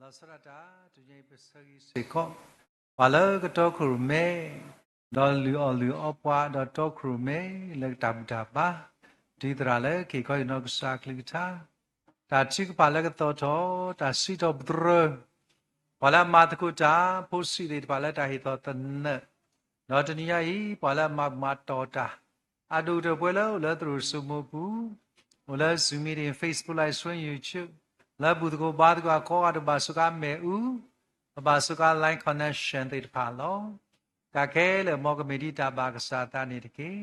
လီၤဆီဒၣ်တၢ် တနံၤအံၤပဆၢဂ့ၤစ့ၢ်ကီး ပှၤလၢကတီခိၣ်ရိၣ်မဲ ဒီးလုၢ်အီၣ်လုၢ်အီပှၤ ဒီးတီခိၣ်ရိၣ်မဲ လၢကတၢ်ဘူၣ်တၢ်ဘါ တုၤသရၣ်လၢက့ၤခီဟ့ၣ်နီၤကစၢ်အကလုၢ်ကထါ တၢ်ထုကဖၣ်လၢကသီၣ်ထီၣ် တၢ်စံးထီၣ်ပတြၢၤ ပှၤလၢအမၤသကိးတၢ် ဖိဆံးသ့ၣ်တဖၣ်လၢတၢ်ဟ့ၣ်သီၣ်သနၢၣ် ဒီးတနံၤညါအံၤ ပှၤလၢအမၤဘူၣ်မၤတီၢ်တၢ် အဒိၣ်ကတၢၢ်ပဝဲလၢအိၣ်လၢသရိာ်စိမိးပူၤ, အိၣ်လၢ Zoom meeting, Facebook Live Stream, YouTube, လၢဘူၣ်သကိးဘါသကိးအကိးဂၤ တဘၣ်စူးကါမ့ၣ်အူ, တဘၣ်စူးကါ line connection သ့ၣ်တဖၣ်လီၤ. တၢ်ခဲလၢာ်မ်ကမ့ၢ်ဒ်တၢ်ဘၣ်ကစၢ်သးန့ၣ်တက့ၢ်.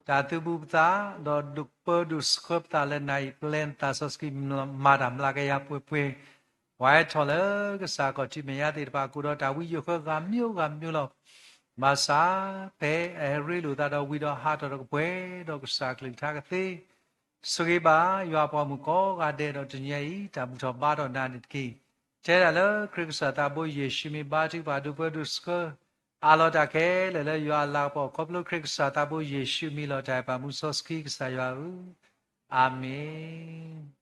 တၢ်သုးဘူးပသး ဒီးဒုးပၢဒုးဆှၢပသးလၢနၤအံၤ ပျဲနသးစီဆှံ မၤတၢ်မျးကယၤပှဲၤပှဲၤ ပှၤဟဲထီၣ်လၢကစၢ်ခီၣ်ထံးမဲာ်ညါသ့ၣ်တဖၣ် ကအိၣ်ဒီးတၢ်ဝံယိာ်ဃၢဂၤမံၤဂၤမံၤလီၤ. ဘၣ်ဆၣ် ဖဲအဟဲရ့လိာ်သးဒီးဝံၤဒီးဟးထီၣ်ဒီးကပှဲၤဒီးကစၢ်ကလုၢ်ကထါကသ့ ဆိၣ်ဂ့ၤဘၣ်ယွၤအပှၤမုၣ်ကိးဂၤဒဲးဒီးတနံၤအံၤ တၢ်ဘူၣ်ထီၣ်ဘါထီၣ်နၤန့ၣ်တက့ၢ်. ထဲဒၣ်လၢခရံာ်ကစၢ်သးဘိယ့ၣ်ၡူးမံၤ ဘါထုကဖၣ်ဒုးပၢဒုးဆှၢ အးလီၤတၢ်ခဲလၢာ်လၢယွၤအလၤကပီၤ ခီဖျိခရံာ်ကစၢ်သးဘိယ့ၣ်ၡူးမံၤလီၤတၢ်အဲၣ်ပာ်မူစီဆှံကစၢ်ယွၤဧၢ, အၤမ့ၣ်.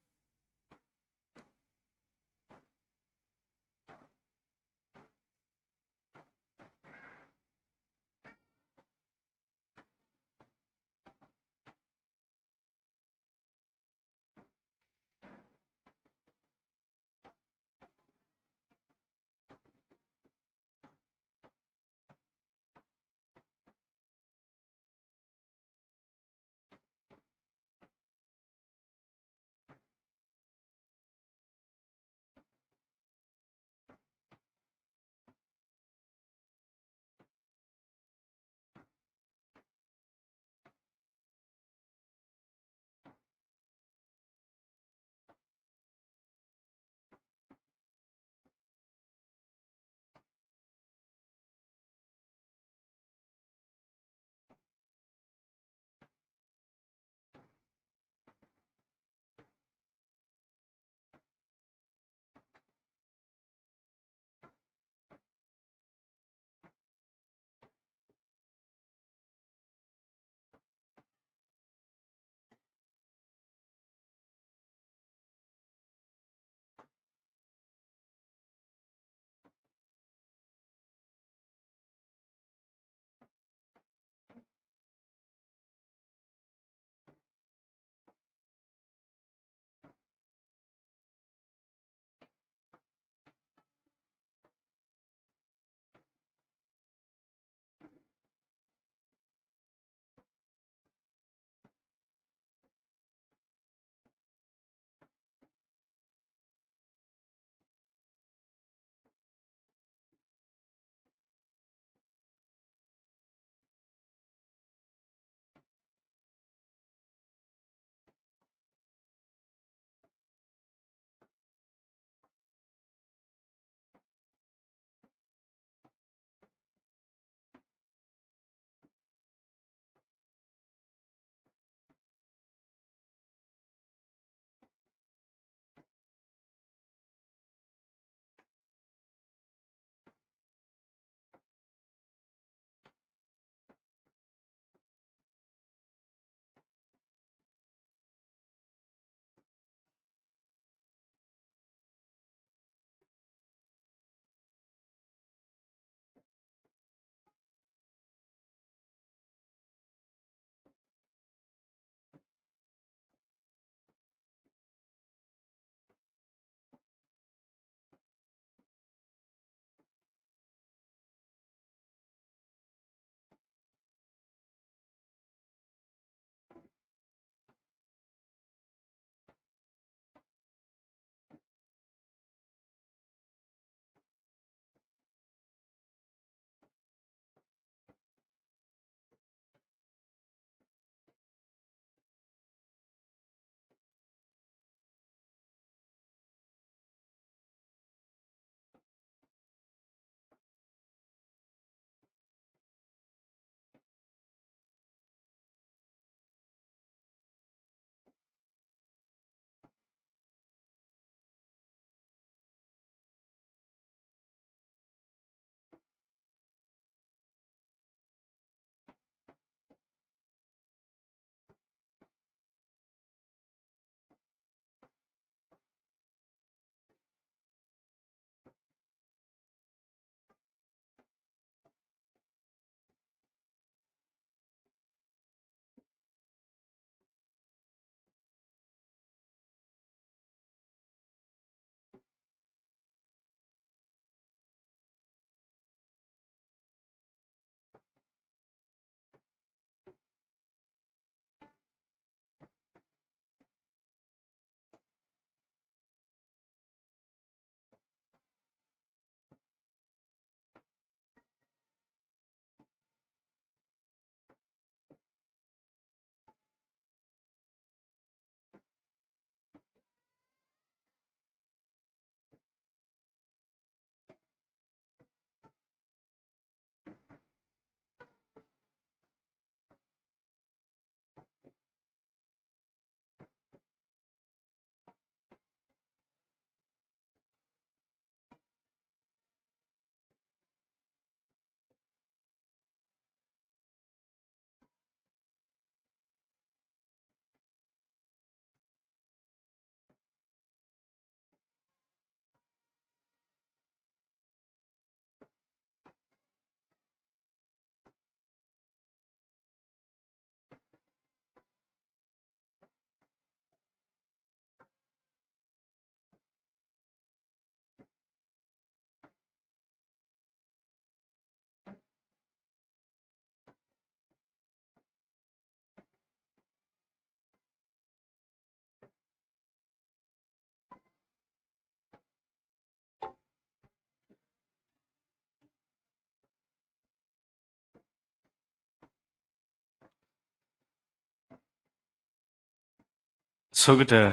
ဆိကတၢၢ်,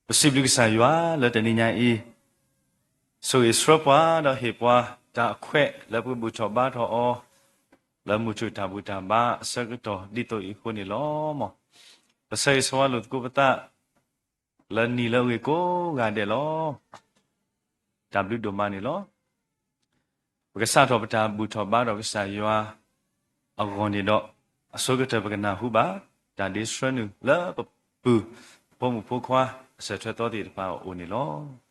ပစံးဘျုးကစၢ်ယွၤလၢတနံၤညါအံၤ, ဆိၣ်ဂ့ၤဆှၢပှၤဒီးဟ့ၣ်ပှၤတၢ်အခွဲးလၢပကဘူၣ်ထီၣ်ဘါထီၣ်အီၤ, လၢမုၢ်ထူၣ်တၢ်ဘူၣ်တၢ်ဘါအဆၢကတီၢ်ဒ်သိးအံၤအဃိန့ၣ်လီၤ. မ်ပဆၢဂ့ၤဆၢဝါလိာ်သကိးပသး လၢနံၤလၢအဂ့ၤကိးဂၤဒဲးလီၤ. တၢ်ဘျုးဒိၣ်မးန့ၣ်လီၤ. ပကစးထီၣ်ပတၢ်ဘူၣ်ထီၣ်ဘါထီၣ်ကစၢ်ယွၤအဂီၢ်န့ၣ်ဒီး, အဆိကတၢၢ်ပကနၢ်ဟူဘၣ် တၢ်ဒ့ဆှၢနုာ်လၢပပုၢ်ဖိဝဲၢ်ဖိခွါ အဆၢထၢၣ်သီသ့ၣ်တဖၣ်အအိၣ်န့ၣ်လီၤ.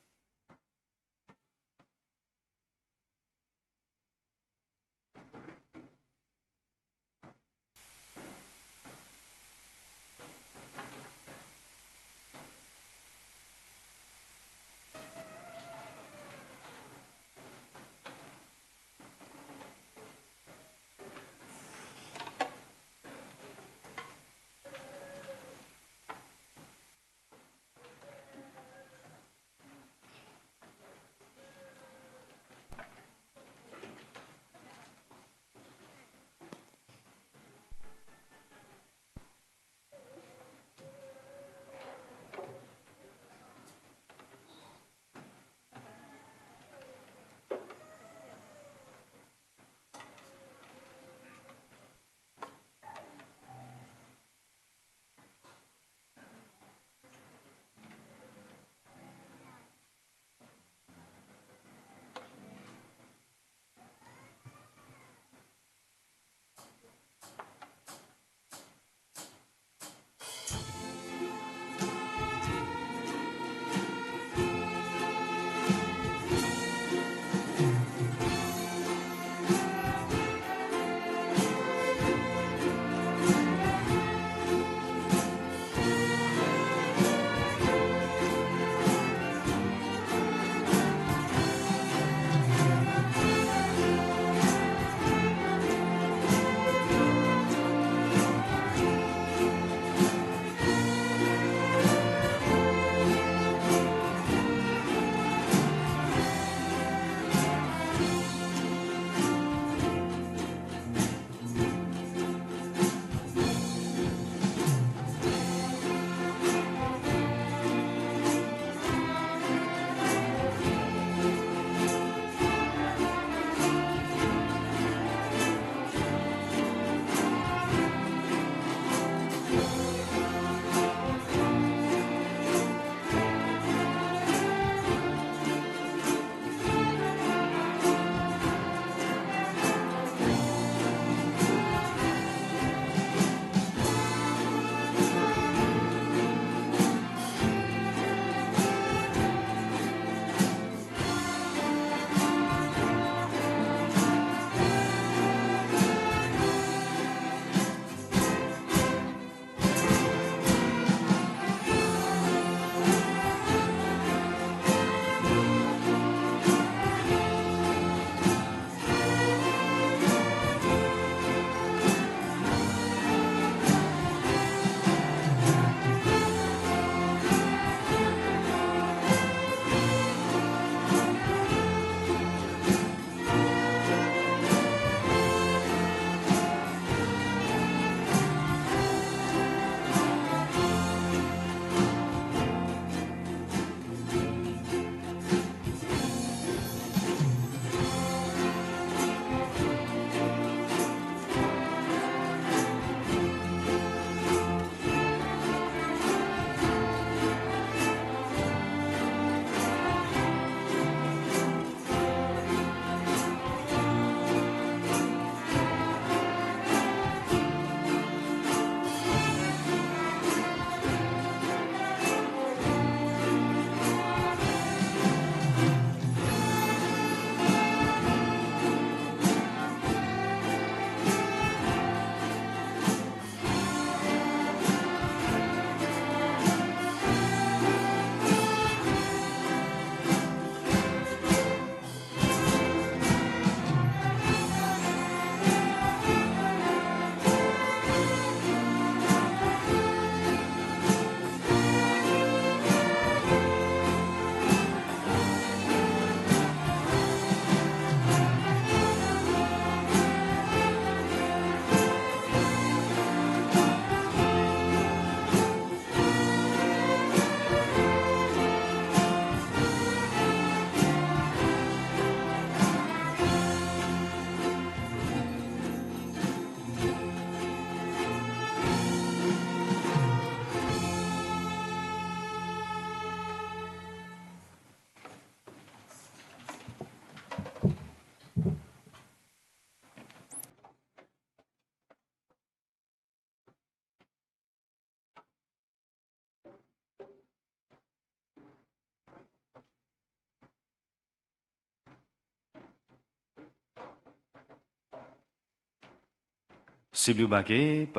စံးဘျုးဘၣ်က့ၤ ပ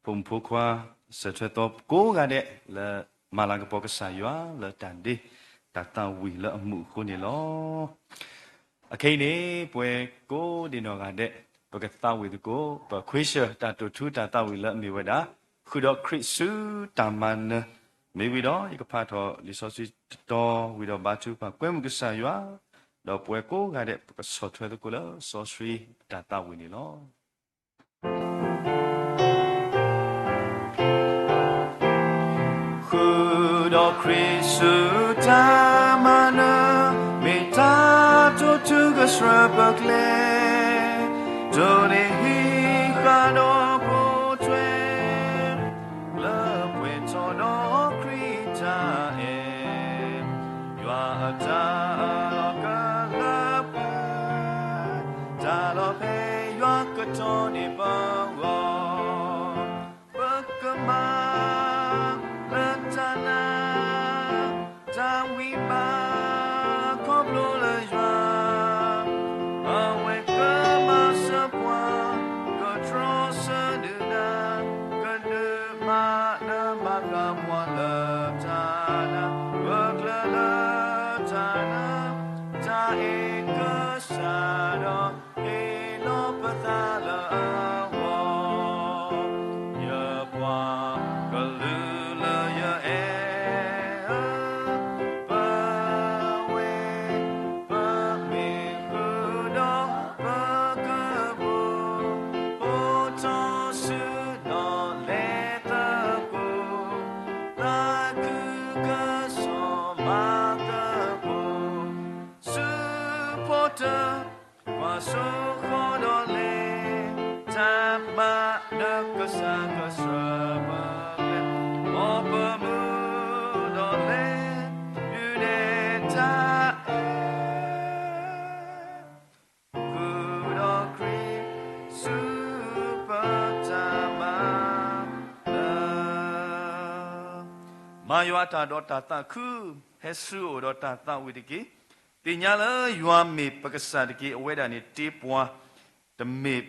ဖိမုၣ်ဖိခွါ စၢၤထွဲသီကိးဂၤဒဲး လၢမၤလၤကပီၤကစၢ်ယွၤလၢတၢ်ဒ့တၢ်သးဝံၣ်လၢအမူးအဃိန့ၣ်လီၤ. အခဲအံၤန့ၣ် ပဝဲကိးဒံးနီၢ်ဂၤဒဲး ပကသးဝံၣ်သကိး ပခွ့ဆၢၣ်တၢ်တိာ်ထူတၢ်သးဝံၣ်လၢအမ့ၢ်ဝဲဒၣ် ဃုာ်ဒီးခရံာ်ဆူတၢ်မၤနၢၤ, မ့ၢ်ဝံၤဒီး ယကဖးထီၣ်လံာ်စီဆှံတတီၤဝံၤဒီး ဘါထုကဖၣ်ကွဲမုာ်ကစၢ်ယွၤ, ဒီးပဝဲကိးဂၤဒဲး ပကဆီၣ်ထွဲသကိးလၢစီဆှံတၢ်သးဝံၣ်န့ၣ်လီၤ. ဃုာ်ဒီးခရံာ်ဆူတၢ်မၤနၢၤ, မ့ၢ်တၢ်တိာ်ထူကဆှၢပကျဲ, တိၢ်နီၣ်ဟံးဃာ်ဒီးပိာ်ထွဲ လၢပှဲၤထီၣ်ဒီးခရံာ်တၢ်အဲၣ်, ယွၤအတၢ်အၢၣ်လီၤကလၢပှဲၤ, တၢ်လီၤဖဲယွၤကတီၤန့ၢ်ပဂီၢ်, ပကမၤလၢတၢ်နာ် တၢ်ဝံဘၣ်ခီဖျိလၢယွၤ, အဝဲကမၤစၢၤပှၤ, ကတြီဆၢဒုၣ်ဒါ, ကဒုးမၤနၢၤဘၣ်ဃးပှၤလၢတၢ်နာ်, ပကျၢၤလၢတၢ်နာ်, တၢ်အဲၣ်ကစၢ်ဒီး ဟ့ၣ်လီၤပသးလၢအဂီၢ်, ယပှၤကလုာ်လၢယအဲၣ်ဧၢ, ပဝဲ ပမ့ၢ်ဃုာ်ဒီးပကပူၤ, အိၣ်ထီၣ်ဆူဒီးလဲၤသကိး, သးခုကစီၣ်မၤသကိး, ဆူဖိတၢ် ပှၤစိဃီဒီးလဲၤ, တၢ်မၤနၢၤကစၢ်ကဆှၢပကျဲ, မ်ပမုၢ်ဒီးလဲၤ ဒုးနဲၣ်တၢ်အဲၣ် ဃုာ်ဒီးခရံာ်ဆူပတၢ်မၤနၢၤ, မၤယွၤအတၢ်ဒီးတၢ်သးခု, ဟဲဆူအအိၣ်ဒီးတၢ်သးဝံၣ်တက့ၢ်. သ့ၣ်ညါလၢယွၤမ့ၢ်ပကစၢ်တက့ၢ်. အဝဲဒၣ်န့ၣ်တ့ပှၤ, တမ့ၢ်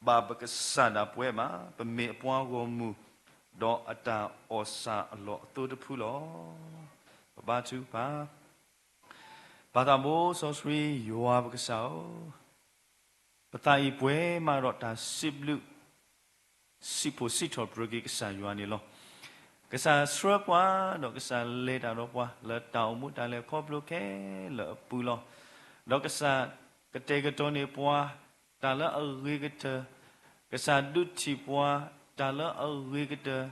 ဘၣ်ပကစၢ်ဒၣ်ပဝဲဘၣ်. ပမ့ၢ်အပှၤဂီၢ်မုၢ်, ဒီးအတၢ်အီၣ်ဆၣ်အလီၢ်အသိတဖုလီၤ. ပဘါထုကဖၣ်. ပၢ်သးဘိစီဆှံယွၤပကစၢ်ဧၢ, ပသးအံၤပှဲၤမးဒီးတၢ်စံးဘျုး စံးဖှိၣ်စံးထီၣ်ပတြၢၤက့ၤကစၢ်ယွၤန့ၣ်လီၤ. ကစၢ်ဆှၢပှၤ, ဒီးကစၢ်လဲၤတၢ်ဒီးပှၤ လၢတၢ်အိၣ်မူတၢ်လဲၤခီဖျိခဲလၢာ်အပူၤလီၤ. ဒီးကစၢ်ကတဲာ်ကတီၤန့ၢ်ပှၤ တၢ်လၢအဂ့ၤကတၢၢ်, ကစၢ်ဒုးထံၣ်ပှၤ တၢ်လၢအဂ့ၤကတၢၢ်,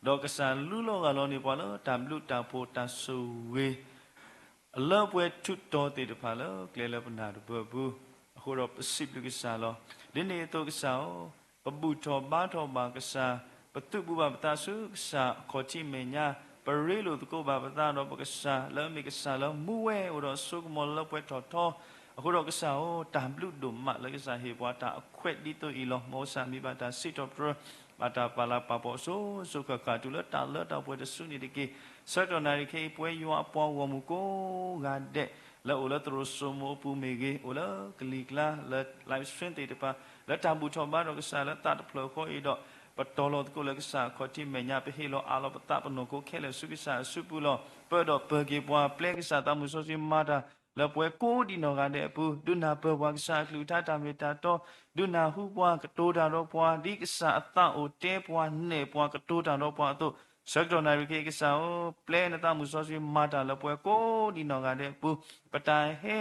ဒီးကစၢ်လူလီၤဂၢ်လီၤန့ၢ်ပှၤလၢတၢ်ဘျုးတၢ်ဖှိၣ်တၢ်ဆိၣ်ဂ့ၤ အလၢပှဲၤထူးတီၤသ့ၣ်တဖၣ်လၢကျဲလၢပနၢ်တပၢၢ်ပူၤ, အဃိဒီးပစံးဘျုးကစၢ်လီၤ. ဒ်န့ၣ်အသိးကစၢ်ဧၢ, ပဘူၣ်ထီၣ်ဘါထီၣ်ဘၣ်ကစၢ်, ပသုးဘူးဘၣ်ပသးဆူကစၢ်အခီၣ်ထံးမဲာ်ညါ, ပရ့လိာ်သကိးဘၣ်ပသးဒီးပကစၢ် လၢအမ့ၢ်ကစၢ်လၢမူဝဲအိၣ်ဒီးအစိကမီၤလၢပှဲၤထီၣ်ထီ, အဃိဒီးကစၢ်ဧၢ, တၢ်ဘျုးဒိၣ်မးလၢကစၢ်ဟ့ၣ်ပှၤတၢ်အခွဲးဒ်သိးအံၤလီၤ. မ်ကစၢ်မံဘၣ်တၢ်စံးထီၣ်ပတြၢၤ, ဘၣ်တၢ်ပာ်လၤပာ်ပီၤအစိၤစိၤဃၣ်ဃၣ်တုၤလၢတၢ်လၢတၢ်ပှဲၤတစုန့ၣ်တက့ၢ်. ဆၢကတီၢ်နၣ်ရံၣ်ခဲအံၤ ပဝဲယွၤအပှၤဂီၢ်မုၢ်ကိးဂၤဒဲး လၢအိၣ်လၢသရိာ်စိမိၤအပူၤမ့ၢ်ဂ့ၤ, အိၣ်လၢကလံၤကျါ လၢ live stream သ့ၣ်တဖၣ် လၢတၢ်ဘူၣ်ထီၣ်ဘါထီၣ်ကစၢ်လၢသးတဖျၢၣ်ဃီအံၤဒီး, ပတီၤလီၤသကိးလၢကစၢ်အခီၣ်ထံးမဲာ်ညါ, ပဟ့ၣ်လီၤအးလီၤပသးပနီၢ်ခိခဲလၢာ်ဆူကစၢ်အစုပူၤလီၤ. ပၢၢ်ဒီးပၢၢ်က့ၤပှၤ, ပျဲကစၢ်သးမုၢ်စီဆှံမၤတၢ်လၢပဝဲကိးဒံးနီၢ်ဂၤဒဲးအပူၤ, ဒုးနၢ်ပၢၢ်ပှၤကစၢ်အကလုၢ်ကထါတၢ်မ့ၢ်တၢ်တီ, ဒုးနၢ်ဟူပှၤ, ကတိၤတၢ်ဒီးပှၤ ဒ်ကစၢ်အသးအိၣ်တဲပှၤနဲၣ်ပှၤကတိၤတၢ်ဒီးပှၤအသိး, ဆၢကတီၢ်နၣ်ရံၣ်ခဲအံၤကစၢ်ဧၢ, ပျဲနသးမုၢ်စီဆှံမၤတၢ်လၢပဝဲကိးဒံးနီၢ်ဂၤဒဲးအပူၤ, ပတၢ်ဟဲ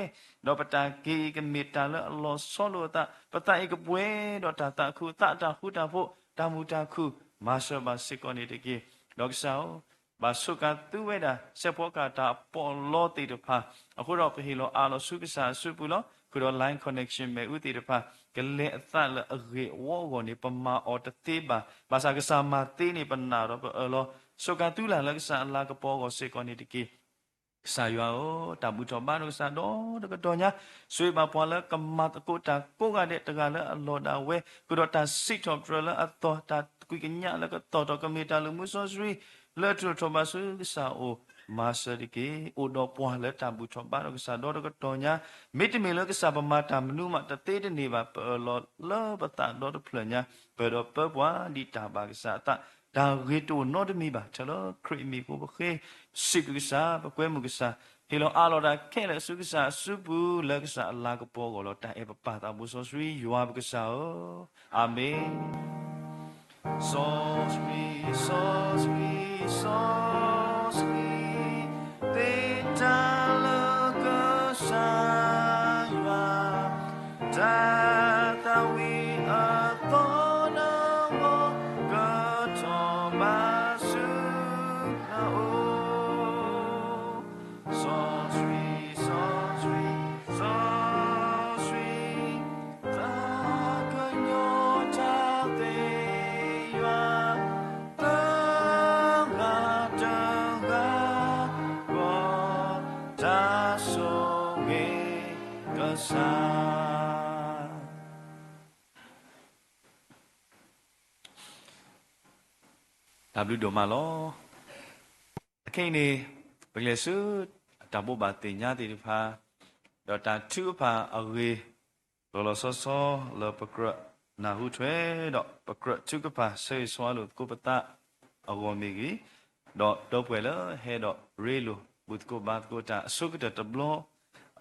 ဒီးပတၢ်က့ၤအံၤကမ့ၢ်တၢ်လၢအလီၤဆီလိာ်အသး, ပသးအံၤကပှဲၤဒီးတၢ်သးခု, သးတၢ်ဃူတၢ်ဖိး, တၢ်မုာ်တၢ်ခုၣ်, မၤစၢၤဘၣ်စ့ၢ်ကီးန့ၣ်တက့ၢ်. ဒီးကစၢ်ဧၢ, ဘၣ်ဆိၣ်ကၤသုဝဲဒၣ် စဲးဖီကၤတၢ်အပီးအလီသ့ၣ်တဖၣ်, အဃိဒီးပဟ့ၣ်လီၤအးလီၤဆူကစၢ်အစုပူၤလီၤ. ဃုာ်ဒီး line connection မ့ၣ်အူသ့ၣ်တဖၣ်, ကလဲၤအသးလၢအဂ့ၤအဝီအဂီၢ်န့ၣ် ပမၤအီၤတသ့ဘၣ်. ဘၣ်ဆၣ်ကစၢ်မၤသ့န့ၣ် ပနာ်ဒီးပအၢၣ်လီၤ, ဆိၣ်ကၤသုလၢ်လၢကစၢ်အလၤကပီၤအဂီၢ်စ့ၢ်ကီးန့ၣ်တက့ၢ်. ကစၢ်ယွၤဧၢ, တၢ်ဘူၣ်ထီၣ်ဘါထီၣ်ကစၢ်ဒီတကတီၢ်ညါ, ဆိၣ်ဂ့ၤဘၣ်ပှၤလၢကမၤသကိးတၢ်ကိးဂၤဒဲး တဂၤလၢအလီၢ်ဒၣ်ဝဲ, ဃုာ်ဒီးတၢ်စံးထီၣ်ပတြၢၤလၢအသီၣ်, တၢ်ကွံာ်ကညးလၢကသီၣ်ထီၣ် ကမ့ၢ်တၢ်လုၢ်မူစီဆှံ လၢအထုးထီၣ်ဘၣ်ဆူကစၢ်အအိၣ်, မၤစၢၤတက့ၢ်. အိၣ်ဒီးပှၤလၢတၢ်ဘူၣ်ထီၣ်ဘါထီၣ်ကစၢ်ဒီတကတီၢ်ညါ, မ့တမ့ၢ်လၢကစၢ်ပမၤတၢ်မနုၤမးတသ့တန့ၢ်ဘၣ်, ပအၢၣ်လီၤလၢပသးဒီတဖျၢၣ်ညါ, ပၢၢ်ဒီးပၢပှၤဒ်တၢ်ဘၣ်ကစၢ်အသး, တၢ်ဂ့ၤတအိၣ်နီတမံၤဘၣ်. ထဲလၢခရံာ်အမံၤအဃိပဃ့စံးဘျုးကစၢ်, ပကွဲမုာ်ကစၢ်, ဟ့ၣ်လီၤအးလီၤတၢ်ခဲလၢာ်ဆူကစၢ်အစုပူၤ လၢကစၢ်အလၤကပီၤအဂီၢ်လီၤ. တၢ်အဲၣ်ပပၢ်သးဘိစီဆှံယွၤပကစၢ်ဧၢ, အၤမ့ၣ်. စီဆှံ, စီဆှံ, စီဆှံ, သ့တၢ်လၢကစၢ်ယွၤ, တၢ်သးဝံၣ်အသီနဂီၢ်, ကထီၣ်ဘးဆူနအိၣ် စီဆှံ, စီဆှံ, စီဆှံ, သးကညီၤတၢ်သ့ယွၤ, သဂၤတဂၤဃီ, တၢ်ဆိၣ်ဂ့ၤကစၢ်. တၢ်ဘျုးဒိၣ်မးလီၤ. အခဲအံၤန့ၣ် ပကလဲၤဆူတၢ်ဘိးဘၣ်သ့ၣ်ညါသ့ၣ်တဖၣ်, ဒီးတၢ်ထုကဖၣ်အဂ့ၢ် လီၤလီၤဆီဆီလၢပကြၢးနၢ်ဟူထွဲဒီး ပကြၢးထုကဖၣ်ဆၢဂ့ၤဆၢဝါလိာ်သကိးပသးအဂီၢ်မ့ၢ်ဂ့ၤ, ဒီးဒီပုၢ်ဝဲၢ်လၢဟဲဒီးရ့လိာ်ဘူၣ်သကိးဘါသကိးတၢ်အဆိကတၢၢ်တဘျီ,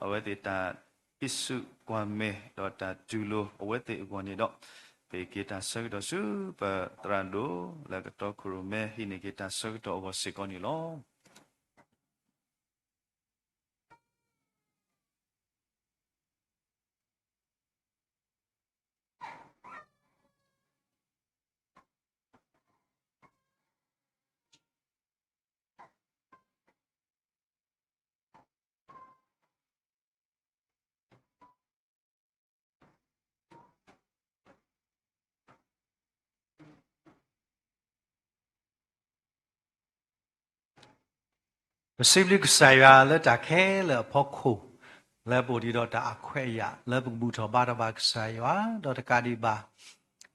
အဝဲသ့ၣ်တၢ် ဟံးစုကွၢ်မဲာ်ဒီးတၢ်တူၢ်လိာ်အဝဲသ့ၣ်အဂီၢ်န့ၣ်ဒီး, ပက့ၤတၢ်ဆၢကတီၢ်ဆူပသရၣ်ဒိၣ်လၢကတီခိၣ်ရိၣ်မဲ ဟံးန့ၢ်က့ၤတၢ်ဆၢကတီၢ်အဂီၢ်စ့ၢ်ကီးန့ၣ်လီၤ. ပစံးဘျုးကစၢ်ယွၤလၢတၢ်ခဲလၢာ်အဖီခိၣ်, လၢပအိၣ်ဒံးဒီးတၢ်အခွဲးအယာ် လၢပကဘူၣ်ထီၣ်ဘါထီၣ်ဘၣ်ကစၢ်ယွၤ, ဒီးတကးဒံးဘၣ်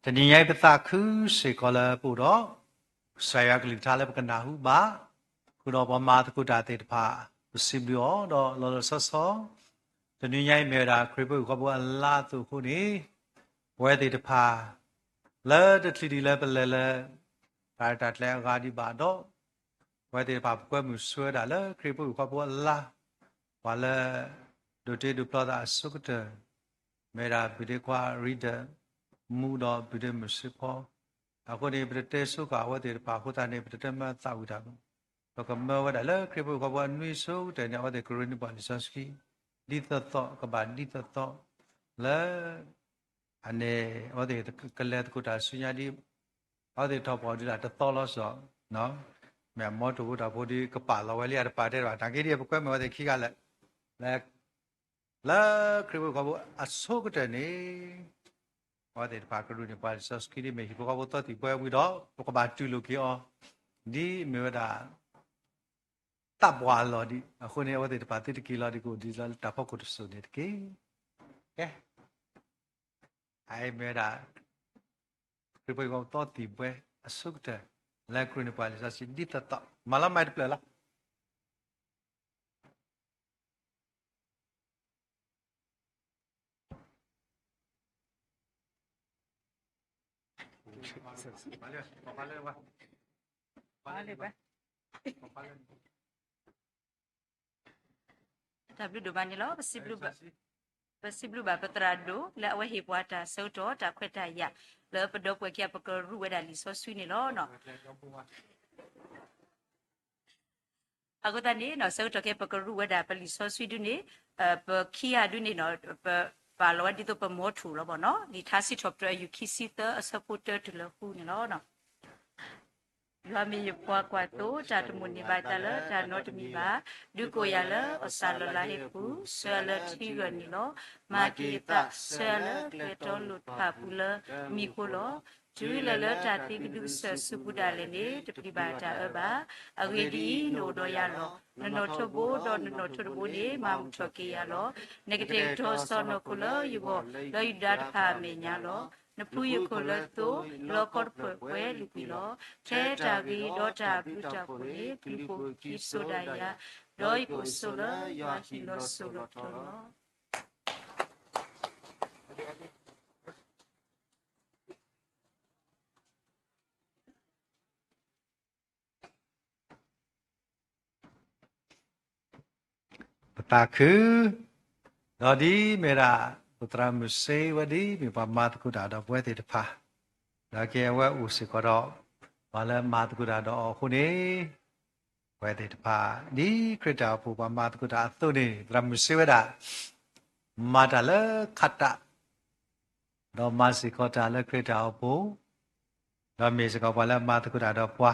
တနံၤညါအံၤပသးခုစ့ၢ်ကီးလၢပအိၣ်ဒီး ကစၢ်ယွၤကလုၢ်ကထါလၢပကနၢ်ဟူဘၣ်, ဃုာ်ဒီးပှၤမၤသကိးတၢ်သ့ၣ်တဖၣ် ပစံးဘျုးအီၤဒီးလီၤလီၤဆီဆီ, တနံၤညါအံၤမ့ၢ်ဝဲဒၣ်ခရံာ်ဖိဟံၣ်ဖိဃီဖိအလါအသိးအဃိန့ၣ်, ပဝဲသ့ၣ်တဖၣ် လၢတချုးဒံးလၢပလဲၤလၢ တၢ်ရဲၣ်တၢ်ကျဲၤအဂၤဒံးဘၣ်ဒီး, ပဝဲသ့ၣ်တဖၣ်ပကွဲမုာ်ဆိဝဲဒၣ်လၢခရံာ်ဖိဟံၣ်ဖိဃီဖိအလါ, ပှၤလၢဒိးတ့ဒိးဖျီသးအဆိကတၢၢ် မ့ၢ်ဒၣ်ဘုဒ့ခွါရံဒၢးမူဒီးဘုဒ့မုၢ်စ့ဖီ, အဃိန့ၣ် ပတတဲဆိဃာ်အဝဲသ့ၣ်တဖၣ်အဃိသတးန့ၣ် ပတတဲမၢသးဝံၣ်တၢ်ဘၣ်, ပကမၢဝဲဒၣ်လၢခရံာ်ဖိဟံၣ်ဖိဃီဖိအနွံအဆိကတၢၢ်န့ၣ် အဝဲသ့ၣ်ကရၢန့ၢ်ပှၤလံာ်စီဆှံ ဒ်သိးသိး ကဘၣ်ဒ်သိးသိး လၢ အန့ၣ် အဝဲသ့ၣ်ကလဲၤသကိးတၢ်ဆူညါဒ် အဝဲသ့ၣ်ထီၣ်ပှၤဒုးတၢ်တသီလီၤစီၤ, မ့ၢ်အမီထိၣ်ဖိတၢ်ဖိဒ်ကပာ်လီၤဝဲလံအတပာ်တဲဘၣ် နာ်က့ဒ်ပကွဲမုာ်အဝဲသ့ၣ်ခံဂၤလၢာ်, လၢ လၢခရံာ်ဖိဟံၣ်ဖိဃီဖိအဆိကတၢၢ်န့ၣ် အဝဲသ့ၣ်တဖၣ်ကရူၢ်န့ၢ်ပှၤလံာ်စီဆှံဒ်မ့ၢ်ဟံၣ်ဖိဃီဖိသီသံၣ်ဘှဲဝံၤဒီး ပကဘၣ်တူၢ်လိာ်က့ၤအီၤ ဒ်မ့ၢ်ဝဲဒၣ် သးပှၢ်လီၤဒံး အဃိန့ၣ် အဝဲသ့ၣ်တဖၣ်သုတက့ၤလီၤဒံးကအိၣ်ဒ်သိးလၢတၢ်ဖီခိၣ်တစိၤန့ၣ်တက့ၢ်. ကဲ အအံၤမ့ၢ်ဝဲဒၣ် ခရံာ်ဖိဟံၣ်ဖိသီသံၣ်ဘှဲအဆိကတၢၢ် လၢကရူၢ်န့ၢ်ပှၤလံာ်စီဆှံဒ်သိးသိး မၤလီၤမၢ်တဖျၢၣ်လီၤ. တၢ်ဘျုးဒိၣ်မးန့ၣ်လီၤ. ပစံးဘျုးဘၣ်ပသရၣ်ဒိၣ် လၢအဝဲဟ့ၣ်ပှၤတၢ်ဆၢကတီၢ်တၢ်ခွဲးတၢ်ယာ် လၢပဒီပုၢ်ဝဲၢ်ခံဂၤ ပကရူၢ်ဝဲဒၣ်လံာ်စီဆှံန့ၣ်လီၤ. အဃိသတးန့ၣ် ဆၢကတီၢ်ခဲအံၤ ပကရူၢ်ဝဲဒၣ်ပလံာ်စီဆှံဒုန့ၣ် ပခံဂၤဒုန့ၣ် ပပာ်လီၤဝဲဒ်သိးပမီထိၣ်လီၤဘၣ်နီၤ လံာ်ထါစံးထီၣ်ပတြၢၤ အယူၢ်ခံဆံသၢ အဆၢဖိတၢတုၤလၢဃုန့ၣ်လီၤ. ယွၤမ့ၢ်ယပှၤကွၢ်သိ, တၢ်တမိၣ်န့ၢ်ဘၣ်ယသးလၢတၢ်နီတမံၤဘၣ်. ဒုးကိးယၤလၢအီၣ်စၣ်လီၤလးဟ့ၣ်ပူၤ, ဆှၢအီၤလၢထံဂၢၢ်နံၤလီၤ. မၤက့ၤယသး, ဆှၢအီၤလၢကျဲတီလိၤတဖၣ်အပူၤလၢမံၤဃိလီၤ. တုၤလၢလၢတၢ်သ့ကဒုကစၢၢ်အစုပူၤဒၣ်လဲာ်န့ၣ် တပျံၤဘၣ်တၢ်အၢဘၣ်. အဂ့ၢ်ဒ်အံၤ, နအိၣ်ဒီးယၤလီၤ. နနီၣ်ထိးဘိဒီးနနီၣ်ထိးတဘိန့ၣ် မၤမုာ်ထီၣ်က့ၤယၤလီၤ. နကတဲာ်ကတီၤစီၢ်နီၤခိၣ်လၢယဂီၢ် လၢယူဒၤတဖၣ်အမဲာ်ညါလီၤ. နဖုယခိၣ်လၢသိ, လီၤကီတဖျၢၣ်ပှဲၤလွံၢ်ကွံာ်လီၤ. ထဲတၢ်ဂ့ၤဒီးတၢ်ဘျုးတၢ်ဖှိၣ်န့ၣ် ပျုၤဖှိၣ်ခံစိၤဒၣ်ယၤ, ဒီးယအိၣ်ဆိးလၢယွၤဟံၣ်လီၤစိၤလီၤထီလီၤ. ပသးခု, ဒီးဒ်မ့ၢ်ဒၣ် ပသရၣ်မုၣ်စ့ဝဲဒ် မ့ၢ်ပှၤမၤသကိးတၢ်ဒီးပဝဲသ့ၣ်တဖၣ်, ဒီးကဲအဝဲအိၣ်စ့ၢ်ကီးဒီး ပှၤလၢမၤသကိးတၢ်ဒီးအီၤအဃိန့ၣ်, ပဝဲသ့ၣ်တဖၣ် ဒ်ခရံာ်တၢ်အိၣ်ဖှိၣ်ပှၤမၤသကိးတၢ်အသိးန့ၣ် သရၣ်မုၣ်စ့ဝဲဒၣ် မၤတၢ်လၢခးတး ဒီးမၤစ့ၢ်ကီးတၢ်လၢခရံာ်တၢ်အိၣ်ဖှိၣ်, ဒီးမ့ၢ်စ့ၢ်ကီးပှၤလၢမၤသကိးတၢ်ဒီးပှၤ,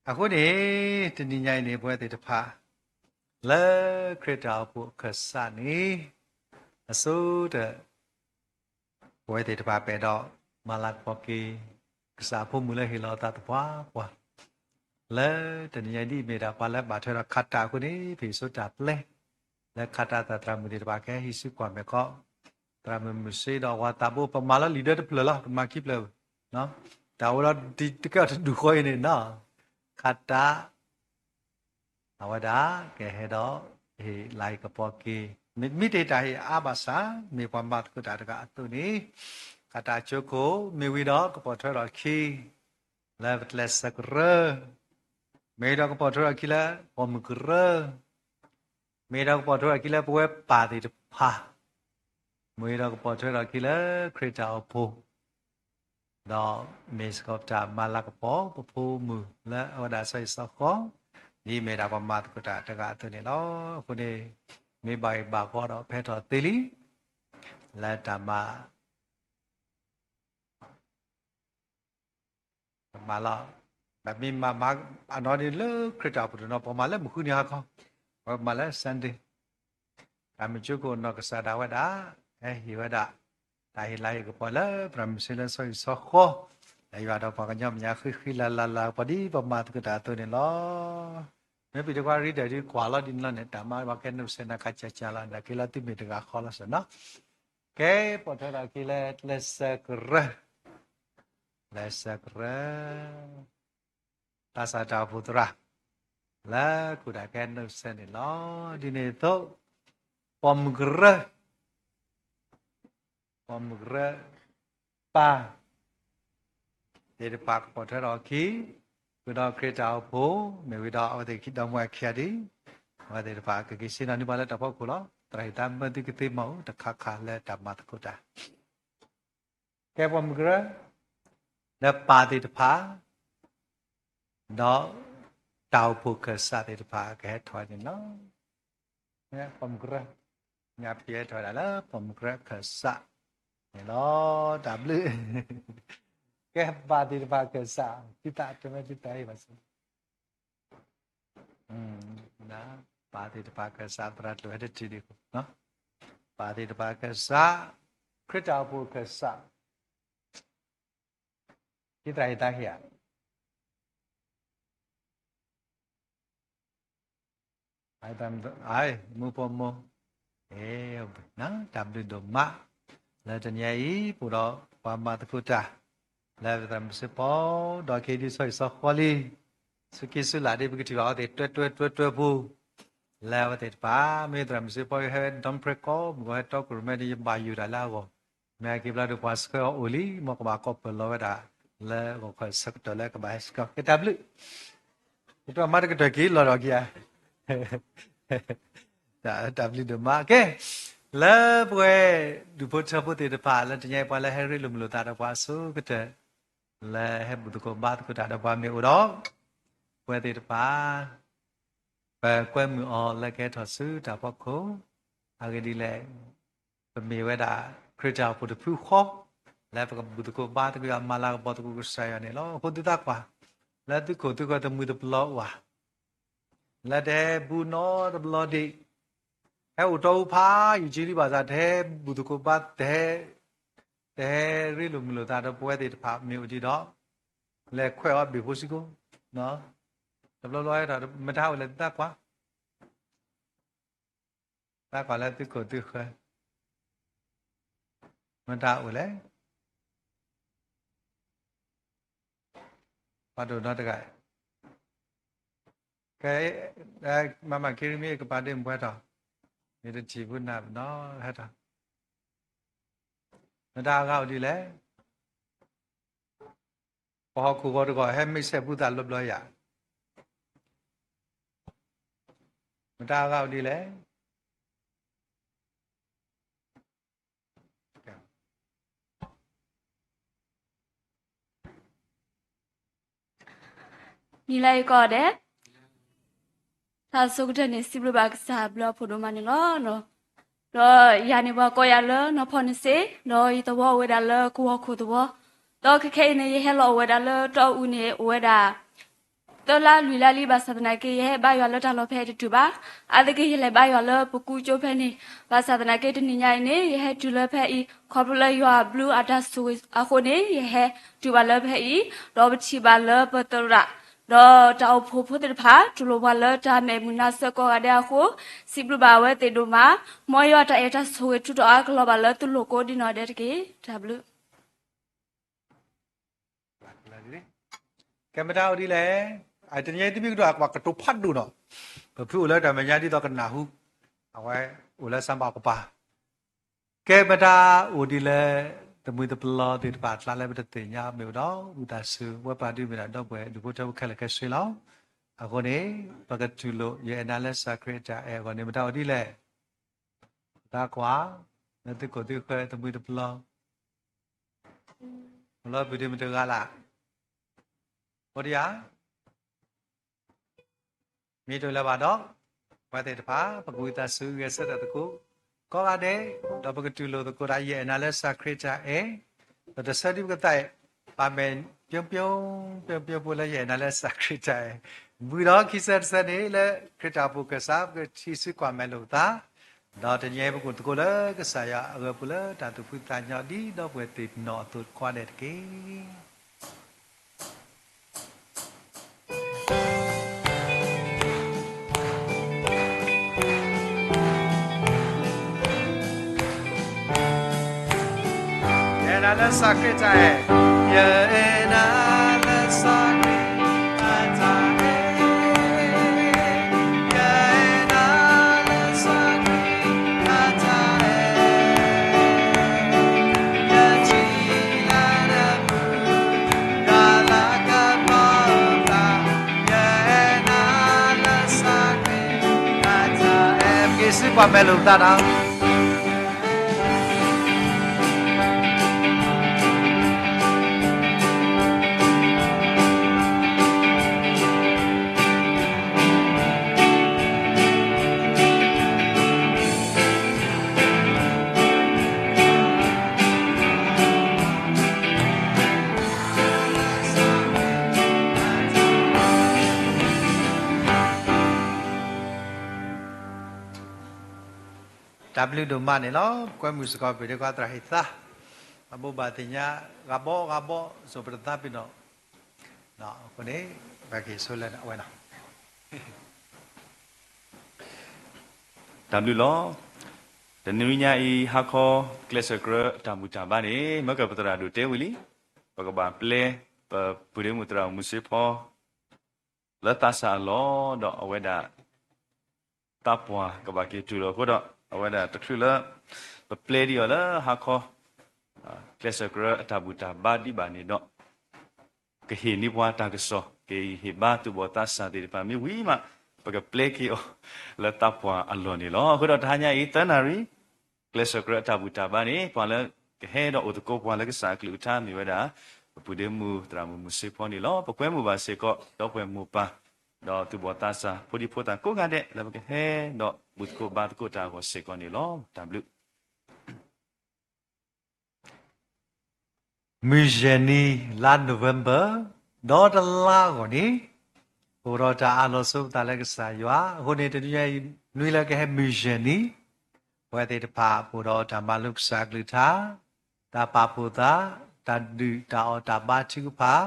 အဃိန့ၣ် တနံၤညါအံၤန့ၣ် ပဝဲသ့ၣ်တဖၣ် လၢခရံာ်တၢ်အိၣ်ဖှိၣ်အခၢၣ်စးန့ၣ် အဆိကတၢၢ် ပဝဲသ့ၣ်တဖၣ်ပအဲၣ်ဒိး မၤလၤကပီၤက့ၤ ကစၢ်အဖိမုၣ်လၢဟ့ၣ်လီၤအသးသပှၢ်ပှၢ် လၢတနံၤညါအံၤဒ်အမ့ၢ်ဒၣ်ပှၤလၢဘၣ်ထွဲဒီးခးတးအဃိန့ၣ် ပဟ့ၣ်ဆိတၢ်ပျဲ လၢခးတးသရၣ်မုၣ်သ့ၣ်တဖၣ်ကဟဲဟံးစုကွၢ်မဲာ်ခီ, သရၣ်မုၣ်မုၢ်စ့ဒီးဝၤသးဘိ ပမၤလီၤလံာ်ဒၢတဖျၢၣ်လီၤ, ပမၤခံဖျၢၣ်, တၢ်အိၣ်ဒီးတကဲအီၤတဒူၣ်ဃီအံၤန့ၣ်နီၤ, ခးတး အဝဲဒၣ်ကဟဲဒီး ဟ့ၣ်လၤဟ့ၣ်ကပီၤက့ၤ, မ့မ့ၢ်တဟ့ၣ်တၢ်ဟ့ၣ်အါဘၣ်ဆၣ် မ့ၢ်ပှၤမၤသကိးတၢ်တဂၤအသိးန့ၣ်, ခးတးဆိခိၣ် မ့ၢ်ဝံၤဒီးကပိာ်ထွဲထီၣ်အခံ လၢပကျဲးစၢးကရၢ, မ့ၢ်ဒီးကပိာ်ထွဲထီၣ်အခံလၢပိာ်မုၣ်ကရၢ, မ့ၢ်ဒီးကပိာ်ထွဲထီၣ်အခံလၢပဝဲပၢ်သ့ၣ်တဖၣ်, မ့ၢ်ဒီးကပိာ်ထွဲထီၣ်အခံလၢခရံာ်တၢ်အိၣ်ဖှိၣ် ဒီးမ့ၢ်စ့ၢ်ကီးပတၢ်မၤလၤကပီၤပဖိမုၣ်လၢအဝဲဒၣ်ဆီဟံၣ်ဆီဃီ, ဒ်မ့ၢ်ဒၣ်ပှၤမၤသကိးတၢ်တဂၤအသိးန့ၣ်လီၤ. အဃိန့ၣ် မ့ၢ်ဘၣ်ဂ့ၢ်ဘၣ်ဝီဒီးဖဲထီၣ်သ့လံ, လၢတၢ်မၤ ပမၤလီၤ, ပမ့ၢ်မၤမၤအနီၢ်ဒ်လၢခရံာ်တၢ်အိၣ်ဖှိၣ်တနီၤ ပမၤလၢမုၢ်ဃုနံၤဟါခီ, ပမၤလၢ Sunday, သရၣ်မုၣ်ကၠိခိၣ်နီၢ်ကစၢ်ဒၣ်ဝဲဒၣ်, ဟဲဟ့ၣ်ဝဲဒၣ် တၢ်ဟ့ၣ်လၤဟ့ၣ်ကပီၤလၢသရၣ်မုၣ်စ့လၢဆီဟံၣ်ဆီဃီ, လၢယွၤဒီးပှၤကညီမဲာ်ညါဃံဃံလၤလၤလၤပှၤဒ်ပမၤသကိးတၢ်အသိးန့ၣ်လီၤ. မ့ၢ်ပှၤတခွါရံဒၢးဒ်ကွၢ်လီၤဒ်န့ၣ်လီၤန့ၣ် တၢ်မၤဘၣ်ကဲနုာ်စဲးနၤခါကၢ်ကၢ်လီၤ နာ်က့လီၤသုမ့ၢ်တဂၤဃီလီၤစ့ၢ်နီၤ. ကဲ ပိာ်ထွဲထီၣ်အခံလၢကျဲးစၢးကရၢ, ကျဲးစၢးကရၢ, သးစၢ်တၢ်အိၣ်ဖှိၣ်သရၣ်, လၢခိၣ်ဒၣ်ကဲနုာ်စဲးန့ၣ်လီၤ. ဒ်န့ၣ်အသိး ပိာ်မုၣ်ကရၢ ပိာ်မုၣ်ကရၢ ပၢ် သ့ၣ်တဖၣ်ကပိာ်ထွဲထီၣ်အခံ, ဃုာ်ဒီးခရံာ်တၢ်အိၣ်ဖှိၣ် မ့ၢ်ဝံၤဒီးအဝဲသ့ၣ်ခံဒီမါဝၤခံဂၤဒ်, အဝဲသ့ၣ်တဖၣ်ကက့ၤဆ့ၣ်နီၤန့ၢ်ပှၤလၢတၢ်ဖီခိၣ်လီၤ. သရၣ်ဟ့ၣ်သးမၢသုကသ့မၤအိၣ်တခါခါလၢတၢ်မၤသကိးတၢ် ကဲပိာ်မုၣ်ကရၢ, လၢပၢ်သ့ၣ်တဖၣ်, ဒီးတၢ်အိၣ်ဖှိၣ်ခၢၣ်စးသ့ၣ်တဖၣ်ကဟဲထီၣ်န့ၣ်လီၤ. ပိာ်မုၣ်ကရၢ, ညါပကဟဲထီၣ်ဝဲဒၣ်လၢပိာ်မုၣ်ကရၢခၢၣ်စးန့ၣ်လီၤ. တၢ်ဘျုး, ကဲပၢ်သ့ၣ်တဖၣ်ခၢၣ်စး, သုသးတမ့ၢ်သုသးအံၤဘၣ်စ့ၢ် ပၢ်သ့ၣ်တဖၣ်ခၢၣ်စး သရၣ်ကျိၤဟဲတထံၣ်ဒံး, ပၢ်သ့ၣ်တဖၣ်ခၢၣ်စး, ခရံာ်တၢ်အိၣ်ဖှိၣ်ခၢၣ်စး, ဒ်သရၣ်ဟ့ၣ်သးဟ့ၣ်ဧါ, မူဖိမိၢ်, တၢ်ဘျုးဒိၣ်မး, လၢတနံၤအံၤ ပအိၣ်ဒီးပှၤမၤသကိးတၢ် လၢပသရၣ်မုၣ်စ့ပီ, ဒီးက့ၤဒ်ဆီဟံၣ်ဆီဃီလံ, ဆူခံဆူလၢ်ဒ်ပကထံၣ်ဘၣ်အဝဲသ့ၣ်တွဲတွဲတွဲတွဲဖိ, လၢအဝဲသ့ၣ်တဖၣ် မ့ၢ်သရၣ်မုၣ်စ့ပီဟဲဝဲ dump truck ကိးမုၢ်ဂီၤ ဟဲတီခိၣ်ရိၣ်မဲန့ၣ် ယဘၣ်ယိၣ်တၢ်လၢအဂီၢ်, မ့ၢ်အက့ၤဘျီဒီးပှၤဆှၢအီၤအိၣ်လံ မ်ကဘၣ်ကိးပၢၢ်လီၤဝဲဒၣ် လၢဂီၤခီဆၢကတီၢ်လၢကဘၣ်ဟဲစ့ၢ်ကီး ကဲတၢ်ဘျုး, ကတီၢ်မၤတကတၢၢ်က့ၤလီၤဒီးက့ၤဧါ တၢ်ဘျုးဒိၣ်မး ကဲ, လၢပဝဲဒူၣ်ဖိထၢဖိသ့ၣ်တဖၣ် လၢတနံၤအံၤပှၤလၢဟဲရ့လိာ်မုာ်လိာ်သးဒီးပှၤအဆိကတၢၢ်, လၢဟဲဘူၣ်သကိးဘါသကိးတၢ်ဒီးပှၤမ့ၢ်အိၣ်ဒီး, ပဝဲသ့ၣ်တဖၣ် ပကွဲမုာ်အီၤလၢကဟဲထီၣ်ဆူတၢ်ဖီခိၣ်, အဂ့ၢ်ဒ်လဲၣ်, ပမ့ၢ်ဝဲဒၣ် ခရံာ်တၢ်အိၣ်ဖှိၣ်တဖုဃီ, လၢပကဘူၣ်သကိးဘါသကိးယွၤ မၤလၤကပီၤသကိးကစၢ်ယွၤန့ၣ်လီၤ. အဃိသုသးကွၢ်, လၢသုခိၣ်သုဃၢၤတမှံၤတပလီၤအိၣ်ဧါ, လၢတဟဲဘူၣ်နီတဘျီဒံး, ဟဲအိၣ်တီအူဖးယံာ်က့လံဘၣ်ဆၣ် တဟဲဘူၣ်သကိးဘါ တဟဲ, တဟဲရ့လိာ်မုာ်လိာ်သးဒီးပဝဲသ့ၣ်တဖၣ်မ့ၢ်အိၣ်ဒံးဒီး, လဲၤခွဲးအီၤဘ့ၣ်ဖိစ့ၢ်ကီး, တဘျီဘျီဟဲထီၣ် မတၤအိၣ်လဲၣ်သုသးကွၢ် သးကွၢ်လၢသုခိၣ်သုဃၢၤ, မတၤအိၣ်လဲၣ်, ပှၤဒိၣ်နီတဂၤ, ကဲ, မၤမၤက့ၤရံမ့ၢ်ကပာ်ဒ့ၣ်မွဲထီၣ်, မ့ၢ်တထံၣ်ဖုနၢ်ပနီၤဟဲထီၣ်, မတၤအဂၤအိၣ်ဒ်လဲၣ်. ပဟီၣ်ခိၣ်ဂီၤတဂီၤ ဟဲမ့ၢ်ဆဲးပူသးလီၤဘျီယၤ, မတၤအဂၤအိၣ်ဒ်လဲၣ်. နံၤလၢအံၤကိးဂၤဒဲး, တၢ်ဆိကတၢၢ်န့ၣ် စံးဘျုးဘၣ်ကစၢ်ဘျုးအဖှိၣ်ဒိၣ်မးန့ၣ်လီၤ. ဒီးယၤန့ၣ်ပှၤကိးယၤလၢနီၢ်ဖီၣ်နစ့, ဒီးယသဝီအိၣ်ဝဲဒၣ်လၢကဝီၤခိၣ်သဝီ, ဒီးခဲခဲအံၤန့ၣ် ယဟဲလီၤအိၣ်ဝဲဒၣ်လၢတီအူန့ၣ် အိၣ်ဝဲဒၣ် သၢလါလွံၢ်လါလံ ဘၣ်ဆၣ်သနာ်က့ ယဟဲဘါယွၤလၢတၢ်လီၢ်ဖဲအံၤတတုၤဘၣ်. အါတက့ၢ်ယလဲၤဘါယွၤလၢပကူကၠိဖဲန့ၣ်, ဘၣ်ဆၣ်သနာ်က့တနံၤညါအံၤန့ၣ် ယဟဲတုၤလၢဖဲအံၤ ခီဖျိလၢယွၤအဘျုးအတၢ်ဆိၣ်ဂ့ၤအဃိန့ၣ် ယဟဲတုၤဘၣ်လၢဖဲအံၤ, ဒီးပထံၣ်ဘၣ်လၢပသရၣ် ဒီးတၢ်အိၣ်ဖှိၣ်ဖိသ့ၣ်တဖၣ် တူၢ်လိာ်ပှၤလၢတၢ်မဲာ်မုာ်နါစၢၤကိးဂၤဒဲးအဃိ, စံးဘျုးဘၣ်အဝဲသ့ၣ်ဒိၣ်မး, မ်ယွၤတၢ်အဲၣ်တၢ်ဆိၣ်ဂ့ၤထုးထီၣ်အါကလီၤဘၣ်လၢသုလိၤကိးဒ်နီၢ်ဒဲးတက့ၢ်. တၢ်ဘျုး ကဲမတၤအိၣ်ဒ်လဲၣ်. တနံၤအံၤတမံၤကဒီး ပှၤကတိၤဖးဒိၣ်နီၤ, ပဖုအိၣ်လၢတၢ်မဲာ်ညါဒ်သိးကနၢ်ဟူ, အဝဲအိၣ်လၢ စၣ်ဘၣ်ကပၤ, ကဲမတၤအိၣ်ဒ်လဲၣ်. တမှံၤတပလီသ့ၣ်တဖၣ်အကျါလၢပတသ့ၣ်ညါမ့ၢ်အိၣ်ဒီး ဝံသးစူၤဝဲပှၤဒုးမ့ၢ်ဒၣ်ဒီပုၢ်ဝဲၢ်ဒူၣ်ဖိထၢဖိခဲလၢာ်ခဲဆ့လီၤ. အဃိန့ၣ် ပကတူၢ်လိာ် ယအဲၣ်နၤလၢကစၢ်ခရံာ်အတၢ်အဲၣ်အဂီၢ်န့ၣ် မတၤအိၣ်ဒ်လဲၣ်. တၢ်ကွၢ်, လၢသုခိၣ်သုဃၢၤတမှံၤတပလီ, အိၣ်လၢပုၢ်ဒ့မုၣ်တဂၤလၢ်, အိၣ်ဒံးဧါ. မ့ၢ်တအိၣ်လၢၤဘၣ်ဒီး, ပဝဲသ့ၣ်တဖၣ် ပကဝံသးစူၤဂဲၤဆၢထၢၣ်သကိး ကိးဂၤဒဲး, ဒီးပကတူၢ်လိာ်သကိးဒၣ် ယအဲၣ်နၤလၢကစၢ်ခရံာ်အတၢ်အဲၣ်, ဒီးတဆၢဒ်ပကသးအဲၣ် ပာ်မဲာ် ပျိပျိပျိပျိလၢယအဲၣ်နၤလၢကစၢ်ခရံာ်အတၢ်အဲၣ်, ဘုဒီးခံဆၢတဆၢန့ၣ် လၢခရံာ်တၢ်အိၣ်ဖှိၣ်ကစၢ် ပကထံၣ်ဆူကွၢ်မဲာ်လိာ်ပသး, ဒီးတနံၤအံၤပကအိၣ်သကိးလၢကစၢ်ယွၤအဂၢၢ်အပူၤလၢတၢ်သူၣ်ဖှံသးညီဒ်ဒီပုၢ်ဝဲၢ်သ့ၣ်နီၣ်အသိးကိးဂၤဒဲးတက့ၢ်. ယအဲၣ်နၤလၢကစၢ်ခရံာ်အတၢ်အဲၣ်, ယအဲၣ်နၤလၢကစၢ်ခရံာ်အတၢ်အဲၣ်, ယအဲၣ်နၤလၢကစၢ်ခရံာ်အတၢ်အဲၣ်, ယထံၣ်လၢနမူ ကလၤကပီၤသး, ယအဲၣ်နၤလၢကစၢ်ခရံာ်အတၢ်အဲၣ်, ပက့ၤဆူကွၢ်မဲာ်လိာ်ပသးနီၤ. တၢ်ဘျုးဒိၣ်မးန့ၣ်လီၤ. ကွဲမုာ်စ့ၢ်ကီး ပဒ့ခွါသရၣ်ဟ့ၣ်သါ အဘိးဘၣ်သ့ၣ်ညါ ဂၤဘီဂၤဘီ စိၤပတသးပ့ၤနီၣ်, အဃိန့ၣ် ပကဟ့ၣ်ဆိလၢအဝဲနီၤ. တၢ်ဘျုးလီၤ. တနွံညါအံၤ ဟါခီ ကျဲးစၢးကြၢးတၢ်ဘူၣ်တၢ်ဘါန့ၣ် မ့ၢ်ကပသရၣ်ဒိၣ်တဲဝံၤလံ, ပကဘၣ်ပျဲ ပပုၢ်ဒ့မုၣ်သရၣ်မုၣ်စ့ဖီ လၢသးစၢ်အလီၢ် ဒီးအဝဲဒၣ် သးပှၢ်ကဘၣ်က့ၤတုၤလီၤအဃိဒီး အဝဲဒၣ်တချုးလၢ ပပျဲဒံးအီၤလၢဟါခီ ကျဲးစၢးကြၢးအတၢ်ဘူၣ်တၢ်ဘါဒံးဘၣ်န့ၣ်ဒီး ကဟ့ၣ်န့ၢ်ပှၤတၢ်ကစီၣ် ကဟ့ၣ်ဘါသူၣ်ဘီၣ်သးစၢ်သ့ၣ်တဖၣ်မ့ၢ်ဝံၤမး ပကပျဲက့ၤအီၤ လၢသးပှၢ်အလီၢ်န့ၣ်လီၤ. အဃိဒီးတဟါညါအံၤ သၢနၣ်ရံၣ် ကျဲးစၢးကြၢးအတၢ်ဘူၣ်တၢ်ဘါန့ၣ် ပှၤလၢကဟဲဒီးအိၣ်သကိးပှၤလၢကစၢ်အကလုၢ်ကထါမ့ၢ်ဝဲဒၣ် ပပုၢ်ဒ့မုၣ်သရၣ်မုၣ်မုၢ်စ့ဖီန့ၣ်လီၤ. ပကွဲမုာ်ဘၣ်စ့ၢ်ကီး ဒီပုၢ်ဝဲၢ်မိၢ်ပၢ် ဒီးသူၣ်ဘီၣ်သးစၢ် ဖိဒံဖိသၣ်ကိးဂၤဒဲး လၢပကဟဲဒီးဘူၣ်သကိးဘါသကိးတၢ်အဂီၢ်စ့ၢ်ကီးန့ၣ်လီၤ. တၢ်ဘျုး မုၢ်ယဲၢ်နံၤ လါ November ဒီးတလါအဂီၢ်န့ၣ် အိၣ်ဒီးတၢ်အးလီၤဆိပသးလၢကစၢ်ယွၤအဃိန့ၣ် တနွံအံၤ နွံလၢကဟဲမုၢ်ယဲၢ်နံၤ ပဝဲသ့ၣ်တဖၣ် ပအိၣ်ဒီးတၢ်မၤလိကစၢ်အကလုၢ်ကထါ, တၢ်ပာ်ဖှိၣ်သး, တၢ်ဒုၣ်တၢ်အီၣ်တၢ်ဘါထုကဖၣ်,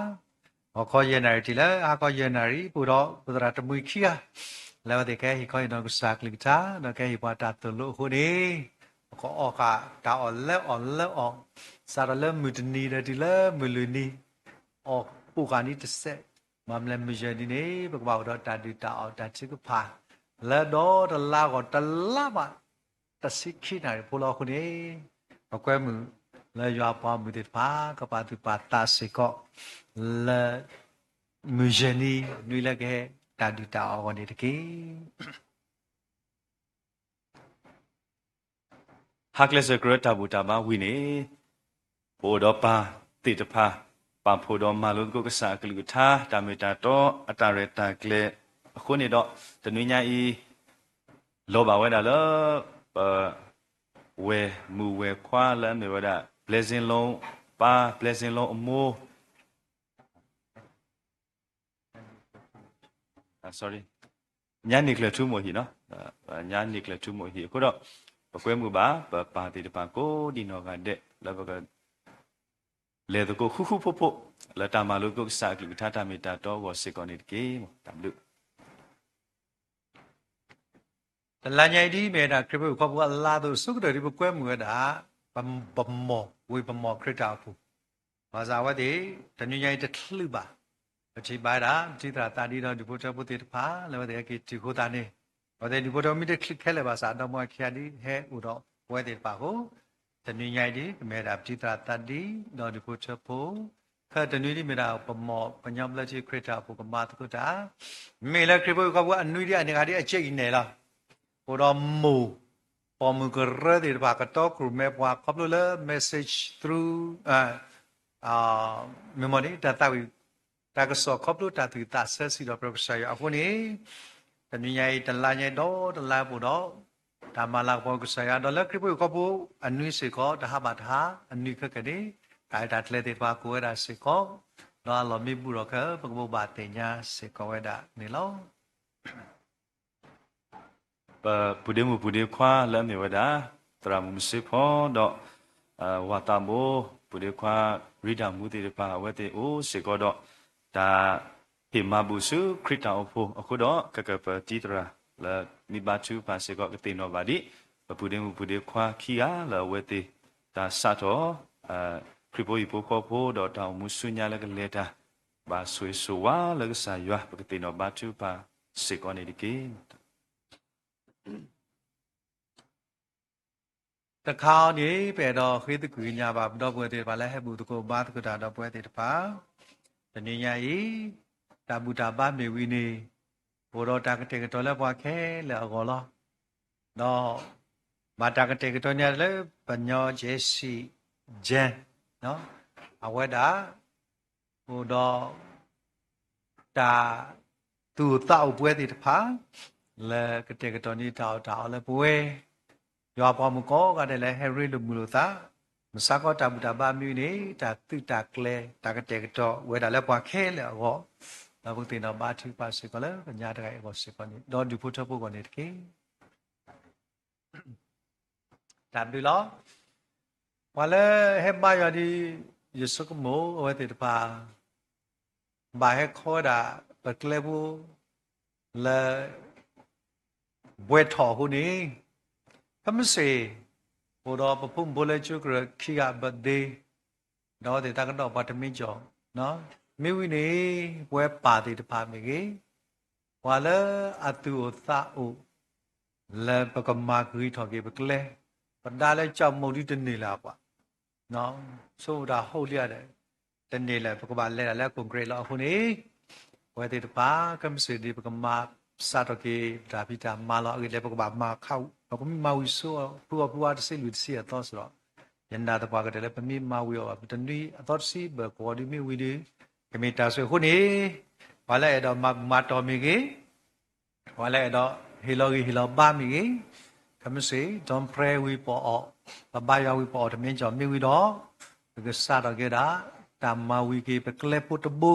ဟါခီယဲၢ်နၣ်ရံၣ်တုၤလၢဟါခီယဲၢ်နၣ်ရံၣ် ပအိၣ်ဒီးပသရၣ်တမှံၤခံဂၤ လၢအဝဲသ့ၣ်ကဟဲဟ့ၣ်ခီဟ့ၣ်နီၤကစၢ်အကလုၢ်ကထါ ဒီးကဟဲဟ့ၣ်ပှၤတၢ်သိၣ်လိအဃိန့ၣ် ပကအီၣ်ဃာ်တၢ်အီၣ်လၢအီၣ်လၢအီၣ် စးထီၣ်လၢမုၢ်တနံၤဒီးတုၤလၢမုၢ်လွံၢ်နံၤ အီၣ်ပိာ်ဃာ်န့ၣ်တစဲး ဘၣ်မနုၤလဲၣ် မုၢ်ယဲၢ်နံၤန့ၣ် ပကဘၣ်အိၣ်ဒီးတၢ်ဒုၣ်တၢ်အီၣ်တၢ်ထုကဖၣ် လၢဒီတလါအဂီၢ် တလါဘၣ် တဆံခံနၣ်ရံၣ်ဖိလီၤအဃိန့ၣ်, ပကွဲမုာ်လၢယွၤအပှၤမုၢ်သ့ၣ်တဖၣ် ကပာ်သူၣ်ပာ်သးစ့ၢ်ကီး လၢမုၢ်ယဲၢ်နံၤ နွံလၢကဟဲ တၢ်ဒုၣ်တၢ်အီၣ်အဂီၢ်န့ၣ်တက့ၢ်. ဟါကျဲးစၢးကရၢတၢ်ဘူၣ်တၢ်ဘါဝံၤန့ၣ်, ပအိၣ်ဒီးပၢ်သ့ၣ်တဖၣ် ပာ်ဖှိၣ်ဒီးမၤလိသကိးကစၢ်အကလုၢ်ကထါ တၢ်မ့ၢ်တၢ်တီအတၢ်ရဲၣ်တၢ်ကျဲၤအဃိန့ၣ်ဒီး, တနွံညါအံၤ လီၤဘၣ်ဝဲဒၣ်လၢ ပ ဝဲၢ်မုၣ်ဝဲၢ်ခွါလၢအမ့ၢ်ဝဲဒၣ် ဘျဲစ့လီ ပၢ် ဘျဲစ့လီအမိၢ် sorry, ညါန့ၣ်ကျၢၤထူမိၢ်ဟံၣ်နီၤ, ညါန့ၣ်ကျၢၤထူမိၢ်ဟံၣ်အဃိဒီး, ပကွဲမုာ်ဘၣ် ပပၢ်သ့ၣ်တဖၣ်ကိးဒံနီၢ်ဂၤဒဲး လၢပက လဲၤသကိးဃူဃူဖိးဖိး လၢတၢ်မၤလိသကိးကစၢ်အကလုၢ်ကထါတၢ်မ့ၢ်တၢ်တီအဂီၢ်စ့ၢ်ကီးန့ၣ်တက့ၢ်. တၢ်ဘျုး တလါညါအံၤဒ်မ့ၢ်ဒၣ်ခရံာ်ဖိဟံၣ်ဖိဃီဖိအလါအသိး အဆိကတၢၢ်ဒ်ပကွဲမုာ်ဝဲဒၣ် ပ ပမီၢ်ဝံၤပမီၢ်ခရံာ်တၢ်အိၣ်ဖှိၣ်, ဘၣ်ဆၣ်အဝဲသ့ၣ် တနွံညါအံၤတချုးဘၣ်, ပထံၣ်ဘၣ်ဝဲဒၣ် ပတံၤသရၣ်သးဒ့ဒီးဒူၣ်ဖိထၢဖိသ့ၣ်တဖၣ် လၢအဝဲသ့ၣ်ဟဲက့ၤတုၤအဃိသတးန့ၣ်, အဝဲသ့ၣ်ဒူၣ်ဖိထၢဖိမ့ၢ်တချုးခဲလၢာ်ဘၣ်ဆၣ် ဒီမါဝၤခံဂၤဒ်ဟဲအိၣ်ဒီးပဝဲသ့ၣ်တဖၣ်အဃိ, တနွံညါအံၤဒ် ကမ့ၢ်ဝဲဒၣ်ပတံၤသရၣ်သးဒ့ ဒီးဒူၣ်ဖိထၢဖိ ခၢၣ်တနွံဒ်မ့ၢ်ဒၣ်ပမီၢ်ကညီဘျၢထံခရံာ်တၢ်အိၣ်ဖှိၣ်ကမၤသကိးတၢ်, မ့ၢ်လၢခရံာ်ဖိဟံၣ်ဖိဃီဖိအနွံဒ်အန့ၣ်ဂၤဒ်အစဲအံၤနဲၣ်လီၤ. အိၣ်ဒီးမိၢ် ပိာ်မုၣ်ကရၢသ့ၣ်တဖၣ် ကတီခိၣ်ရိၣ်မဲပှၤခီဖျိလၢ message through မ့ၢ်မ့ၢ်န့ၣ် တၢ်သးဝံၣ် တၢ်ကစီၣ်ခီဖျိတၢ်သူၣ်ဝံၣ်သးဆၢစံးထီၣ်ပတြၢၤကစၢ်ယွၤအဃိန့ၣ်, တနွံညါအံၤတလါညါဒီတလါပူၤဒီး တၢ်မၤလၤကပီၤကစၢ်ယွၤ ဒီးလၢခရံာ်ဖိဟံၣ်ဖိဃီဖိအနွံစ့ၢ်ကီး တဟါဘၣ်တဟါ အနွံခဲကနံၣ်န့ၣ် တၢ်ရဲၣ်တၢ်ကျဲၤသ့ၣ်တဖၣ်ကအိၣ်ဝဲဒၣ်စ့ၢ်ကီး, ဒီးအလီၢ်မ့ၢ်ဘူးထီၣ်ခဲအံၤ ပကဘိးဘၣ်သ့ၣ်ညါစ့ၢ်ကီးဝဲဒၣ်န့ၣ်လီၤ. ပပုၢ်ဒ့မုၣ်ပုၢ်ဒ့ခွါလၢအမ့ၢ်ဝဲဒၣ် သရၣ်မုၣ်မုၢ်စ့ဖီဒီး ဝၤသးဘိ ပုၢ်ဒ့ခွါ ရံဒၣ်မူသ့ၣ်တဖၣ် အဝဲသ့ၣ်အိၣ်စ့ၢ်ကီးဒီး တၢ်ဟ့ၣ်မၤဘူၣ်ဆူခရံာ်တၢ်အိၣ်ဖှိၣ်အဃိဒီး ကကပၢၤတံၤသရၣ်လၢမ့ၢ်ဘါထုကဖၣ်စ့ၢ်ကီး ကသ့ၣ်နီၣ်ဘၣ်ဒ် ပပုၢ်ဒ့မုၣ်ပုၢ်ဒ့ခွါခံဂၤလၢအဝဲသ့ၣ် တၢ်စးထီၣ် ခရံာ်ဖိဟံၣ်ဖိဃီဖိဒီးတၢ်အိၣ်မူဆူညါလၢကလဲၤတၢ် ဘၣ်ဆိၣ်ဂ့ၤဆိၣ်ဝါလၢကစၢ်ယွၤ ပကသ့ၣ်နီၣ်ဘါထုကဖၣ်စ့ၢ်ကီးန့ၣ်တက့ၢ်. တခါအံၤန့ၣ် ပအဲၣ်ဒိးဃ့သကွံၢ်ကညးဘၣ် ပဒီပုၢ်ဝဲၢ်သ့ၣ်တဖၣ်လၢဟဲဘူၣ်သကိးဘါသကိးတၢ်ဒီးပဝဲသ့ၣ်တဖၣ်, တနွံညါအံၤ တၢ်ဘူၣ်တၢ်ဘါမ့ၢ်ဝံၤန့ၣ် အိၣ်ဒီးတၢ်ကတဲာ်ကတီၤလၢပှၤခဲလၢာ်အဂီၢ်လီၤ. ဒီး ဘၣ်တၢ်ကတဲာ်ကတီၤန့ၣ်လၢ ပညီ Jesse James အဝဲဒၣ် အိၣ်ဒီး တၢ်သူၣ်အိၣ်သးအိၣ်ပဝဲသ့ၣ်တဖၣ် လၢကတဲာ်ကတီၤန့ၢ်တၢ်အီၣ်တၢ်အီလၢပဝဲ ယွၤပှၤမုၣ်ကိးဂၤဒဲးလၢဟဲရ့လိာ်မုာ်လိာ်သး, မ့ၢ်စ့ၢ်ကီးတၢ်ဘူၣ်တၢ်ဘါမ့ၢ်ဝံၤန့ၣ် တၢ်သုးတၢ်ကျဲၤ တၢ်ကတဲာ်ကတီၤဝဲဒၣ်လၢပှၤခဲလၢာ်အဂီၢ်, ဒီးပကသ့ၣ်နီၣ်ဘါထုကဖၣ်စ့ၢ်ကီးလၢပညါတဂၤအံၤအဂီၢ်စ့ၢ်ကီးန့ၣ် ဒီးဒူၣ်ဖိထၢဖိအဂီၢ်န့ၣ်တက့ၢ်. တၢ်ဘျုးလီၤ. ပှၤလၢဟဲဘါယွၤဒီး ယဆိကမိၣ်အဝဲသ့ၣ်တဖၣ် ဘၣ်ဟဲခီဝဲဒၣ် ပကျဲဖိ လၢ ဘှဲထီၣ်အဃိန့ၣ်, ခဲမုၢ်ဆ့ၣ် အိၣ်ဒီးပဖိမုၣ်ဖိလၢကၠိကရၢခံဂၤ birthday ဒီးအဝဲသ့ၣ်တၢ်ကဒီးပှၤတမ့ၢ်ကီၢ်, မ့ၢ်ဝံၤန့ၣ် ပဝဲပၢ်သ့ၣ်တဖၣ်မ့ၢ်ဂ့ၤ, ပှၤလၢအသူၣ်အိၣ်သးအိၣ် လၢပကမၤကဂံၢ်ထီၣ်က့ၤပကျဲ, ပဒါလၢကၠီၣ်မိၢ်ဒုတန့ၢ်လၢၤပှၤ ဆိမိၣ်တၢ်ဟိလံဒီး တန့ၢ်လၢၤ ပကဘၣ်လဲၤဒၣ်လၢ Congress လီၤအဃိန့ၣ်, ပဝဲသ့ၣ်တဖၣ် ခဲမုၢ်ဆ့ၣ်ဒ်ပကမၤစးထီၣ်က့ၤ ပတၢ်ဖံးတၢ်မၤလီၤ. အဂ့ၢ်ဒ်လဲၣ် ပကဘၣ်မၤခး ပကမ့ၢ်မၤဝံၤဆိ ဖုအီၣ်ဖုအီတဆံလွံၢ်တဆံအသီစ့ၢ်ဒီး, ယနာ်သပှၢ်ကတၢၢ်လၢပမ့ၢ်မၤဝံၤအီၤဘၣ် ပတနွံအသီတဆံဘၢၣ်ကဝီၤဒ်မ့ၢ်ဝံၤဒီး, ကမ့ၢ်တၢ်ဆိၣ်ဂ့ၤအဃိန့ၣ်, ပှၤလၢအဲၣ်ဒိးမၤဘူၣ်မၤတီၢ်မ့ၢ်ဂ့ၤ ပှၤလၢအဲၣ်ဒိးဟ့ၣ်လီၤဂ့ၤဟ့ၣ်လီၤဘါမ့ၢ်ဂ့ၤ, ခဲမုၢ်ဆ့ၣ် dawn prayer ဝံၤပအီၣ်, ပဘါယွၤဝံၤပအီၣ်တမ့ၢ်ကီၢ်မ့ၢ်ဝံၤဒီး, ပကစးထီၣ်က့ၤဒၣ် တၢ်မၤဝံၤက့ၤပကျဲဖိတဘိ,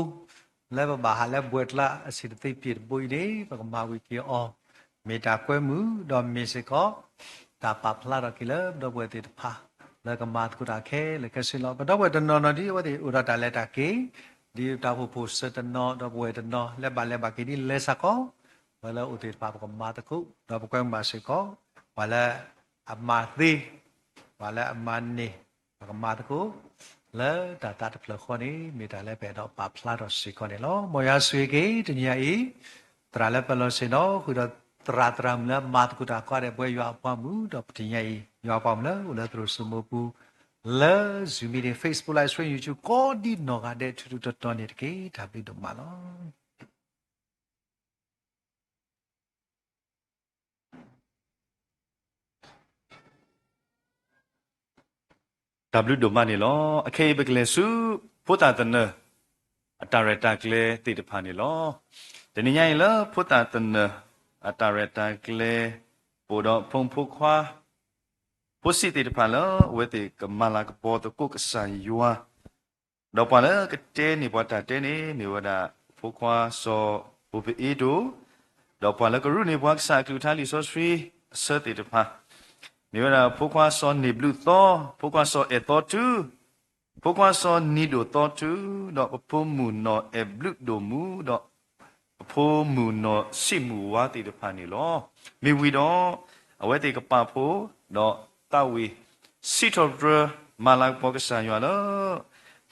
လၢပဘၣ်ဟးလၢဘှဲကျါအဆံးတသ့ပျ့ၤတဘိအံၤန့ၣ် ပကမၤဝံၤက့ၤအီၤ, မ့ၢ်တၢ်ကွဲမုာ်ဒီးမ့ၢ်စ့ၢ်ကီး တၢ်ပာ်ဖျါထီၣ်က့ၤလၢပဒီပုၢ်ဝဲၢ်သ့ၣ်တဖၣ် လၢကမၤသကိးတၢ်ခဲလၢာ်ခဲဆ့လီၤ. ပဒီပုၢ်ဝဲၢ်တနီၤနီၤဒ်အဝဲသ့ၣ်အိၣ်ဒီးတၢ်လဲၤတၢ်က့ၤ, ဒ်တၢ်အိၣ်ဖှိၣ်ဖိစၢၤတနီၤ ဒီပုၢ်ဝဲၢ်တနီၤ လဲၤဘၣ်လဲၤဘၣ်က့ၤဒ်လဲၤဆၢကီး, ပှၤလၢအအိၣ်သ့ၣ်တဖၣ်ပကမၤသကိး ဒီးပကွဲမုာ်ဘၣ်စ့ၢ်ကီး, ပှၤလၢအမၤသ့, ပှၤလၢအမၤန့ၢ်, ပကမၤသကိး, လၢတၢ်သးတဖျၢၣ်ဃီန့ၣ် မ့ၢ်တၢ်လၢပအဲၣ်ဒိးပာ်ဖျါထီၣ်စ့ၢ်ကီးန့ၣ်လီၤ. မ်ယွၤဆိၣ်ဂ့ၤက့ၤတနံၤအံၤ, သရၣ်လၢပလီၢ်ဆ့ၣ်နီၤ ဃုာ်ဒီးသရၣ်သရၣ်မုၣ်လၢမၤသကိးတၢ်ကိးဂၤဒဲးပဝဲယွၤအပှၤမုၣ်, ဒီးပတနံၤအံၤ ယွၤအပှၤမုၣ်လၢအိၣ်လၢသရိာ်စိမိပူၤ, လၢ Zoom meeting, Facebook Live Stream, YouTube ကိးဒ်နီၢ်ဂၤဒဲး ထူထူတီတီန့ၣ်တက့ၢ်. တၢ်ဘျုးဒိၣ်မးလီၤ. တၢ်ဘျုးဒိၣ်မးန့ၣ်လီၤ. အခဲအံၤပကလဲၤဆူ ဖိသၣ်သနၢၣ် အတၢ်ရဲၣ်တၢ်ကျဲၤသ့ၣ်တဖၣ်န့ၣ်လီၤ. တနံၤညါအံၤလၢဖိသၣ်သနၢၣ် အတၢ်ရဲၣ်တၢ်ကျဲၤ ပအိၣ်ဒီးဖိမုၣ်ဖိခွါ ဖိဆံးသ့ၣ်တဖၣ်လၢ အဝဲသ့ၣ်ကမၤလၤကပီၤသကိးကစၢ်ယွၤ ဒီးပှၤလၢကတဲန့ၢ်ပှၤတၢ်တဲန့ၣ် မ့ၢ်ဝဲဒၣ် ဖိခွါစီၤဘိၣ်ပအ့ဒိၣ်, ဒီးပှၤလၢကရူၢ်န့ၢ်ပှၤကစၢ်အကလုၢ်ကထါလံာ်စီဆှံအဆၢသ့ၣ်တဖၣ်, မ့ၢ်ဝဲဒၣ် ဖိခွါစီၤန့ၢ်ဘျုးသီ, ဖိခွါစီၤအဲၣ်သီတု, ဖိခွါစီၤနံၤဒိၣ်သီတု, ဒီးပဖိမုၣ်နီၢ်အဲၣ်ဘျုးဒိၣ်မူ, ဒီး ပဖိမုၣ်နီၢ်ဆံးမုၢ်ဝါသ့ၣ်တဖၣ်န့ၣ်လီၤ. မ့ၢ်ဝံၤဒီး အဝဲသ့ၣ်ကပာ်ဖှိၣ် ဒီးသးဝံၣ် စံးထီၣ်ပတြၢၤ မၤလၤကပီၤကစၢ်ယွၤလၢ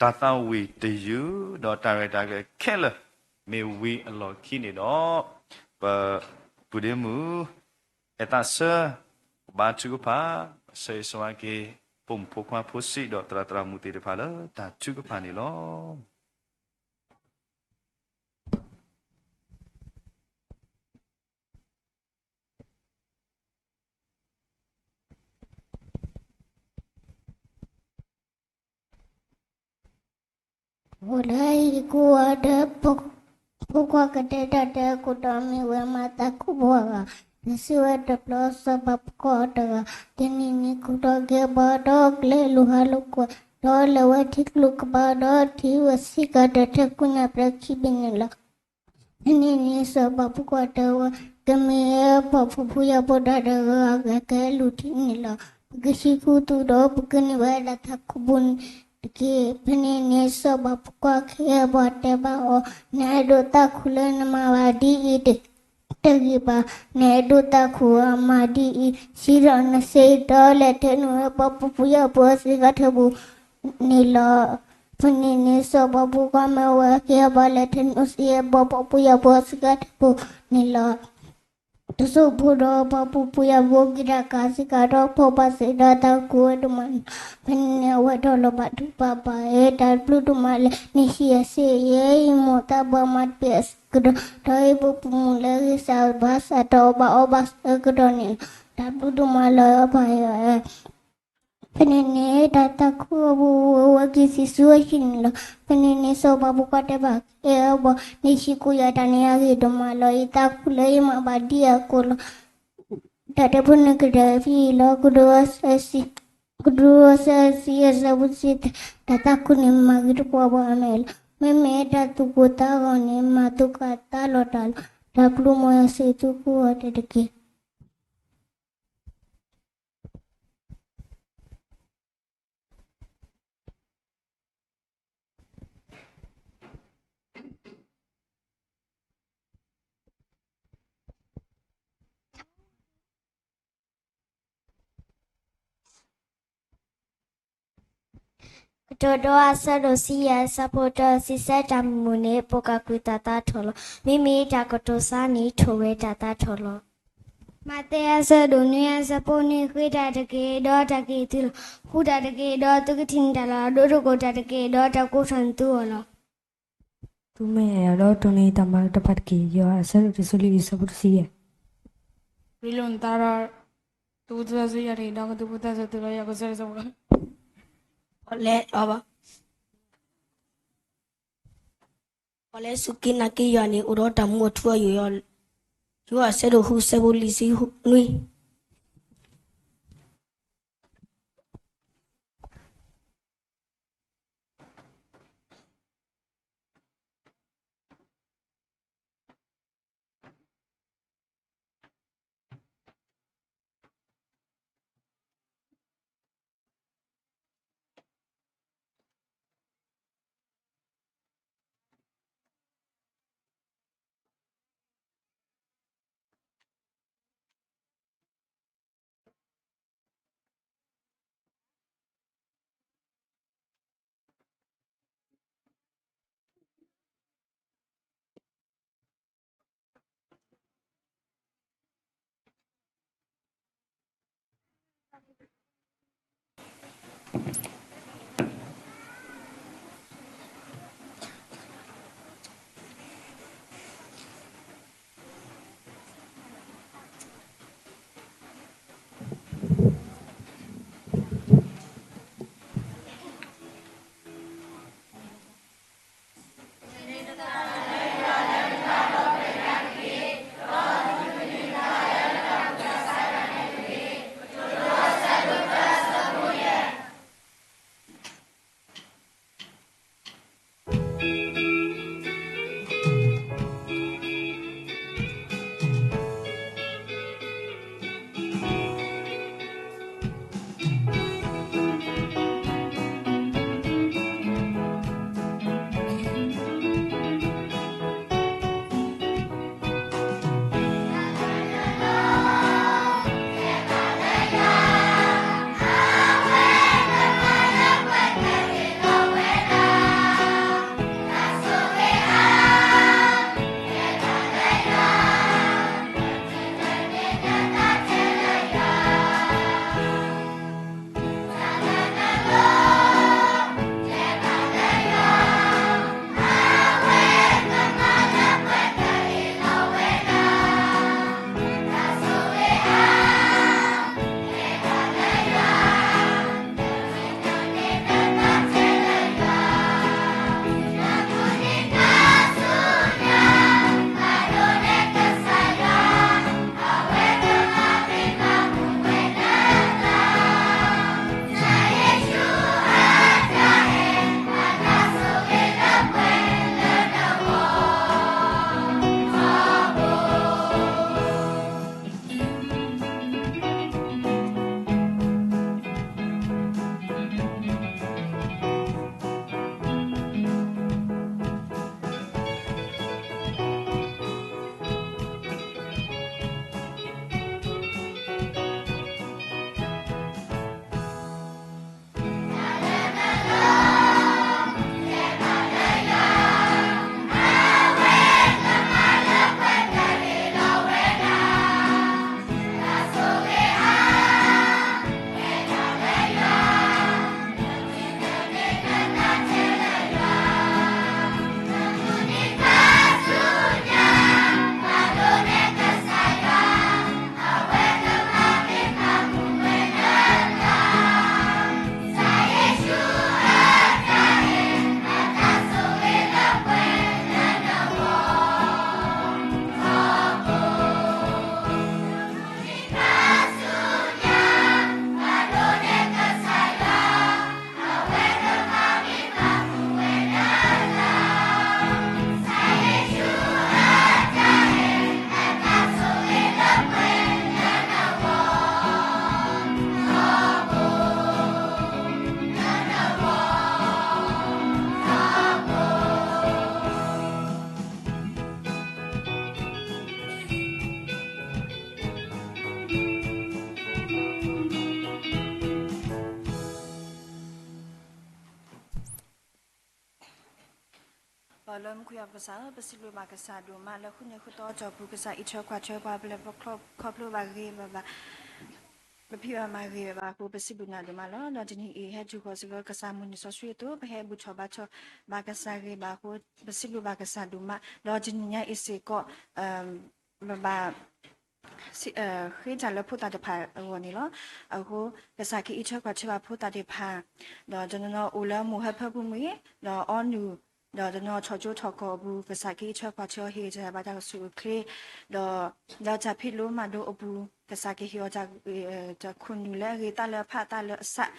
တၢ်သးဝံၣ်တယုၢ် ဒီးတၢ်ရဲၣ်တၢ်ကျဲၤခဲလၢာ် မ့ၢ်ဝံၤအလီၢ်ခံန့ၣ်ဒီး ပပုၢ်ဒ့မုၣ် အဲၣ်သးဆၢ ကဘါထုကဖၣ် ဆၢဂ့ၤဆၢဝါက့ၤ ဖိမုၣ်ဖိခွါဖိဆံး ဒီးသရၣ်သရၣ်မုၣ်သ့ၣ်တဖၣ်လၢတၢ်ထုကဖၣ်န့ၣ်လီၤ. အိၣ်လၢဟံၣ်ကိးဂၤဒဲး ဖိခွါကတဲတၢ်တဲအခိၣ်တီမ့ၢ်ဝဲမၤသးခိၣ်ပှၢ်ဂၤ, တၢ်စံးဝဲတဘျီစီၤပၤဖိခွါတဂၤ, တနံၤန့ၣ် ကူၣ်ထီၣ်က့ၤဘၣ်ဒီးကျဲလိာ်ဟးလိာ်ကွဲ, ဒီးလဲၤဝဲထံကျိကပၤဒီးထံၣ်ဝဲဆ့ကၤတၢၢ်ထဲကူၣ်ညါပြဲခံဘ့ၣ်န့ၣ်လီၤ. ဖဲန့ၣ်န့ၣ် စီၤပၤဖိခွါတဲဝဲ, ကမ့ၢ်ပှၤဖှီၣ်ဖိယာ်ဖိတၢ်တဂၤအဂၤကဲလူၤထံန့ၣ်လီၤ. ပကဟံးဃုာ်သုဒီး ပကန့ၢ်ဝဲဒၣ်သးခုပူၤန့ၣ်တက့ၢ်. ဖဲန့ၣ်န့ၣ် စီၤပၤဖိခွါကဟဲဘၣ်တဲဘၣ်အီၤ, နအဲၣ်ဒိးသးခုလၢနမၤဘၣ်ဒ်အံၤတဂ့ၤဘၣ်. နအဲၣ်ဒိးသးခုအမၤဒ်အံၤ, စံးထီၣ်နစ့ဒီး လဲၤထဲနုာ်ဝဲပှၤဖှီၣ်ဖိယာ်ဖိအဆ့ကၤထၢၣ်ပူၤန့ၣ်လီၤ. ဖဲန့ၣ်န့ၣ် စီၤပၤဖိခွါမ့ၢ်ဝဲကဟဲဘၣ်လဲၤထဲနုာ်စ့ပှၤဖှီၣ်ဖိယာ်ဖိအဆ့ကၤထၢၣ်ပူၤန့ၣ်လီၤ. တစိၢ်ဖိဒီးပှၤဖှီၣ်ဖိယာ်ဖိက့ၤတၢ်ကၤစ့ကၤဒီး ဖှီၣ်ဘၣ်စ့ဒီးသးခုဝဲဒိၣ်မးန့ၣ်လီၤ. ဖဲန့ၣ်န့ၣ် အဝဲဒိးလီၤဘၣ်ဒိဘၣ်ပှၤ တၢ်ဘျုးဒိၣ်မးလၢ နဟံးအဆ့ယဲ ယမိၢ်သးဘၣ်မၤတပ့ၤအဆၢကတီၢ်, ဒီးယဖိမုၣ်လၢဂ့ၤစၢ်ဘါစၢ်တၢ်အီၣ်ဘၣ်အီဘၣ်ဆၢကတီၢ်န့ၣ်လီၤ. တၢ်ဘျုးဒိၣ်မးလၢပှၤယွၤဧၢ. ဖဲန့ၣ်န့ၣ် တၢ်သးခုအပူၤဝဲက့ၤဆံးဆူအဟံၣ်န့ၣ်လီၤ. ဖဲန့ၣ်န့ၣ် စီၤပၤဖိခွါတဲဘၣ်က့ၤအီၤ, နဟံးကိးယၤတၢ်န့ၣ်အဂ့ၤဒိၣ်မးလီၤ. ယသးခုလၢယမၤဘၣ်ဒ်အံၤအဃိလီၤ. တၢ်တဲဖိန့ၣ်ကတၢၢ်ဖဲအံၤလီၤ. ကဒုးဆၢဆံး ကဒုးဆၢဆံးအဆၢဖိတဆံသၢ, တၢ်သးခုန့ၣ်မၤဂ့ၤတပှၢ်ပှၢ်အမဲာ်လီၤ. မ့မ့ၢ်တၢ်သူၣ်ကိၢ်သးဂီၤန့ၣ် မၤသူၣ်ကသးလီၤတၢ်လီၤ. တၢ်ဘျုးမ်ယွၤဆိၣ်ဂ့ၤသုကိးဂၤဒဲးတက့ၢ်. ကတိၤဒိအဆၢဒိၣ်ဆံယဲၢ် အဆၢဖိတၢ စံးဆၢတၢ်မုာ်န့ၣ် ပကကွံာ်တၢ်သးထီၣ်လီၤ. မ့မ့ၢ်တၢ်ကတိၤဆါန့ၣ် ထိၣ်ဝဲတၢ်သးထီၣ်လီၤ. မးသဲအဆၢဒိၣ်နွံ အဆၢဖိနွံ, ဃ့တၢ်တက့ၢ်, ဒီးတၢ်ကဟ့ၣ်သုလီၤ. ဃုတၢ်တက့ၢ်, ဒီးသုကထံၣ်န့ၢ်တၢ်လီၤ. ဒိတကိၢ်တၢ်တက့ၢ်, ဒီးတၢ်ကိးထီၣ်န့ၢ်သုအီၤလီၤ. သုမ့ၢ်အဲၣ်ယၤဒီး တိၢ်န့ၢ်တၢ်မၤတဖၣ်တက့ၢ်. ယိၤဟၣ်အဆၢဒိၣ်တဆံလွံၢ် အဆၢဖိတဆံယဲၢ်. ရ့လိာ်နသးဒီး သူၣ်ဝူသးစူၤယၤတဂ့ၤ, ဒီးကသူၣ်ဝူသးစူၤသုလီၤ. ယၤကစၢ်ယ့ၣ်ၡူးခရံာ် ပှၤလၢ ပှၤလၢစူၢ်က့ၤနာ်က့ၤယွၤန့ၣ် အိၣ်ဒီးတၢ်မူအထူအယိာ်လီၤ. ယိၤဟၣ်အဆၢဒိၣ်ဃု အဆၢဖိလွံၢ်ဆံနွံ. ပှၤလၢမူခိၣ်ယွၤပကစၢ်ဧၢ, ပစံးဘျုးဘၣ်ကစၢ်ဒိၣ်မးလၢဃုာ်န့ၢ်ဃုာ်သီအတီၢ်ပူၤ ကစၢ်အံးထွဲကွၢ်ထွဲပှၤလၢပခီဖျိဘၣ်ဂ့ၤဘၣ်ဘၣ်, ပဖံးဘၣ်မၤဂ့ၤဘၣ်အဃိ ပစံးဘျုးနၤဒိၣ်မးလီၤ. ဒီးတနံၤအံၤ ဟဲတုၤဃီၤစ့ၢ်ကီး ကစၢ်မုၢ်နံၤစီဆှံအသိး ပဟဲဘူၣ်ထီၣ်ဘါထီၣ်ဘၣ်ကစၢ်ဂ့ၤဘၣ်အဃိ ပစံးဘျုးဘၣ်ကစၢ်ဒိၣ်မး. ဒီးတနံၤညါအံၤစ့ၢ်ကီး ပဘၣ် ဃ့တၢ်လၢဖိသၣ်တဖၣ်အဂီၢ်န့ၣ်လီၤ. အဃိ ကစၢ်ကအံးထွဲကွၢ်ထွဲဘၣ်ဖိသၣ်သ့ၣ်တဖၣ်, ဒီးတနီၤနီၤအိၣ်လၢမိၢ်ဟၢဖၢပူၤမ့ၢ်ဂ့ၤ, ဒီးအီနုၢ်, ဒီးတနီၤထီၣ်ကၠိထီၣ်ကီၢ်အပူၤ ကစၢ်ကအံးထွဲကွၢ်ထွဲအီၤ ဟ့ၣ်တၢ်ဘၣ်တၢ်ကဆူၣ်အိၣ်ချ့, ဒီးလၢတၢ်ဖံးလိမၤဒိအပူၤ ကစၢ်ကဟ့ၣ်အီၤတၢ် တၢ်ခိၣ်နူာ်လၢအဂ့ၤ သးလၢအဖးသးလၢအဆး,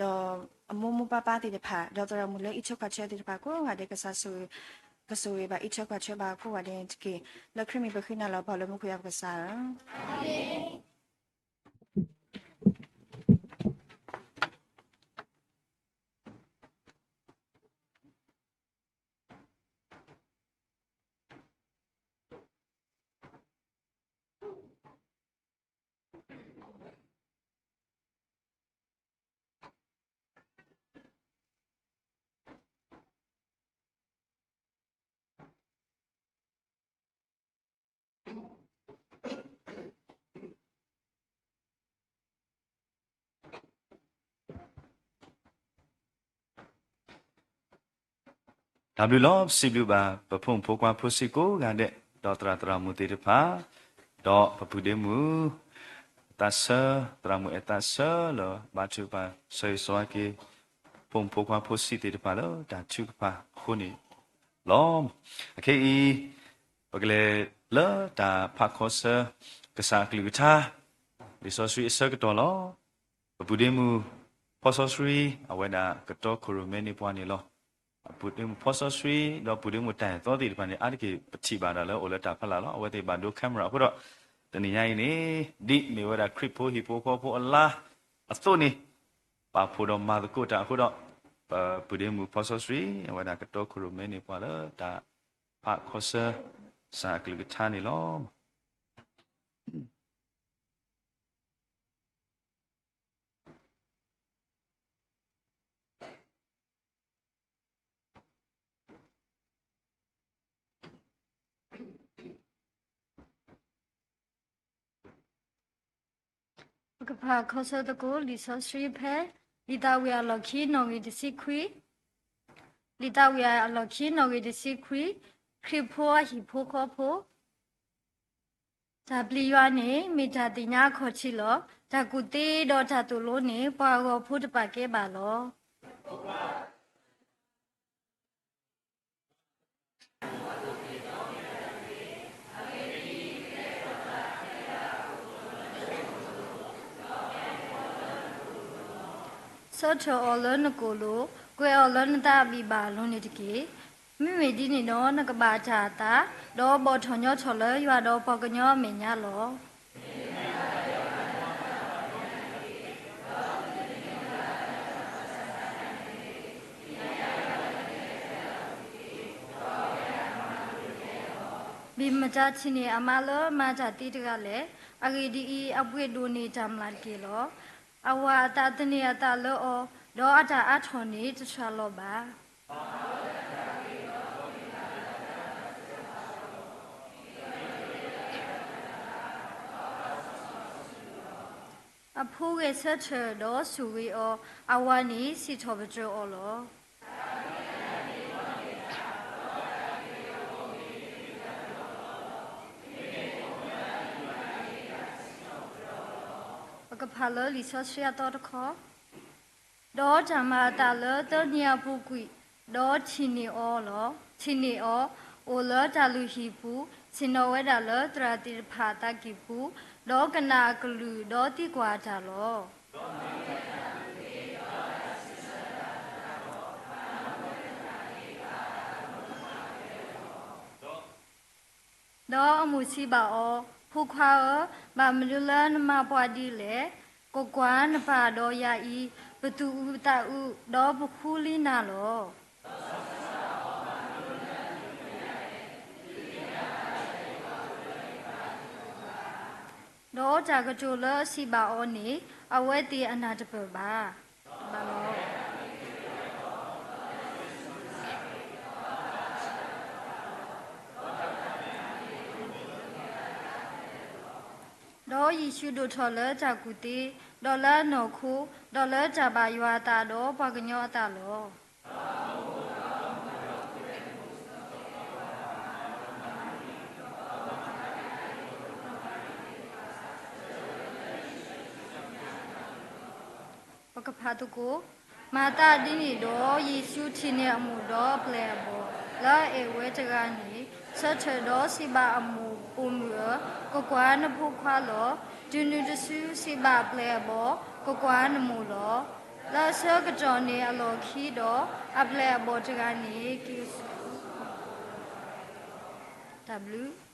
ဒီးအမိၢ်မိၢ်ပၢ်ပၢ်သ့ၣ်တဖၣ် ဒီးသရၣ်မုၣ်လၢအံးထွဲကွၢ်ထွဲသ့ၣ်တဖၣ်ကိးဂၤဒဲး ကစၢ်ဆိၣ်ဂ့ၤ ကဆိၣ်ဂ့ၤဘၣ်အံးထွဲကွၢ်ထွဲဘၣ်ကိးဂၤဒဲးန့ၣ်တက့ၢ်. လၢခရံာ်မံၤပဃ့နၤလီၤ ပှၤလၢမူခိၣ်ယွၤပကစၢ်ဧၢ. တၢ်ဘျုးလီၤ. ပစံးဘျုးဘၣ် ပဖိမုၣ်ဖိခွါဖိဆံးကိးဂၤဒဲး, ဒီးသရၣ်သရၣ်မုၣ်သ့ၣ်တဖၣ်, ဒီးပပုၢ်ဒ့မုၣ် သးဆၢ, သရၣ်မုၣ်အဲၣ်သးဆၢလၢ ဘါထုကဖၣ် ဆၢဂ့ၤဆၢဝါက့ၤ ဖိမုၣ်ဖိခွါဖိဆံးသ့ၣ်တဖၣ်လၢတၢ်ထုကဖၣ်အဃိန့ၣ်လီၤ. အခဲအံၤ ပကလဲၤလၢတၢ်ဖးခီဆၢ ကစၢ်အကလုၢ်ကထါ လံာ်စီဆှံအဆၢကတီၢ်လီၤ. ပပုၢ်ဒ့မုၣ်ဖီစီဆှံ အဝဲဒၣ်ကတီခိၣ်ရိၣ်မဲန့ၢ်ပှၤန့ၣ်လီၤ. ပပုၢ်ဒ့မုၣ်ဖီစီဆှံ ဒီးပုၢ်ဒ့မုၣ်တၢ်အဲၣ်သီသ့ၣ်တဖၣ်န့ၣ် အါတက့ၢ်ပထံၣ်ဘၣ်ဒၣ်လၢအိၣ်လၢတၢ်ဖီလာ်လီၤ. အဝဲသ့ၣ်ဘၣ်ဒိ camera အဃိဒီး တနံၤညါအံၤန့ၣ် ဒ်မ့ၢ်ဝဲဒၣ်ခရံာ်ဖိဟံၣ်ဖိဃီဖိအလါအသိးန့ၣ် ပာ်ဖှိၣ်ဒီးမၤသကိးတၢ်အဃိဒီး ပပုၢ်ဒ့မုၣ်ဖီစီဆှံ အဝဲဒၣ်ကတီခိၣ်ရိၣ်မဲန့ၢ်ပှၤလၢတၢ်ဖးခီဆၢ ကစၢ်အကလုၢ်ကထါန့ၣ်လီၤ. ပကဖးခီဆၢသကိး လံာ်စီဆှံဖဲ လံာ်သးဝံၣ်အလီၢ်ခံနီၣ်ဂံၢ်တဆံခွံ, လံာ်သးဝံၣ်အလီၢ်ခံနီၣ်ဂံၢ်တဆံခွံ, ခရံာ်ဖိအဟံၣ်ဖိဃီဖိ တၢ်ပျံၤယွၤန့ၣ် မ့ၢ်တၢ်သ့ၣ်ညါအခီၣ်ထံးလီၤ. တၢ်ကူၣ်သ့ဒီးတၢ်သိၣ်လိန့ၣ် ပှၤအဂီၤဖိတပာ်ကဲဘၣ်လီၤ. ဆၢထၢၣ်အီၤလၢနကိာ်လိၤ, ကွဲးအီၤလၢနသးအဘံၣ်ဘၣ်အလိၤန့ၣ်တက့ၢ်. မ့မ့ၢ်ဒ်န့ၣ်ဒီး နကဘၣ်တၢ်အသး, ဒီးဘီၣ်ထီၣ်ညီထီၣ်လၢယွၤဒီးပှၤကညီအမဲာ်ညါလီၤ. မ့ၢ်မတၤထံၣ်န့ၢ်အမါလၢမၤတၢ်သ့တဂၤလဲၣ်. အဂ့ၢ်ဒ်အံၤ, အပှ့ၤဒိၣ်န့ၢ်တၢ်မျၢ်တက့ၢ်လီၤ. အဝၤအသးသန့ၤအသးလၢအီၤ, ဒီးအတၢ်အါထီၣ်န့ၣ်တဆှၣ်လီၤဘၣ်. အဖိဂဲၤဆၢထၢၣ်ဒီးဆိၣ်ဂ့ၤအီၤ, အဝၤန့ၣ်စံးထီၣ်ပတြၢၤအီၤလီၤ. ပကဖးလၢလံာ်စီဆှံအသီတခီ, ဒီးတၢ်မၤအသးလၢသၢနံၤအပူၤကွံာ်, ဒီးထံၣ်န့ၢ်အီၤလီၤ. ထံၣ်န့ၢ်အီၤ, အိၣ်လၢတၢ်လုၢ်ဟံၣ်ပူၤ, ဆ့ၣ်နီၤဝဲဒၣ်လၢသရၣ်သ့ၣ်တဖၣ်အသးကံၢ်ပူၤ, ဒီးကနၣ်အကလုၢ်, ဒီးသံကွၢ်အတၢ်လီၤ. ဒီးအမိၢ်စံးဘၣ်အီၤ, ဖိခွါဧၢ, ဘၣ်မနုၤလၢနမၤပှၤဒ်လဲၣ်. ကွၢ်ကွၢ်, နပၢ်ဒီးယၤအံၤ, ပသူၣ်အုးသးအုး, ဒီးပဃူလံနၤလီၤ. ဒီးတၢ်ကတိၤလၢအစံးဘၣ်အီၤန့ၣ်, အဝဲသ့ၣ်အနၢ်တပၢၢ်ဘၣ်. ဘၣ်လီၤ. ဒီးယ့ၣ်ၡူးဒိၣ်ထီၣ်လၢတၢ်ကူၣ်သ့, ဒီးလၢအနီၢ်ခိ, ဒီးလၢတၢ်ဘၣ်ယွၤအသးဒီးပှၤကညီအသးလီၤ. ပကဖးသကိး, မၤသးဒ်န့ၣ်ဒီး ယ့ၣ်ၡူးထံၣ်န့ၢ်အမိၢ်ဒီးအပျဲၢ်အဘီၣ်, လၢအအဲၣ်ဝဲတဂၤန့ၣ်, ဆၢထၢၣ်ဒီးစံးဘၣ်အမိၢ်, ပိာ်မုၣ်ဧၢ, ကွၢ်ကွၢ်, နဖိခွါလီၤ. တုၤနုၤတစုစံးဘၣ်အပျဲၢ်အဘီၣ်, ကွၢ်ကွၢ်, နမိၢ်လီၤ. လၢအဆၢကတီၢ်န့ၣ်အလီၢ်ခံဒီး, အပျဲၢ်အဘီၣ်တဂၤန့ၣ်က့ၤဆူ တၢ်ဘျုး.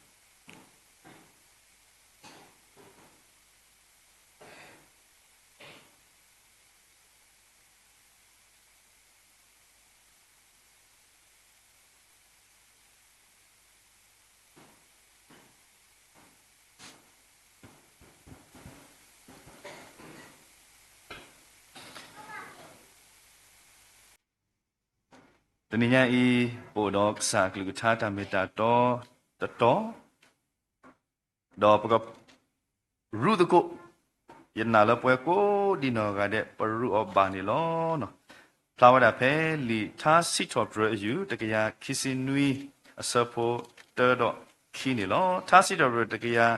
တနံၤညါအံၤ ပအိၣ်ဒီးကစၢ်အကလုၢ်ကထါတၢ်မ့ၢ်တၢ်တီတတီၤ, ဒီးပကရူသကိး, ယနာ်လၢပဝဲကိးဒံနီၢ်ဂၤဒဲး ပရူအီၤဘၣ်န့ၣ်လီၤ. ဖျါဝဲဒၣ်ဖဲလံာ်ထါစံးထီၣ်ပတြၢၤအယုၢ် တကယၤခံဆံနွံ အဆၢဖိတၢဒီးခံန့ၣ်လီၤ. ထါစံးထီၣ်ပတြၢၤ တကယၤ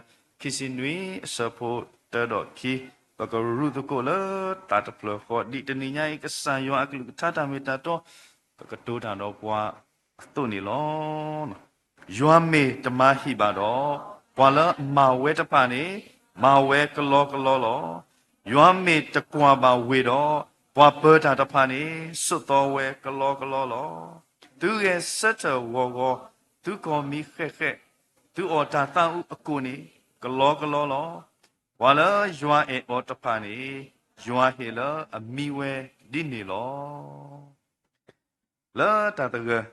ခံဆံနွံ အဆၢဖိတၢဒီးခံ, ပကရူးသကိးလၢတၢ်တဖျၢၣ်ဃီ ဒ်တနံၤညါအံၤ ကစၢ်ယွၤအကလုၢ်ကထါတၢ်မ့ၢ်တၢ်တီ ကကတိၤတၢ်ဒီးပှၤအသိးန့ၣ်လီၤ. ယွၤမ့ၢ်တမၤဟံၣ်ဘၣ်ဒီး, ပှၤလၢအမၤဝဲတဖၣ်န့ၣ် မၤဝဲကလီကလီလီၤ. ယွၤမ့ၢ်တကွၢ်ဘၣ်ဝ့ၢ်ဒီး, ပှၤပၢၤတၢ်တဖၣ်န့ၣ် စိာ်သီဝဲကလီကလီလီၤ. သုဂဲၤဆၢထၢၣ်ဂီၤဂီၤ, သုကီၢ်မံဃဲးဃဲး, သုအီၣ်တၢ်သးအုးအကိၣ်န့ၣ် ကလီကလီလီၤ. ပှၤလၢယွၤအဲၣ်အီၤတဖၣ်န့ၣ် ယွၤဟ့ၣ်လၢအမံဝဲဒ်န့ၣ်လီၤ. လၢတၢ်သဂၢၢ်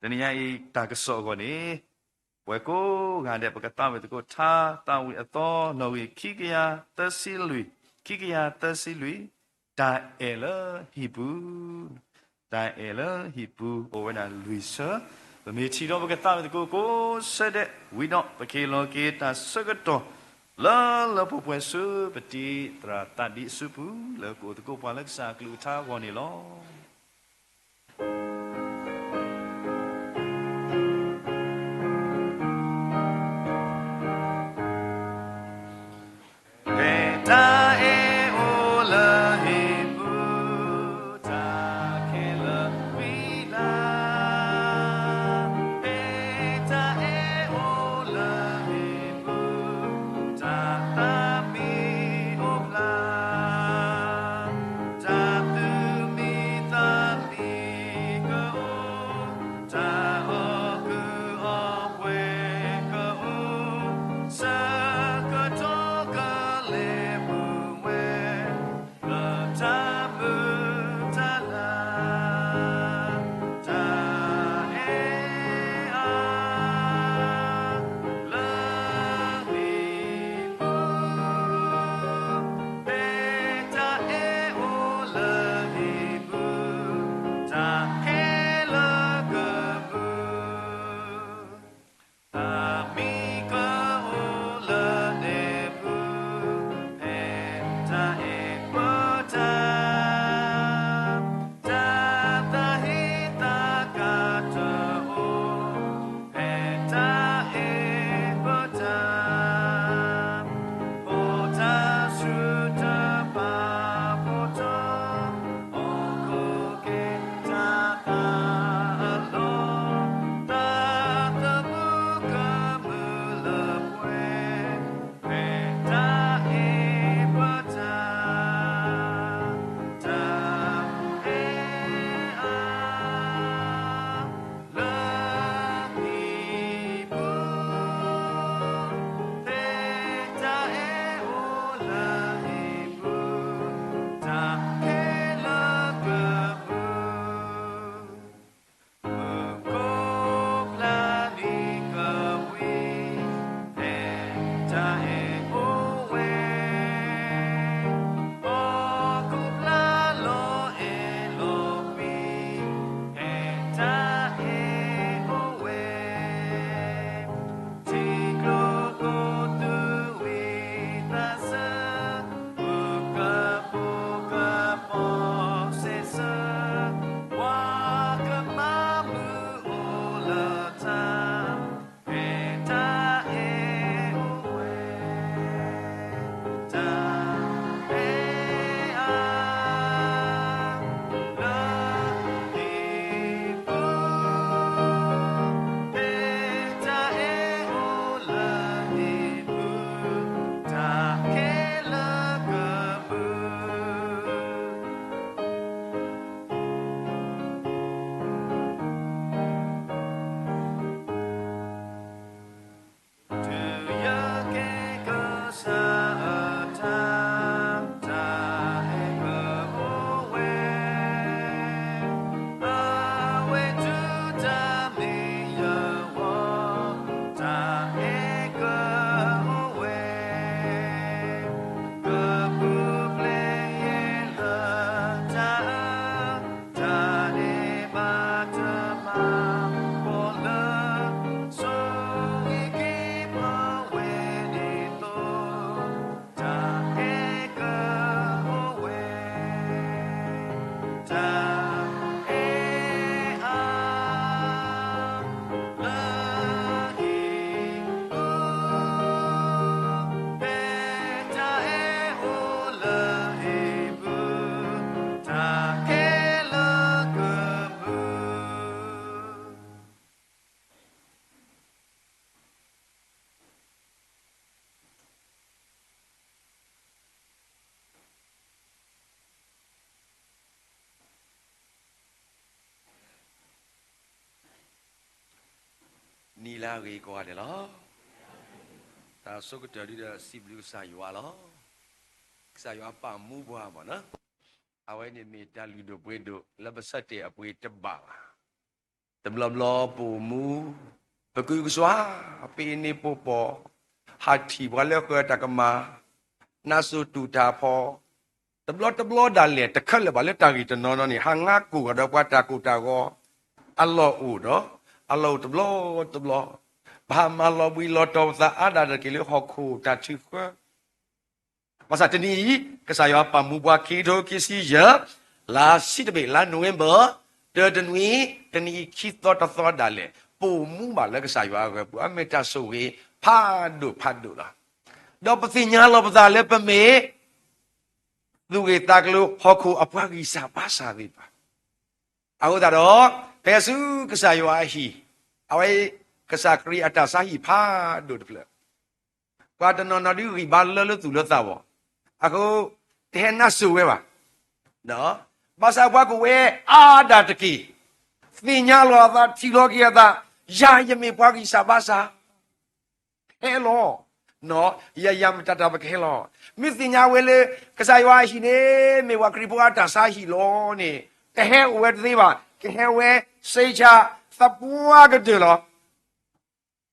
တနံၤညါအံၤ တၢ်ကစီၣ်အဂီၢ်န့ၣ် ပဝဲကိးဂၤဒဲး ပကသးဝံၣ်သကိး ထါသးဝံၣ်အသီ နီၣ်ဂံၢ်ခံကယၤသၢဆံလွံၢ်, ခံကယၤသၢဆံလွံၢ်, တၢ်အဲၣ်လၢဟံၣ်ပူၤ, တၢ်အဲၣ်လၢဟံၣ်ပူၤ အိၣ်ဝဲဒၣ်လွံၢ်ဆၢ, ပမ့ၢ်ထံၣ်ဒီး ပကသးဝံၣ်သကိးကိးဆၢဒဲး ဝံၤဒီး ပကဟ့ၣ်လီၤက့ၤတၢ်ဆၢကတီၢ် လၢလၢပှဲၤပှဲၤဆူ ပတံၤသရၣ်သးဒံအစုပူၤ လၢကအိၣ်သကိးပှၤလၢကစၢ်အကလုၢ်ကထါအဂီၢ်န့ၣ်လီၤ. နၢ်ဂ့ၤကိးဂၤဒဲးလီၤ. တၢ်ဆိကတၢၢ်ဒုဒီးစံးဘျုးကစၢ်ယွၤလီၤ. ကစၢ်ယွၤပာ်မူပှၤမ့ၢ်နီၤ, အဝဲန့ၣ်မ့ၢ်တၢ်လုၢ်ဒိၣ်ပှ့ၤဒိၣ်လၢပဆၢတဲာ်အပှ့ၤတဘၣ်ဘၣ်. တဘျီဘျီပိာ်မူ, ပကုကစွါ, ပ့ၤန့ၢ်ပိာ်ပီၢ်, ဟးထံၣ်ပှၤလၢဃၢၤတၢ်ကမၣ်, နးစိၤတူၢ်တၢ်ဖီ, တဘျီတဘျီဒၣ်လဲာ် တခဲလၢာ်ဘၣ်လၢတၢ်ဂ့ၢ်တနီၤနီၤန့ၣ် ဟးငါကိၢ်ဂၤဒီးပှၤတၢ်ကိၢ်တၢ်ဂီၤ အလီၢ်အိၣ်ဒီး အလီၢ်အိၣ်တဘျီတဘျီ, ပဟးမၤလီၤဘှံးလီၤတီၤပသးအါဒၣ်တက့ၢ်လၢဟီၣ်ခိၣ်တၢ်ထုးဃၢ ဘၣ်ဆၣ်တနံၤအံၤ ကစၢ်ယွၤပာ်မူပှၤခံကထိခံဆံယဲၢ် လါဆံတဘ့ၣ် လါနိၣ်ဝ့ဘၢၣ် တၢတနွံ တနံၤအံၤခံသီတသီဒၣ်လဲာ် ပိာ်မူဘၣ်လၢကစၢ်ယွၤအဂီၢ်ပူၤ အမ့ၢ်တၢ်ဆိၣ်ဂ့ၤဖးဒိၣ်ဖးဒိၣ်လီၤ. ဒီးပသ့ၣ်ညါလီၤပသးလၢပမ့ၢ် သူၣ်ဂ့ၢ်သးကျိၤဟီၣ်ခိၣ်အပှၤဂံၢ်စၢ်ဘါစၢ်သ့ၣ်တဖၣ် အဃိသတးဒီး ဖဲဆူကစၢ်ယွၤအဟံၣ် အဝဲ ကစၢ်ခရံာ်အတၢ်ဆါဟံၣ်ဖးဒိၣ်တဖျၢၣ်, ပှၤတနီၤနီၤဒုးဂံၢ်ဘါလၢလၢသူၣ်လၢသးဘီၣ်, အဃိ တဟဲနါစိၤဝဲဘၣ်. ဘၣ်ဆၣ်ပှၤကဝဲအါဒၣ်တက့ၢ်, သ့ၣ်ညါလီၤအသး ထံၣ်လီၤက့ၤအသး, ယၤယမ့ၢ်ပှၤဂံၢ်စၢ်ဘါစၢ် ဟဲလီၤ. ယၤယၤမတၤတၢ်ပကဟဲလီၤ. မ့ၢ်သ့ၣ်ညါဝဲလၢ ကစၢ်ယွၤအဟံၣ်န့ၣ် မ့ၢ်ပှၤခရံာ်ဖိအတၢ်ဆါဟံၣ်လီၤန့ၣ် တဟဲအိၣ်ဝဲတသ့ဘၣ်. ကဟဲဝဲ စ့ဆါ သပှၢ်ကတၢၢ်လီၤ.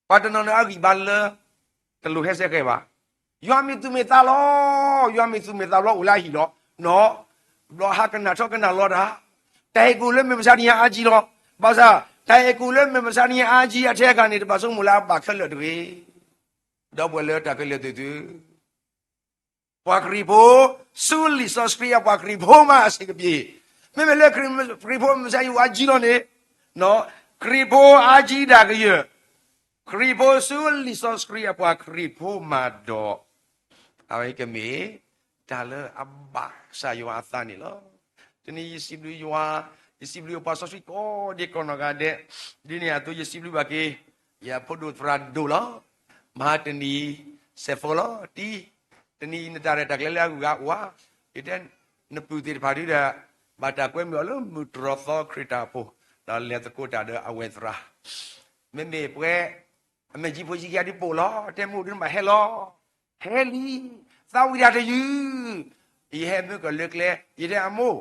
ပှၤတနီၤနီၤအဂံၢ်ဘါလၢ တလိၣ်ဟဲစဲဃဲၤဘၣ်. ယွၤမ့ၢ်သူၣ်မ့ၢ်သးလီၤ. ယွၤမ့ၢ်သူၣ်မ့ၢ်သးလီၤ အိၣ်လၢအဟံၣ်လီၤ. ဘျီဟးကနၣ်ထီၣ်ကနၣ်လီၤတၢ်, တၢ်အဲၣ်ကအိၣ်လၢမုၢ်မဆါတနံၤအါကံလီၤ. ဘၣ်ဆၣ် တၢ်အဲၣ်ကအိၣ်လၢမုၢ်မဆါတနံၤအါကံအထဲအဂၤန့ၣ် တဘၣ်ဆိကမိၣ်လၢအဘၣ်ခဲလၢာ်တဂ့ၤ. ဒီပုၢ်ဝဲၢ်လၢတၢ်ခဲလၢာ်သ့ၣ်သုဧၢ, ပှၤခရံာ်ဖိ ဆူလံာ်စီဆှံအပှၤခရံာ်ဖိမးအဆံးကပ့ၤ, မ့မ့ၢ်လၢခရံာ်ဖိမုၢ်မဆါအါကံလီၤန့ၣ်, ခရံာ်ဖိအါကံဒၣ်ကယၢၢ်, ခရံာ်ဖိဆူလံာ်စီဆှံအပှၤခရံာ်ဖိမးဒီး အဝဲကမ့ၢ် တၢ်လၢအဘၣ်ကစၢ်ယွၤအသးန့ၣ်လီၤ. တနံၤယစံးဘျုးယွၤ, ယစံးဘျုးပှၤစီဆှံကိးဒံကိးနီၢ်ဂၤဒဲး, ဒ်န့ၣ်အသိးယစံးဘျုးဘၣ်က့ၤ ယဖိဒိၣ်သရၣ်ဒိၣ်လီၤ. မဟါတနံၤ စဲးဖိလီၤတံၢ်, တနံၤအံၤနတၢ်ရဲၣ်တၢ်ကျဲၤလၢအဂုၤအဂၤအိၣ်ဧါ, ယတဲ နပုၢ်သ့ၣ်တဖၣ်ဒုဒီး ဘၣ်တၢ်ကွဲမုာ်အီၤလၢမုၢ်တြီၢ်သီခရံာ်တၢ်အိၣ်ဖှိၣ်, ဒီးလဲၤသကိးတၢ်ဒီးအဝဲသရၣ်, မ့မ့ၢ်ပှဲၤ အမဲာ်ကံဖိဆံခံဂၤဒ်ပိာ်လီၤ, တဲမိၢ်ဒုနဘၣ်ဟဲလီၤ, ဟဲလံ, သးဝံၣ်တၢ်တယုၢ်, ယဟဲမုၢ်ကလၢကျဲ, ယတဲအမိၢ်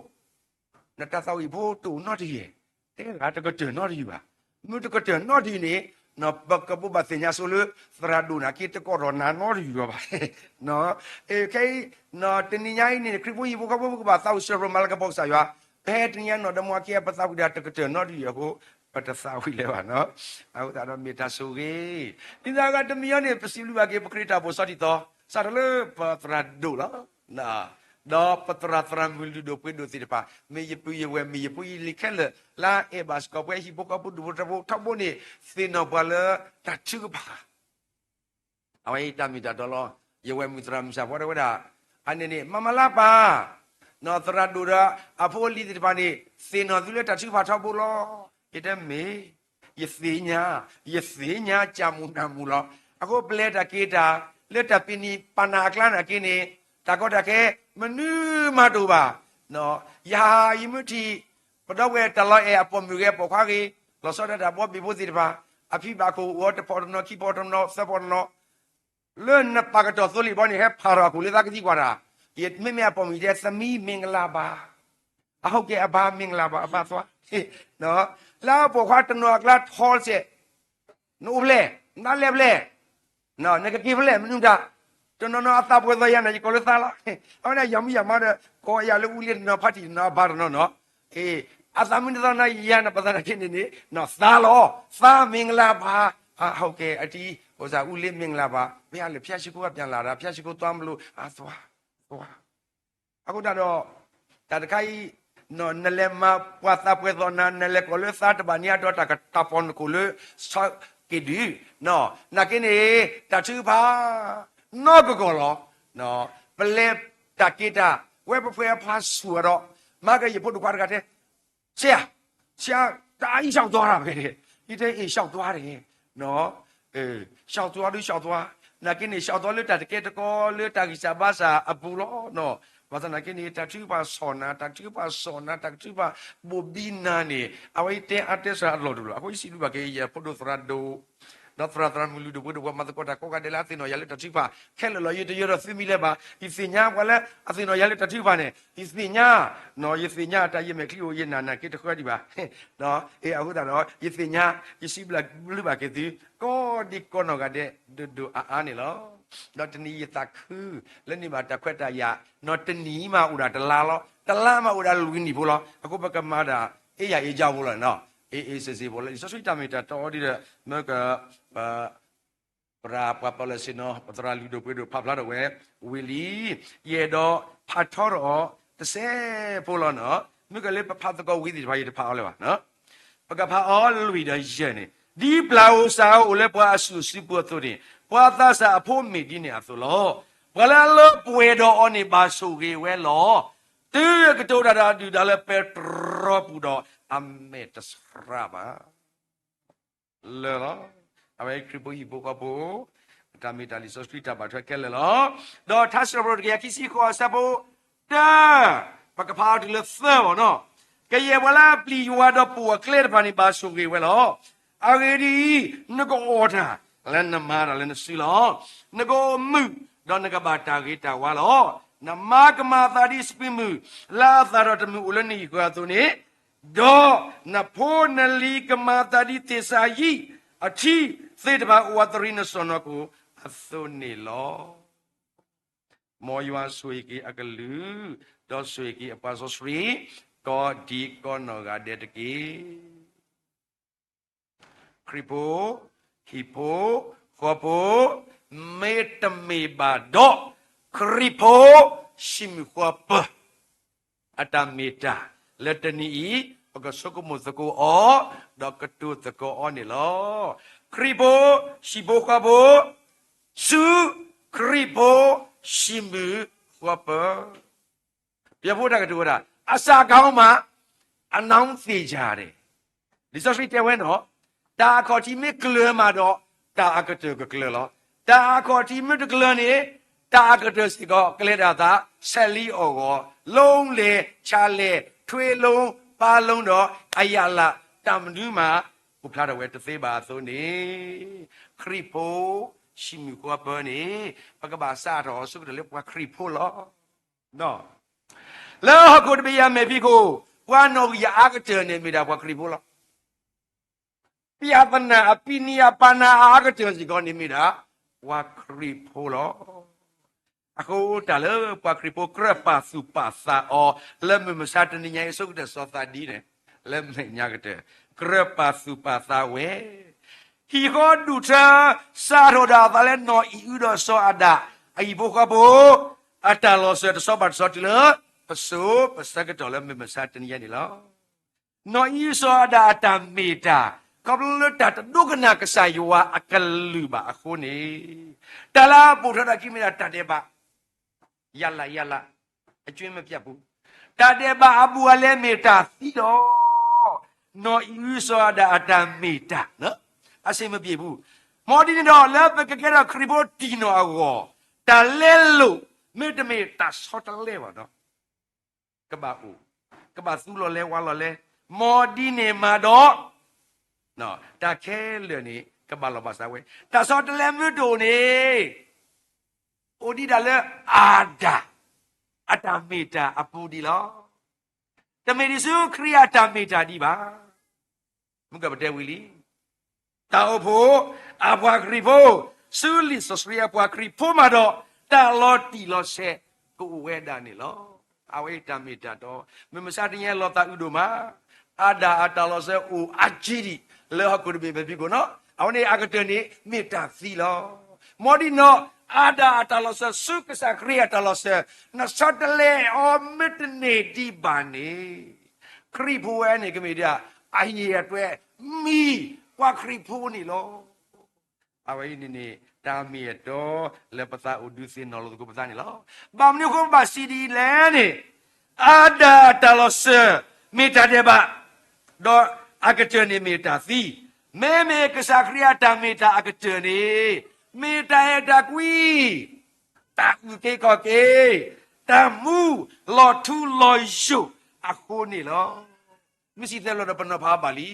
နတၢ်သးဝံၣ်ဖိတအိၣ်နီတယုၢ်, တဲဂၤတကတၢၢ်နီတယုၢ်ဘၣ်, မုၢ်တကတၢၢ်နီတယုၢ်န့ၣ်, ပကဘိးဘၣ်သ့ၣ်ညါဆိလၢ သရၣ်ဒိၣ်နာ်က့တကိးထီၣ်နၤနီတယုၢ်လီၤဘၣ်. ခဲအံၤ တနံၤညါအံၤန့ၣ် ခရံာ်ဖိဟံၣ်ဖိဃီဖိကဘၣ်သးဝံၣ်စၢၤပြၢၤမၤလၤကပီၤကစၢ်ယွၤ, ဖဲတနံၤညါနီၢ်ဒီမါဝၤခံဂၤ ပသးဝံၣ်ဒၣ်တကတၢၢ်နီတယုၢ်အဃိ, ပတသးဝံၣ်လၢၤဘၣ်နီၤ, အဃိသတးဒီးမ့ၢ်တၢ်ဆိၣ်ဂ့ၤ, ဒ်သိးအဂၤတမံၤအံၤန့ၣ် ပစံးဘျုးဘၣ်က့ၤပခရံာ်တၢ်အိၣ်ဖှိၣ်ဆီထံသီ, စးထီၣ်လၢပသရၣ်ဒိၣ်လီၤ ဒီးပသရၣ်သရၣ်မုၣ်လုၢ်ဒိၣ်ပှ့ၤဒိၣ်သ့ၣ်တဖၣ် မ့ၢ်ယပုၢ်ယဝဲၢ် မ့ၢ်ယဖိယလံၤခဲလၢာ် လၢအအဲၣ်ဘၣ်စ့ၢ်ကီးပှၤဟံၣ်ဖိဃီဖိဒူၣ်ဖိထၢဖိထီဘိန့ၣ် သ့ၣ်နီၣ်ပှၤလၢတၢ်ထုကဖၣ် အဝဲအံၤတၢ်မ့ၢ်တၢ်တီလီၤ. ယဝဲၢ်မုၣ်သရၣ်မုၣ်စၢ်ဖီတဲဝဲဒၣ်, အန့ၣ်န့ၣ် မၤမၤလၢပၢ်, နီၢ်သရၣ်ဒိၣ်ဒီးအဖိအလံၤသ့ၣ်တဖၣ်န့ၣ် သ့ၣ်နီၣ်သုလၢတၢ်ထုကဖၣ်ထီဘိလီၤ. ယတဲမ့ၢ်, ယသ့ၣ်ညါ, ယသ့ၣ်ညါကၢ်မူၤနၢ်မူၤလီၤ. အဃိပလဲၤတၢ်က့ၤတၢ် လၢတၢ်ပ့ၤနံၣ်ပာ်နၢ်အကျါနာ်က့န့ၣ် တၢ်ကီတၢ်ခဲ မနုၤမၤတအိၣ်ဘၣ်. ယဟးယမုၢ်ထံၣ် ပဒီပုၢ်ဝဲၢ်တၢ်လီၤအဲၣ်အပိာ်မုၣ်ဂ့ၤ ပိာ်ခွါဂ့ၤ, လီၤဆီဒၣ်တၢ်ဘီဘ့ၣ်ဖိသ့ၣ်တဖၣ်, အဖံဘၣ်ခိၣ်အိၣ်အီၤတဖီၣ်တနီၤ ခံဖီၣ်တနီၤ သၢဖီၣ်တနီၤ လၢနပာ်ကတီၢ်သိလ့ၣ်ဘီန့ၣ် ဟဲဖးထီၣ်အခိၣ်လၢသးကသံကွၢ်တၢ်, မ့မ့ၢ်အပိာ်မုၣ်တဲ သမံမ့ၢ်ကလၢ်ဘၣ်, အဟုတ်ကဲ့ အဘၣ်မ့ၢ်ကလၢ်ဘၣ် အဘၣ်သွား, လၢအပိာ်ခွါတနီၤအကျါထီစဲး, နအိၣ်ဖျဲၣ်, နလဲၤဖျဲၣ်, နကက့ၤဖျဲၣ် မနုၤတၢ်, တနီၤနီၤအသးပှဲၤသီယၤန့ၣ် ယကိးလၢသးလီၤ, အဝဲန့ၣ်ယၤမုၣ်ယၤမါဒီး ကိးယၤလၢအူလ့တနီၤ ဖါတံၢ်တနီၤ အဘါတနီၤနီၤ, အသးမုၢ်နသီနၤယၤနပသးနာ်က့န့ၣ်န့ၣ် သးလီၤ, သးမ့ၢ်ကလၢ်ဘၣ်, အဟုတ်ကဲ့ အတံၤ အိၣ်စၢ်အူလ့မ့ၢ်ကလၢ်ဘၣ်, မ့ၢ်အလၢ ဖျါရှိခိုးအပြန်လာတာ, ဖျါရှိခိုးသွားမလို့, အသွား, သွား အဃိသတးဒီး တၢ်တခါအံၤ နလဲၤမၤပှၤသးပှဲၤသီနၤ နလဲၤကိးလၢသးတဘၣ်န့ၣ်အတီၤ တၢ်ကတၢၢ်ပီၣ်နခိၣ်လၢ ဆီက့ၤဒုး, နာ်က့န့ၣ် တၢ်ထုကဖၣ် နီၢ်ကကီၢ်လီၤ. ပလဲၤတၢ်က့ၤတၢ် ဝဲပဖှဲးအဖးဆူၣ်အဒီး မၤကယဲၢ်ဖိဒိၣ်ခွါတဂၤတဲ ဆရာ, ဆရာ, တၢ်အံၤ လျှောက်သွားတာပဲ, ယတဲ အ့ၣ် လျှောက်သွားတယ်, လျှောက်သွားဒုး လျှောက်သွား, နာ်က့န့ၣ် လျှောက်သွားလၢတၢ်တကဲတကီ လၢတၢ်ဂံၢ်စၢ်ဘါစၢ်အပူၤလီၤ. ဘၣ်ဆၣ်နာ်က့န့ၣ် တၢ်ထုကဖၣ်ဆီၣ်နၤ, တၢ်ထုကဖၣ်ဆီၣ်နၤ, တၢ်ထုကဖၣ်ဘိၣ်ဘံနၤန့ၣ် အဝဲအံၤတဲအါတဲစှၤအလီၢ်တအိၣ်လီၤ. အဃိယစံးဘျုးဘၣ်က့ၤ ယဖိဒိၣ်သရၣ်ဒိၣ် ဒီးသရၣ်သရၣ်မုၣ်လုၢ်ဒိၣ်ပှ့ၤဒိၣ် ပှၤမၤသကိးတၢ်ကိးဂၤဒဲးလၢအသ့ၣ်နီၣ်ယၤလၢတၢ်ထုကဖၣ်ခဲလၢာ်လီၤ. ယတယၢၤဒီးသုမံၤလၢၤဘၣ်. ယသ့ၣ်ညါပှၤလၢအသ့ၣ်နီၣ်ယၤလၢတၢ်ထုကဖၣ်န့ၣ် ယသ့ၣ်ညါ, ယသ့ၣ်ညါတၢ်ယမဲာ်ချံအိၣ် ယနာ်နာ်က့တဃၢဒံးဘၣ်. အဃိသတးဒီး ယသ့ၣ်ညါ ယစံးဘျုးဘၣ်က့ၤသု ကိးဒံကိးနီၢ်ဂၤဒဲး ဒိၣ်ဒိၣ်အါအါန့ၣ်လီၤ. ဒီးတနံၤယသးခု လၢန့ၢ်ဘၣ်တၢ်ခွဲးတၢ်ယာ်, နီၢ်တနံၤမးအိၣ်ဒၣ်တလါလီၤ, တလါမးအိၣ်ဒၣ်လွံၢ်နံၣ်ဖိလီၤ. အဃိပကမၤဒၣ် အ့ၣ်ယၤအ့ၣ်ကၠီဖိလီၤန့ၣ်, အ့ၣ်အ့ၣ်စ့ၣ်စ့ၣ်ဖိလီၤ. လံာ်စီဆှံတၢ်မ့ၢ်တၢ်တီအီၤဒ်ဒီး မ့ၢ်က ပရၢပှၤပၢလၢစ့ၣ်နီၤ ပသရၣ်လုၢ်ဒိၣ်ပှ့ၤဒိၣ်ဖးဖျါထီၣ်ဝဲဝံၤလံ, ယအဲၣ်ဒိးဖးထီထီၣ်အီၤတစဲးဖိလီၤန့ၣ်, မ့ၢ်ကလၢပဖးသကိးဝံၤသ့ၣ်တဖၣ် ယတဖးအီၤလၢၤဘၣ်. ပကဖးအီၤလွံၢ်ဒီးယဲၢ်န့ၣ်, ဒ်ပျၢ်ဧိၤစၢ်ဧိၤအိၣ်လၢပှၤအစုၣ်အစုပူၤအသိးန့ၣ်, ပှၤသးစၢ်အဖိမ့ၢ်ဒ်န့ၣ်အသိးလီၤ. ပှၤလၢအလၢပှဲၤဒီးအီၤန့ၣ်ဘၣ်ဆိၣ်ဂ့ၤဝဲလီၤ. တုၤအကတိၤတၢ်ဒီးဒုၣ်ဒါလၢပဲတြီပူၤဒီး အမဲာ်တဆှးဘၣ် လၢာ်လီၤ. အဝဲခရံာ်ဖိဟံၣ်ဖိဃီဖိ တၢ်မ့ၢ်တၢ်လံာ်စီဆှံတၢ်ဘၣ်ထွဲခဲလၢာ်လီၤ. ဒီးထါစံးထီၣ်ပတြၢၤတကယၤခံဆံဃိးအဆၢဖိတၢ, ပကဖးအီၤတုၤလၢသၢဘၣ်နီၤ, ကယဲၢ်ပှၤလၢအပျံၤယွၤဒီးပိာ်အကျဲတဖၣ်န့ၣ် ဘၣ်ဆိၣ်ဂ့ၤဝဲလီၤ. အဂ့ၢ်ဒ်အံၤ, နကအီၣ်တၢ်လၢနမၤတၢ်လၢနစုလီၤ. နကအိၣ်မုာ်, ဒီးနကဘၣ်တၢ်ဂ့ၤတၢ်ဝါလီၤ. နမါကမၤအသးဒ်စပံးမုၢ်လၢအသၣ်ထီၣ်တမုၢ်အိၣ်လၢနဟံၣ်ဃၢၤအသိးန့ၣ်, ဒီးနဖိနလံၤကမၤအသးဒ်သ့ၣ်စၤယံးအထံသ့ၣ်တဖၣ်အိၣ်အသရံးနစီၢ်နီၤခိၣ်အသိးန့ၣ်လီၤ. မ်ယွၤဆိၣ်ဂ့ၤက့ၤအကလုၢ်, ဒီးဆိၣ်ဂ့ၤက့ၤအပှၤစီဆှံ, ကိးဒံကိးနီၢ်ဂၤဒဲးတက့ၢ်. ခရံာ်ဖိ, ဟံၣ်ဖိ, ဃီဖိ, မ့တမ့ၢ်ဘၣ်ဒီး ခရံာ်ဖိ, ဟံၣ်မုၣ်ဃီပၢၤ အတၢ်မ့ၢ်တၢ်လၢတနံၤအံၤ ပကဆိကမိၣ်သကိးအီၤ, ဒီးကတိၤသကိးအီၤန့ၣ်လီၤ. ခရံာ်ဖိ, ဟံၣ်ဖိဃီဖိ, ဆူခရံာ်ဖိ, ဟံၣ်မုၣ်ဃီပၢၤ ပယီၤဖိတၢ်ကတိၤဝဲဒၣ် အစးကဟီမး, အနောင်သ့ၣ်ယၤဒဲး, လံာ်စီဆှံတဲဝဲန့ၣ်, တၢ်အခီၣ်ထံးမ့ၢ်ကျၢၤမးဒီး တၢ်အကတၢၢ်ကကျၢၤလီၤ. တၢ်အခီၣ်ထံးမ့ၢ်တကျၢၤန့ၣ်, တၢ်အကတၢၢ်စ့ၢ်ကီး ကလဲၤဒၣ်အသး ဆဲးလံအီၣ်ဂီၤ, လိလဲၤဆါလဲၤ, ထွ့လိ, ပာ်လိဒီး အယၣ်လး, တၢ်မနုၤမး အိၣ်ဖျါထီၣ်ဝဲတသ့ဘၣ်အသိးန့ၣ်, ခရံာ်ဖိ, ဟံၣ်မုၣ်ဃီပၢၤန့ၣ်, ပကဘၣ်စးထီၣ်အီၤဆၢကတီၢ်လၢပှၤခရံာ်ဖိလီၤ. လၢဟီၣ်ခိၣ်တဘ့ၣ်ယၤမဲာ်ဖံးခိၣ်, ပှၤနီၣ်ဂံၢ်အအါကတၢၢ်န့ၣ်မ့ၢ်ဒၣ်ပှၤခရံာ်ဖိလီၤ. ပျၢ်သနၢ်အပံၤနံၤအပာ်နၤအအါကတၢၢ်စ့ၢ်ကီးန့ၣ်မ့ၢ်ဒၣ် ပှၤခရံာ်ဖိလီၤ. အဃိတၢ်လၢပှၤခရံာ်ဖိကြၢးပာ်သူၣ်ပာ်သးအီၤ လၢမုၢ်မဆါတနံၤညါအံၤ ဆိကတၢၢ်စီၤသးဒ်န့ၣ်, လၢမဲာ်ညါကတၢၢ်, ကြၢးပာ်သူၣ်ပာ်သးဝဲ ဟံၣ်ဃီဒူၣ်ထၢ စးထီၣ်ဒၣ်အသးလၢနီၢ်အံၣ်အုဒီးစီၤအၤဒၣ် အဟံၣ်ဖိဃီဖိ အတၢ်လီၤစၢၤတဆီဘၣ်တဆီတုၤလၢ ပစိၤပဆၢကတီၢ်လၢမုၢ်မဆါတနံၤညါန့ၣ်လီၤ. နီၢ်အံၣ်အုစီၤအၤဒၣ်အတၢ်မ့ၢ်တၢ် ခီဖျိလၢတၢ်တဒိကနၣ်ကစၢ်ယွၤအကလုၢ်ဘၣ်အဃိန့ၣ်, တၢ်လၢအပိာ်ထွဲဒၣ်ခံမ့ၢ်ဒၣ်တၢ်ဒဲးဘး ယၤလးယၤလး အကၠ့မပျၢ်ပူၤ, တၢ်ဒဲးဘးအဘူးအလဲမ့ၢ်တၢ်သံလီၤ. နီၢ်အံၣ်အုစီၤအၤဒၣ်အတၢ်မ့ၢ်တၢ် အဆ့မပျ့ၤပူၤ, မ်ဒ်န့ၣ်ဒီး လၢပကကဲထီၣ်ခရံာ်ဖိတံၢ်နီၢ်အဂီၢ်, တၢ်လဲလိာ် မ့တမ့ၢ်တၢ်ဆီတလဲဘၣ်ဒီး ကဘၣ်အိၣ်, ကဘၣ်သူလီၤလဲဝါလီၤလဲ, မ်ဒ်န့ၣ်မးဒီး တၢ်ခဲလၢာ်န့ၣ် ကဘၣ်လီၤဘၣ်စးဝဲ, တၢ်ဆီတလဲမ့ၢ်တအိၣ်န့ၣ် အိၣ်ဒံးဒၣ်လၢအၤဒၣ် အတၢ်မ့ၢ်တၢ်အပူၤဒံးလီၤ. တမ့ၢ်ဒံးဆူခရံာ်အတၢ်မ့ၢ်တၢ်ဒံးဘၣ်. မုၢ်ကပတဲဝံၤလံ, တၢ်အိၣ်ဖှိၣ် အပှၤခရံာ်ဖိ, ဆူလံာ်စီဆှံအပှၤခရံာ်ဖိမးဒီး တၢ်လီၤတံၢ်လီၤဆဲးကအိၣ်ဝဲဒၣ်န့ၣ်လီၤ. အဝဲအံၤတၢ်မ့ၢ်တၢ်တီ, မုၢ်မဆါတနံၤညါလီၤသးအုးဒိၣ်မး, အၤဒၣ်အတၢ်လီၤစၢၤအိၣ်အါကံဒံး လၢဟီၣ်ခိၣ်တဘ့ၣ်မဲာ်ဖံးခိၣ်နီၤ, အဝဲန့ၣ်အကတၢၢ်န့ၣ် မ့ၢ်တၢ်သံလီၤ. မ်ဒ်န့ၣ် အၤဒၣ်အတၢ်လီၤစၢၤ ဆူကစၢ်ခရံာ်အတၢ်လီၤစၢၤ နဆီတလဲအီၤမ့တန့ၢ်ဒံးဘၣ်န့ၣ်, ခရံာ်ဖိဝဲန့ၣ်ကမ့ၢ်ဒၣ် အဟ့ၣ်အတွဲ မံၤပှၤခရံာ်ဖိန့ၣ်လီၤ. အဝဲအံၤန့ၣ်န့ၣ် တၢ်မ့ၢ်အတီလၢပသးအိၣ်ဒုးသ့ၣ်နီၣ်လိာ်သကိးပသးန့ၣ်လီၤ. ဘၣ်မနုၤအဃိပဘၣ်စံးဒ်အံၤလဲၣ်န့ၣ်, အၤဒၣ်အတၢ်လီၤစၢၤ မ့ၢ်တၢ်ဒဲးဘး, ဒီးအကတၢၢ်န့ၣ်မ့ၢ်တၢ်သံ, မ့မ့ၢ်ကစၢ်ခရံာ်အတၢ်မ့ၢ်တၢ်အကတၢၢ်န့ၣ် မ့ၢ်တၢ်အဲၣ်တၢ်ကွံ တၢ်အုၣ်က့ၤခီၣ်က့ၤ, တၢ်မူလီၤထူလီၤယိာ်အဃိန့ၣ်လီၤ. မ့ၢ်စံးသဲလီၤဒီးပနီၤဖးဘၣ်လံ,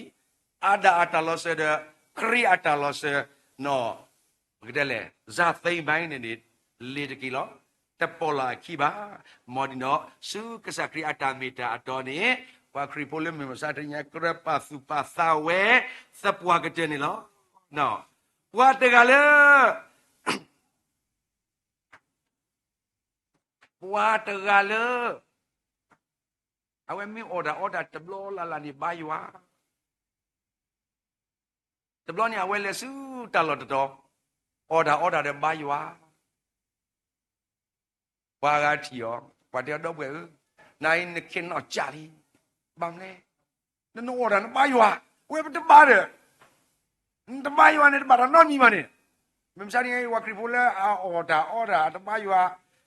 အၤဒၣ်အတၢ်လီၤစၢၤဒီး ခရံာ်အတၢ်လီၤစၢၤ ပကတဲလဲၣ် စၢ်သ့ဘၣ်န့ၣ်န့ၣ် လ့ၤတက့ၢ်လီၤ. တပိာ်လီၤအခံဘၣ်. မ်ဒ်န့ၣ် ဆူကစၢ်ခရံာ်အတၢ်မ့ၢ်တၢ်အတီန့ၣ် ပှၤခရံာ်ဖိလၢမုၢ်မဆါတနံၤညါ ကြၢးပာ်သူၣ်ပာ်သးဝဲ သပှၢ်ကတၢၢ်န့ၣ်လီၤ. ပှၤတဂၤလၢ ပှၤတဂၤလၢ အဝဲမ့ၢ်အီၣ်တၢ်အီတၢ်တဘျီလၢ်လၢ်န့ၣ်ဘါယွၤ, တဘျီန့ၣ် အဝဲလဲၤဆူတၢ်လီၢ်တတီၤ, အီၣ်တၢ်အီတၢ်ဒီးဘါယွၤ, ပှၤဂၤထံၣ်အီၤ, ပှၤတဲအီၤ ဒီပုၢ်ဝဲၢ်ဧၢ, နအံၤနခ့နီၣ်ကၢ်လံ, ဘၣ်မနုၤလဲၣ်, နနအီၣ်တၢ်နဘါယွၤ, ဝဲပတဘါဒီး နတဘါယွၤန့ၣ် တဘၣ်တၢ်နီတမံၤဘၣ်န့ၣ်, မ့ၢ်မဆါန့ၣ် ပှၤခရံာ်ဖိလၢအအီၣ်တၢ်အီတၢ်တဘါယွၤ,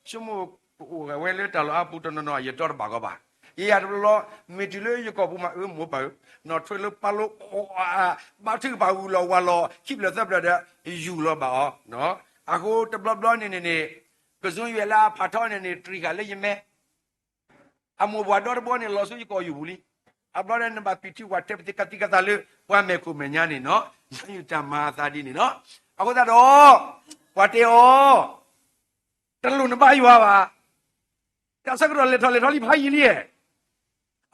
ဆိကမိၣ်ကအိၣ်ဝဲလၢတၢ်လီၢ်အါပူၤတနီၤနီၤ ယတီတဘၣ်ကီဘၣ်, ယယၤတဘျီလီၤ, မ့ၢ်တုၤလၢယကိာ်ပူၤမး အၢမိၢ်ပၢ်ဧၢ, နီၢ်ထွဲလၢပာ်လိအီၣ်အါ, ဘါထုကဖၣ်ဂုၢ်လီၤဝၤလီၤ ခံဖျၢၣ်သၢဖျၢၣ်ဒီး ယူၢ်လီၤဘၣ်အီၤ, အဃိတဘျီဘျီန့ၣ်န့ၣ်န့ၣ် ကစူယွဲၢ်လၢအဖးထီန့ၣ်န့ၣ် တြံၤဃာ်လၢယမဲ အမိၢ်ပှၢ်ဒီတဘီန့ၣ် လီၤဆူယကိာ်ယူၢ်ပူၤလံ. အဘျီဒီးနဘၣ်ပံာ်ထံဝၤထဲပသ့ကသံကသးလၢ ပှၤမဲာ်ခိၣ်မဲာ်ညါန့ၣ်နီၤ, နယူၢ်တၢ်မၤအသးဒ်န့ၣ်နီၤ. အဃိသတးဒီး ပှၤတဲအီၤ, တလိၣ်နဘါယွၤဘၣ်. တၢ်ဆၢကတီၢ်လဲၤထီၣ်လဲၤထီလံဖးယံာ်လံ,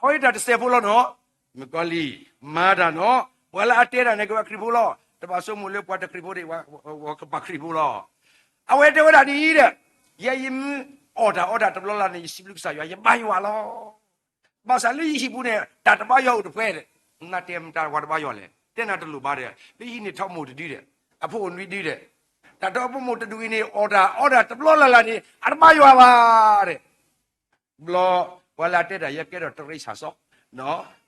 အဝဲတၢ်တစဲးဖိလီၤနီၤ. မုၣ်ကီၤလံၢ် မၤတၢ်နီၤ, ပှၤလၢအတဲတၢ်န့ၣ် ကဘၣ်ခရံာ်ဖိလီၤ. တဘၣ်ဆိကမိၣ်လၢပှၤတခရံာ်ဖိဒီး ကဘၣ်ခရံာ်ဖိလီၤ. အဝဲတဲဝဲဒၣ်ဒ်အံၤဒီး, ယဲယမ့ၢ်အီၣ်တၢ်အီတၢ်တဘျီလၢ်လၢ်န့ၣ် ယစံးဘျုးကစၢ်ယွၤ ယဘါယွၤလီၤ. ဘၣ်ဆၣ်လၢယဟံၣ်ပူၤန့ၣ် တၢ်တဘါယွၤအိၣ်တဖှဲဒီး, နတဲမတၤပှၤတဘါယွၤလဲၣ်, တဲနၤတလိၣ်ဘၣ်ဒီး လၢဟံၣ်န့ၣ်ထီဘိမိၢ်တဒုဒီး, အဖိအိၣ်နွံဒုဒီး, တၢ်ထီဘိမိၢ်တဒုအံၤန့ၣ် အီၣ်တၢ်အီတၢ်တဘျီလၢ်လၢ်န့ၣ် အတဘါယွၤဘၣ်ဒီး ဘျီ ပှၤလၢအတဲတၢ်ယဲကဲထီၣ်တရံးဆၣ်စီ,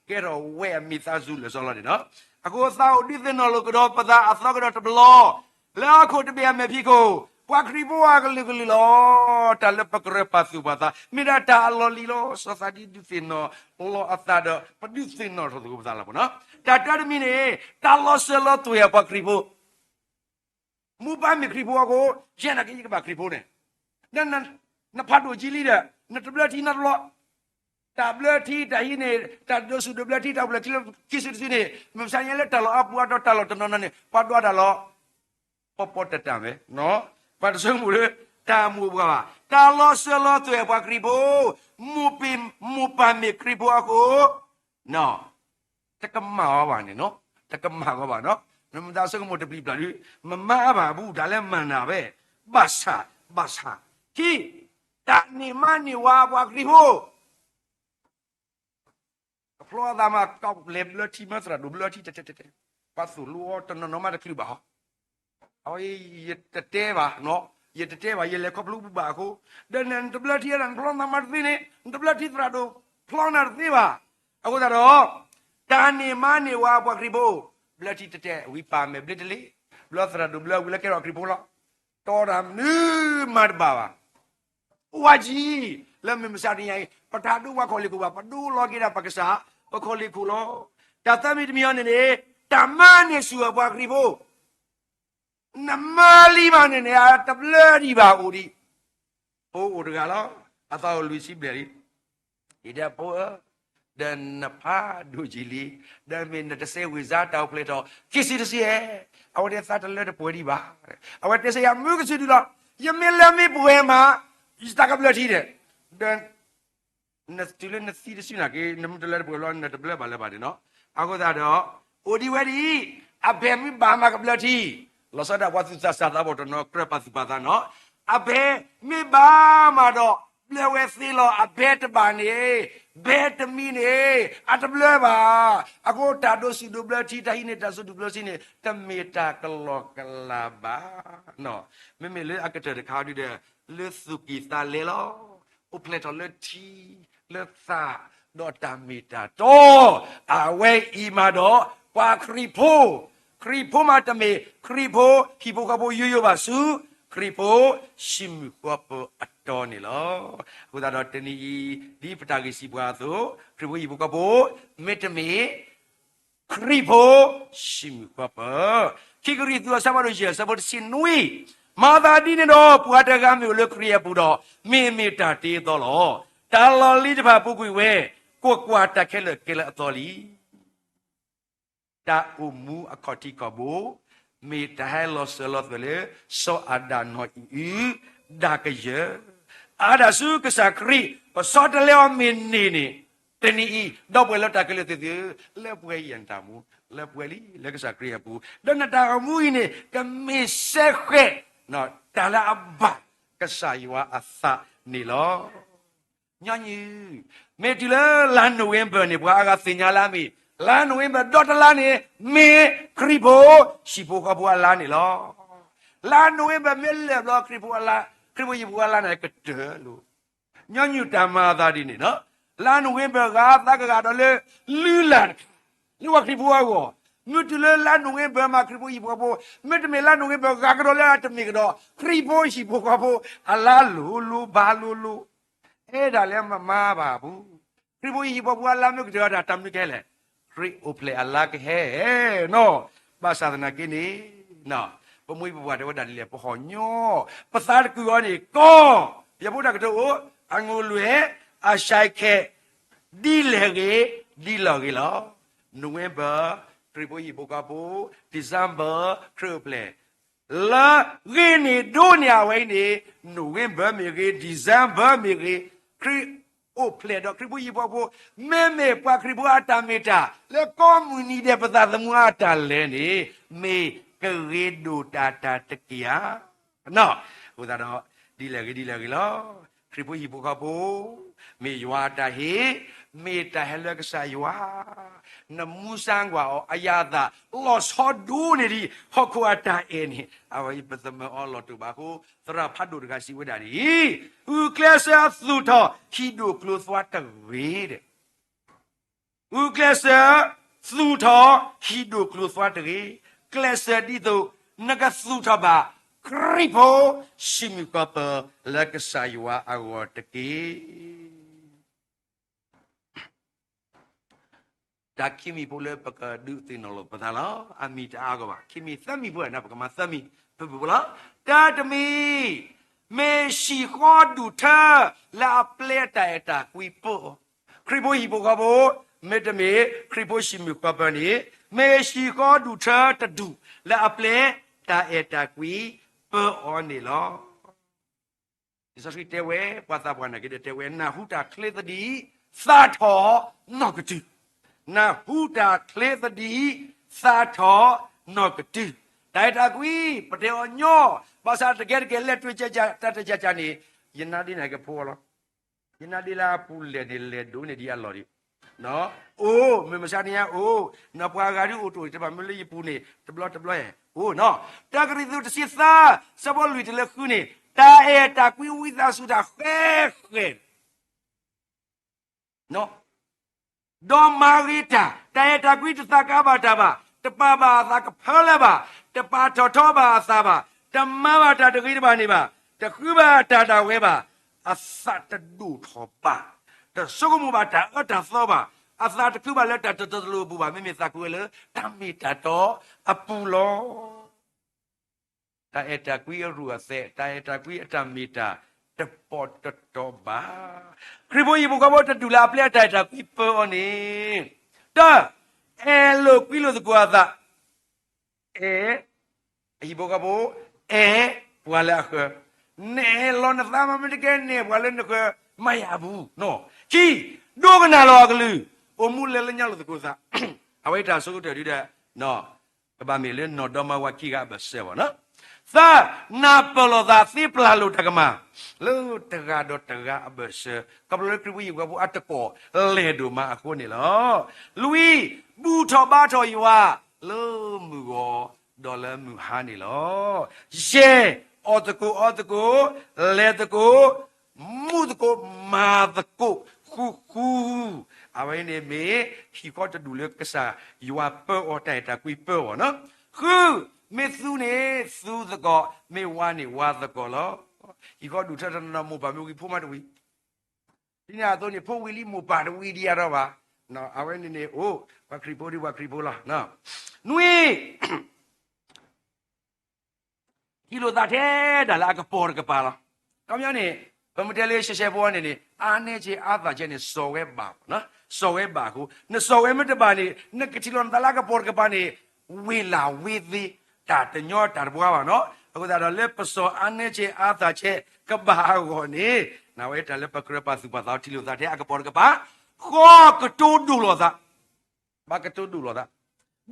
ကဲထီၣ်ဝဲအမံၤသးစူၤလၢာ်စီလီၤန့ၣ်နီၤ. အဃိသးအိၣ်ဒုးသ့ၣ်နီၣ်လိာ်ကဒီး ပသးအသီကဒီးတဘျီ, လၢဟီၣ်ခိၣ်တဘ့ၣ်အမဲာ်ဖံးခိၣ်, ပှၤခရံာ်ဖိအကလုာ်ကလုာ်လီၤ. တၢ်လၢပကရၢပာ်သူၣ်ပာ်သး မ့ၢ်ဒၣ်တၢ်အလီၢ်လံၤလီၤ. စီၤသးဒ်ဒုးသ့ၣ်နီၣ်လီၤအသးဒီး ပဒုးသ့ၣ်နီၣ်ထီၣ်သကိးပသးလီၤပနီၤ. တၢ်တၢတမံၤန့ၣ် တၢ်လီၤစၢၤလီၤသွဲၣ်အပှၤခရံာ်ဖိ မိၢ်ပၢ်မ့ၢ်ခရံာ်ဖိအဃိ, ယဲနာ်က့ယကဘၣ်ခရံာ်ဖိန့ၣ်, ဒီးနဖးဒိၣ်ကံလံဒီး နတဘျၢထံနီတဘျီ, တၢ်ဘျၢထံတၢ်ဟံးန့ၢ် တၢ်ဒိးဆူၣ်ဒိးဘျၢထံ တၢ်အိၣ်ဖျဲၣ်ခံစုတစုန့ၣ် မ့ၢ်မဆါညါလၢတၢ်လီၢ်အါပူၤအါတီၤတၢ်လီၢ်တနီၤနီၤန့ၣ် ပှၤဒွးတၢ်လီၤ ပီပီတၢ်တၢ်ဝဲ, ပှၤတဆိကမိၣ်လၢ တၢ်မိၢ်ပှၢ်ဘၣ်, တၢ်လီၤစၢၤလီၤသွဲၣ်ပှၤခရံာ်ဖိ, မိၢ်ပၢ်မ့ၢ်ခရံာ်ဖိအဃိ တကမၣ်အီၤဘၣ်န့ၣ်နီၤ, တကမၣ်အီၤဘၣ်နီၤ, နမ့ၢ်သးဆိကမိၣ်တပျံၤပျၢ်ဒုး, မမၤအါဘၣ်အဘူး တၢ်လၢမၤနၢၤဝဲ, ဘၣ်ဆၣ်, ဘၣ်ဆၣ်, ခံ, တၢ်န့ၢ်မါန့ၢ်ဝၤပှၤခရံာ်ဖိ ကဖျီသးမး ကလဲၤဘျၢထံမၢသရၣ်ဒိၣ်ဘျၢထံတဲတဲတဲတဲ, ပှၤသိၣ်လိအီၤတနီၤနီၤမးတချုးဘၣ်ဟီ, အဝဲ ယတတဲဘၣ်, ယတတဲဘၣ် ယလဲၤခီဖျိပူၤဘၣ်အဃိ, ဒီးနတဘျၢထံဒၣ် နဖျီနသးမးတသ့န့ၣ် နတဘျၢထံသရၣ်ဒိၣ်ဖျီနၤတသ့ဘၣ်. အဃိသတးဒီး တၢ်န့ၢ်မါန့ၢ်ဝၤပှၤခရံာ်ဖိ, ဘျၢထံတဲတဲဝံၤပာ်မဲာ်ဘျ့တလ့ၢ်, ဘျၢသရၣ်ဒိၣ်ဘျၢဝံၤလၢကဲထီၣ်ခရံာ်ဖိလီၤ. တီတၢ်မနုၤမၤတဘၣ်ဘၣ် ဝါကံ, လၢမုၢ်မဆါတနံၤအံၤ ပတၢ်ဒိပှၤခီၣ်လ့ၢ်ခိၣ်ဘၣ်, ပဒိလီၤက့ၤဒၣ်ပကစၢ် ပခီၣ်လ့ၢ်ခိၣ်လီၤ. တၢ်သၢမံၤတမံၤအံၤန့ၣ်န့ၣ် တၢ်မၤန့ၢ်ဆူၣ်အပှၤခရံာ်ဖိ, နမၤလံမးန့ၣ်န့ၣ် အတဘျၢဒံးဘၣ်အိၣ်ဒံး, ဖိအိၣ်တဂၤလီၤ, အသးအိၣ်လွံၢ်ဆံဘျဲၣ်လံ, ယတဲဖိဧၢ, ဒီးနဖးဒိၣ်ကံလံ, ဒီးမ့ၢ်နတစဲဝံၤစါတၢ်အိၣ်ဖျဲၣ်ထီၣ် ခံစုတစုဧါ, အဝဲတဲသးတလၢတပှဲၤဒံးဘၣ်, အဝဲတဲစ့ၢ်ယၤမုၢ်ကစုဒုလီၤ, ယမ့ၢ်လၢမ့ၢ်ပှဲၤမး ယတၢ်ကဘျၢထံဒီး, ဒီး နတုၤလၢနသံတစုနာ်က့ နမ့ၢ်တလၢတပှဲၤလီၤ နတဘျၢဘၣ်လၢၤဘၣ်န့ၣ်နီၤ. အဃိသတးဒီး အိၣ်ဒံးဝဲဒ်အံၤ, အဘဲမ့ၢ်ဘၣ်မးကဘျၢထံ, လီၤဆီဒၣ်ပှၤသူၣ်စၢ်သးဘီၣ်တနီၤ ကြၢးပာ်သူၣ်ပာ်သးနီၤ. အဘဲမ့ၢ်ဘၣ်မးဒီး ဘျၢဝဲသ့လီၤ. အဘဲတဘၣ်န့ၣ်, ဘဲတမံၤန့ၣ် အတဘျၢဘၣ်. အဃိတၢ်ဒိးဆူၣ်ဒိးဘျၢထံ တၢ်ဟံးန့ၢ်တၢ်စူၣ်ဒိးဘျၢထံန့ၣ် တမ့ၢ်တၢ်ကလီကလးဘၣ်. မ့မ့ၢ်လၢအကတၢၢ်တခါဒုဒီး လၢသူၣ်ကံၢ်သးလဲလီၤ. အိၣ်ဖျဲၣ်ထီၣ်လၢထံ, လၢသး, ဒီးတၢ်မ့ၢ်တၢ်တီ. အဝဲအံၤမးဒီး ပှၤခရံာ်ဖိ, ခရံာ်ဖိမးတမ့ၢ် ခရံာ်ဖိဟံၣ်ဖိဃီဖိယိယိဘၣ်ဆူ ခရံာ်ဖိဟံၣ်မုၢ်ဃီဖိအတီန့ၣ်လီၤ. အဃိသတးဒီးတနံၤအံၤ ဒ်ပတၢ်ဂ့ၢ်စံးပှၤအသိး ခရံာ်ဖိဟံၣ်ဖိဃီဖိ မ့တမ့ၢ် ခရံာ်ဖိဟံၣ်မုၢ်ဃီဖိ, ခံကရံၣ်သူးအဆၢဖးဒိၣ်ယဲၢ်အဆၢဖိတဆံနွံ, မၤသးဒ်န့ၣ်ဒီး ပှၤတဂၤမ့ၢ်အိၣ်လၢခရံာ်အပူၤဒီး မ့ၢ်မ့ၢ်တၢ်တ့အသီလီၤ. တၢ်လီၢ်လံၤတဖၣ်ပူၤကွံာ်ဝဲ, ကွၢ်ကွၢ်, တၢ်ခဲလၢာ်ကဲလၢအသီလံ. တၢ်အိၣ်မူအခီၣ်ထံးခီၣ်ဘိ, မ့ၢ်တၢ်ဟဲလီၤစၢၤလီၤသွဲၣ်လၢ စီၤအၤဒၣ်နီၢ်အံၣ်အု ဒၣ်ကယၢၤ, အါဒၣ်ဆူကစၢ်ခရံာ် ပဆီတလဲအီၤမ့ၢ်န့ၢ်န့ၣ်, တနံၤအံၤ ဒီပုၢ်ဝဲၢ်လၢတၢ်ခဲလၢာ်သ့ၣ်ဧၢ, လၢပှဲၤယဲၢ်နတၢ်မူ, လၢပှဲၤလံ လၢကစၢ်ခရံာ်အပူၤ, ဒီးနတၢ်အိၣ်မူအံၤန့ၣ် ကမ့ၢ်စဲဃဲး တၢ်လၢအဘၣ်ကစၢ်ယွၤအသးန့ၣ်လီၤ. ညီနုၢ်, မ့ၢ်တုၤလၢလါနိၣ်ဝ့ဘၢၣ်န့ၣ် ပှၤအါဂၤသ့ၣ်ညါလၢအမ့ၢ် လါနိၣ်ဝ့ဘၢၣ်ဒီတလါန့ၣ် မ့ၢ်ခရံာ်ဖိဟံၣ်ဖိဃီဖိအလါန့ၣ်လီၤ. လါနိၣ်ဝ့ဘၢၣ်မ့ၢ်လၢာ်ဘျီ ခရံာ်ဖိအလါ, ခရံာ်ဖိဟံၣ်ဖိအလါန့ၣ်ကတၢၢ်လီၤ. ညီနုၢ်တၢ်မၤအသးဒ်န့ၣ်, လါနိၣ်ဝ့ဘၢၣ်ဂၤသးကဂၤဒီးလၢ လုၢ်လၢ်တခါ လၢပှၤခရံာ်ဖိအဂီၢ်, မ့ၢ်တုၤလၢလါနိၣ်ဝ့ဘၢၣ်မး ခရံာ်ဖိဟံၣ်ဖိဃီဖိ, မ့တမ့ၢ်လါနိၣ်ဝ့ဘၢၣ်ဂၤကဒီးလၢအတမ့ၢ်ကဒီး ခရံာ်ဖိဟံၣ်ဖိဃီဖိအလါလိၤလိၤဘၣ်လိၤလိၤ, အဲၣ်ဒၣ်လၢမမါဘၣ်အပူၤ, ခရံာ်ဖိဟံၣ်ဖိဃီဖိအလါမ့ၢ်ကတၢၢ်အီၤတၢ် တၢ်မနုၤကဟဲလဲၣ်, ခရံာ်အိၣ်ဖျဲၣ်အလါကဟဲနီၤ, ဘၣ်ဆၣ်သနာ်က့န့ၣ် ပမိၢ်ပပၢ်တဲဝဲဒၣ်ဒ်လဲၣ် ပဟီၣ်ညီ, ပသးတကုၢ်အီၤန့ၣ်ကီ, ယဖိတၢ်ကတိၤအိၣ်, အငိၢ်လွဲၢ်, အစဲခဲ, ဒ်လဲၣ်ဂ့ၤ, ဒ်လဲၣ်ဂ့ၤလီၤ. November, ခရံာ်ဖိဟံၣ်ဖိဃီဖိ, December, ခရံာ်အိၣ်ဖျဲၣ်, လၢဂ့ၤန့ၣ်ဒိၣ်န့ၢ်အဝဲအံၤန့ၣ်, November မ့ၢ်ဂ့ၤ, December မ့ၢ်ဂ့ၤ, ခရံာ်အိၣ်ဖျဲၣ်ဒီးခရံာ်ဖိဟံၣ်ဖိဃီဖိ, မ့မ့ၢ်ပှၤခရံာ်ဖိအတၢ်မ့ၢ်တၢ် လၢကိးမုၢ်နံၤဒဲးပသးသမူအတၢ်လဲၤန့ၣ်, မ့ၢ်ကဂ့ၤဒိၣ်တၢ်တၢ်တက့ၢ်ဧါ. အဃိသတးဒီး, ဒ်လဲၣ်ဂ့ၤဒ်လဲၣ်ဂ့ၤလီၤ. ခရံာ်ဖိဟံၣ်ဖိဃီဖိ, မ့ၢ်ယွၤအတၢ်ဟ့ၣ်, မ့ၢ်တၢ်ဟဲလၢကစၢ်ယွၤ, နမူစါကွၢ်အီၤ အယၤအသး လီၤဆီဒိၣ်န့ၢ်ဒံး ဟီၣ်ခိၣ်အတၢ်အဲၣ်န့ၣ် အဝဲအံၤပသမၢအီၤလီၤတိာ်ဘၣ်အဃိ, သရၣ်ဖးဒိၣ်တဂၤစံးဝဲဒၣ်ဒ်အံၤ, ဂုာ်ကျဲးစၢးသူၣ်ထီၣ်ဟံၣ်ဒိၣ်ကျိၤသွါတဂ့ၤဒီး ဂုာ်ကျဲးစၢးသူၣ်ထီၣ်ဟံၣ်ဒိၣ်ကျိၤသွါတဂ့ၤ, ကျဲးစၢးဒ်သိးနကသူၣ်ထီၣ်ဘၣ် ခရံာ်ဖိ စံးမုၢ်ကီၢ်ပၢလၢကစၢ်ယွၤအဂီၢ်တက့ၢ်. တၢ်ခံမံၤဖိလၢပကဒုးသ့ၣ်နီၣ်လိာ်ပသးလီၤ. အမံၤတအါဂီၢ်ဘၣ်, ခံမံၤသၢမံၤဖိန့ၣ် ပကမၤသၢမံၤ, ဖုၣ်ဖုၣ်ဖိလီၤ. တၢတမံၤ, မ့ၢ်ဟံၣ်ဃီဒူၣ်ထၢလၢအပျဲတၢ်အဲၣ်တၢ်ကွံပၢအီၤ, ခရံာ်ဖိဟံၣ်ဖိဃီဖိ, မ့တမ့ၢ်ခရံာ်ဖိစံးမုၢ်ဃီပၢန့ၣ်, မ့ၢ်ဟံၣ်ဃီဒူၣ်ထၢတဒူၣ်လၢအပျဲတၢ်အဲၣ်တၢ်ကွံပၢအီၤန့ၣ်လီၤ. လံာ်စီဆှံတဲဝဲ, ပှၤသးပှၢ်နာ်က့ဒီးတဲဝဲ, နၢ်ဟူတၢ်ချ့သဒံး, သးထီၣ်နီၢ်ကတုၤ, နၢ်ဟူတၢ်ချ့သဒံး, သးထီၣ်နီၢ်ကတုၤ, တၢ်အဲၣ်တၢ်ကွံ, ပတဲအီၤညီ, ဘၣ်ဆၣ်တကဲတကဲလဲၤတွဲၣ်ကကတၢ်တကးကးန့ၣ်, ယနါဒ်န့ၣ်ကဖိအီၤလီၤ. ယနါဒ်လၢအပူၤလဲၣ်န့ၣ် လဲၤဒိးန့ၢ်ဒံးအလီၢ်ဒံး, အိၣ်, မုၢ်မဆါတနံၤညါအိၣ်, နပှၤဂၤဒ်အိၣ်တအိၣ်န့ၣ် တဘၣ်မ့ၢ်လၢယပူၤန့ၣ် တဘျီတဘျီအိၣ်နီၤ. တၢကရံၣ်သူးတဆံသၢ, ဆၢဖိလွံၢ်တုၤလၢဃုန့ၣ်, တၢ်အဲၣ်တၢ်ကွံဝံသးစူၤတၢ်ဃဲဃဲ ဒီးမၤဂ့ၤတၢ်, တၢ်အဲၣ်တၢ်ကွံတသးကါဘၣ်တၢ်ဘၣ်, တပာ်ဘၣ်အသးကဖၢလၢဘၣ်, တပာ်ထီၣ်ထီဘၣ်အသးဘၣ်, တမၤဘၣ်တၢ်တဂ့ၤတဘၣ်န့ၣ်ဘၣ်, တဃုဘၣ်တၢ်ဒၣ်ဝဲဘၣ်, အသးတဒိၣ်ထီၣ်ဘၣ်, တဆိကမိၣ်ဘၣ်တၢ်အၢတၢ်သီဘၣ်, အသးတခုဘၣ်လၢတၢ်တတီတလိၤအပူၤဘၣ်, မ့မ့ၢ်သးခုဝဲလၢတၢ်မ့ၢ်တၢ်တီအပူၤလီၤ. တၢ်အဲၣ်တၢ်ကွံအရူၢ်အသဲး, တၢ်အဲၣ်တၢ်ကွံအတၢ်မ့ၢ်တၢ်တပီၤတတီဘၣ်. ခရံာ်ဖိဟံၣ်ဖိဃီဖိတဒူၣ်လၢအပျဲအတၢ်အဲၣ်တၢ်ကွံပၢအီၤန့ၣ်, တၢ, အဲၣ်လိာ်ကွံလိာ်သကိးအသး, အဲၣ်, အဟံၣ်ဖိဃီဖိ, အဲၣ်ပှၤလၢအဃၢၤ, နအဲၣ်လီၤနသးမးမ့ၢ်တကဲန့ၣ် ပှၤလၢနဃၢၤမၤယၤအပူၤ, ခံ, ဒိကနၣ်လီၤအကလုၢ်, အိၣ်မူလဲၤလၢညါလိာ်သကိးသး, အဝဲတၢ်ဆိကတၢၢ်ဒုဒီး ကဘၣ်မ့ၢ်လၢနီၢ်ဒီမါဝၤခံဂၤအဘၢၣ်စၢၤဘၣ်နီၤ. သၢ, နၢ်ပၢၢ်လိာ်သးသ့ပျၢ်လိာ်တၢ်ကမၣ်, လၢတဂၤဒီးတဂၤအဘၢၣ်စၢၤ, ခီဖျိလၢခရံာ်ဖိဟံၣ်ဖိဃီဖိအတကိးလဲၤဒိၣ်မးအဃိန့ၣ်လီၤ. လွံၢ်, ဘူၣ်ထီၣ်ဘါထီၣ်ယွၤ, လၢမုၢ်ဂီၤ, ဒီးလၢမုၢ်ဟါန့ၣ်လီၤ. ယဲၢ်, အီၣ်သကိးအီသကိး, လဲၤသကိး, မူးသကိး, မၤသကိး, ဃူဃူ အဝဲန့ၣ်မ့ၢ်ဟံၣ်ဃီတဒူၣ်လၢကစၢ်ယွၤပၢအီၤတၢ်အဲၣ်တၢ်ကွံပၢအီၤနီၤ. ဃု, မ့ၢ်သူန့ၣ်သူသကိး, မ့ၢ်ဝါန့ၣ်ဝါသကိးလီၤ. ဟံၣ်ဃီဒူၣ်ထၢတနီၤနီၤမိၢ်ပၢ်မ့ၢ်ဝံၤဖိမါတဝံၤ, ဒ်န့ၣ်အသိးန့ၣ် ဖိဝံၤလံမိၢ်ပၢ်တဝံၤဒံးအါထီၣ်ဘၣ်. အဝဲန့ၣ်န့ၣ်အိၣ်, ပှၤခရံာ်ဖိဒ်ပှၤခရံာ်ဖိလီၤ. နွံ ဟံးလိာ်သးထဲဒၣ်လၢအကပီၤတကပၤလီၤ. ခီပညီန့ၣ် ပမ့ၢ်တဲလၢရှဲရှဲဖိန့ၣ်န့ၣ် အါန့ၢ်က့ၤအါသၣ်ကဲန့ၣ် စီၤဝဲဘၣ်, စီၤဝဲဘၣ်အဃိ နစီၤဝဲမ့ၢ်တဘၣ်န့ၣ် နကထံၣ်လိာ်နသးလၢအကပီၤတကပၤန့ၣ် ဝ့ၢ်လၢဝ့ၢ်သ့, တၢ်တညီတၢ်တပှၢ်ဘၣ်နီၤ. အဃိသတးဒီးလၢပစီၤအါနဲဆဲးအါသးဆဲးကဘၣ်အဂီၢ်န့ၣ်, နဝဲတၢ်လၢပကြၢးပာ်သူၣ်ပာ်သးထံလိာ်သးထဲအကပိာ်တကပၤ, ဃီကတိၤဒိၣ်လိာ်သး, ဘၣ်ကတိၤဒိၣ်လိာ်သး,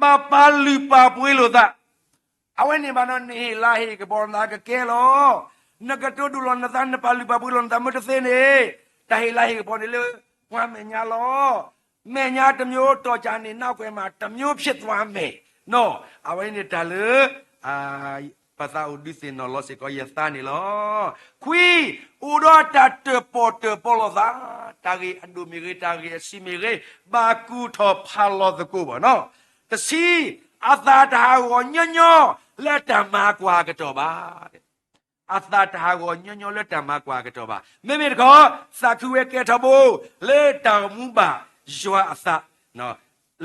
ဘၣ်ပာ်လုၢ်ပာ်ပှ့ၤလိာ်သး အဝဲန့ၣ်ဘၣ်နီၤ နဟ့ၣ်လၤဟ့ၣ်ကပီၤနသးကကဲလီၤ. နကတိၤဒိၣ်လီၤနသး နပာ်လုၢ်ပာ်ပှ့ၤလီၤနသးမ့ၢ်တသ့န့ၣ်, တၢ်ဟ့ၣ်လၤဟ့ၣ်ကပီၤန့ၣ်လၢပှၤမဲာ်ညါလီၤ. မဲာ်ညါတစ်မျိုး တော်ကြာနေနောက်ကွယ်မှာ တစ်မျိုးဖြစ်သွားမယ်နီၤ. အဝဲန့ၣ်တၢ်လၢ ပသးအိၣ်ဒုးသ့ၣ်နီၣ်လီၤစ့ၢ်ကီးယသးန့ၣ်လီၤ. ခွံ, အိၣ်ဒီးတၢ်တၢၣ်ပီၣ်တၢၣ်ပီလိာ်သး, တၢ်ဂ့ၢ်အဒိၣ်မ့ၢ်ဂ့ၤ တၢ်ဂ့ၢ်အဆံးမ့ၢ်ဂ့ၤ, ဘၣ်ကူၣ်ထီၣ်ဖးလီၤသကိးဘၣ်နီၤ. တဆံ, အသးတဟးဂီၤညီညီလၢတၢ်မၤကွၢ်အကတီၢ်ဘၣ်. အသးတဟးဂီၤညီညီလၢတၢ်မၤကွၢ်အကတီၢ်ဘၣ်. မ့မ့ၢ်တခီ, သးခုဝဲကဲထီဘိ လၢတၢ်အိၣ်မူဘၣ်ယွၤအသး,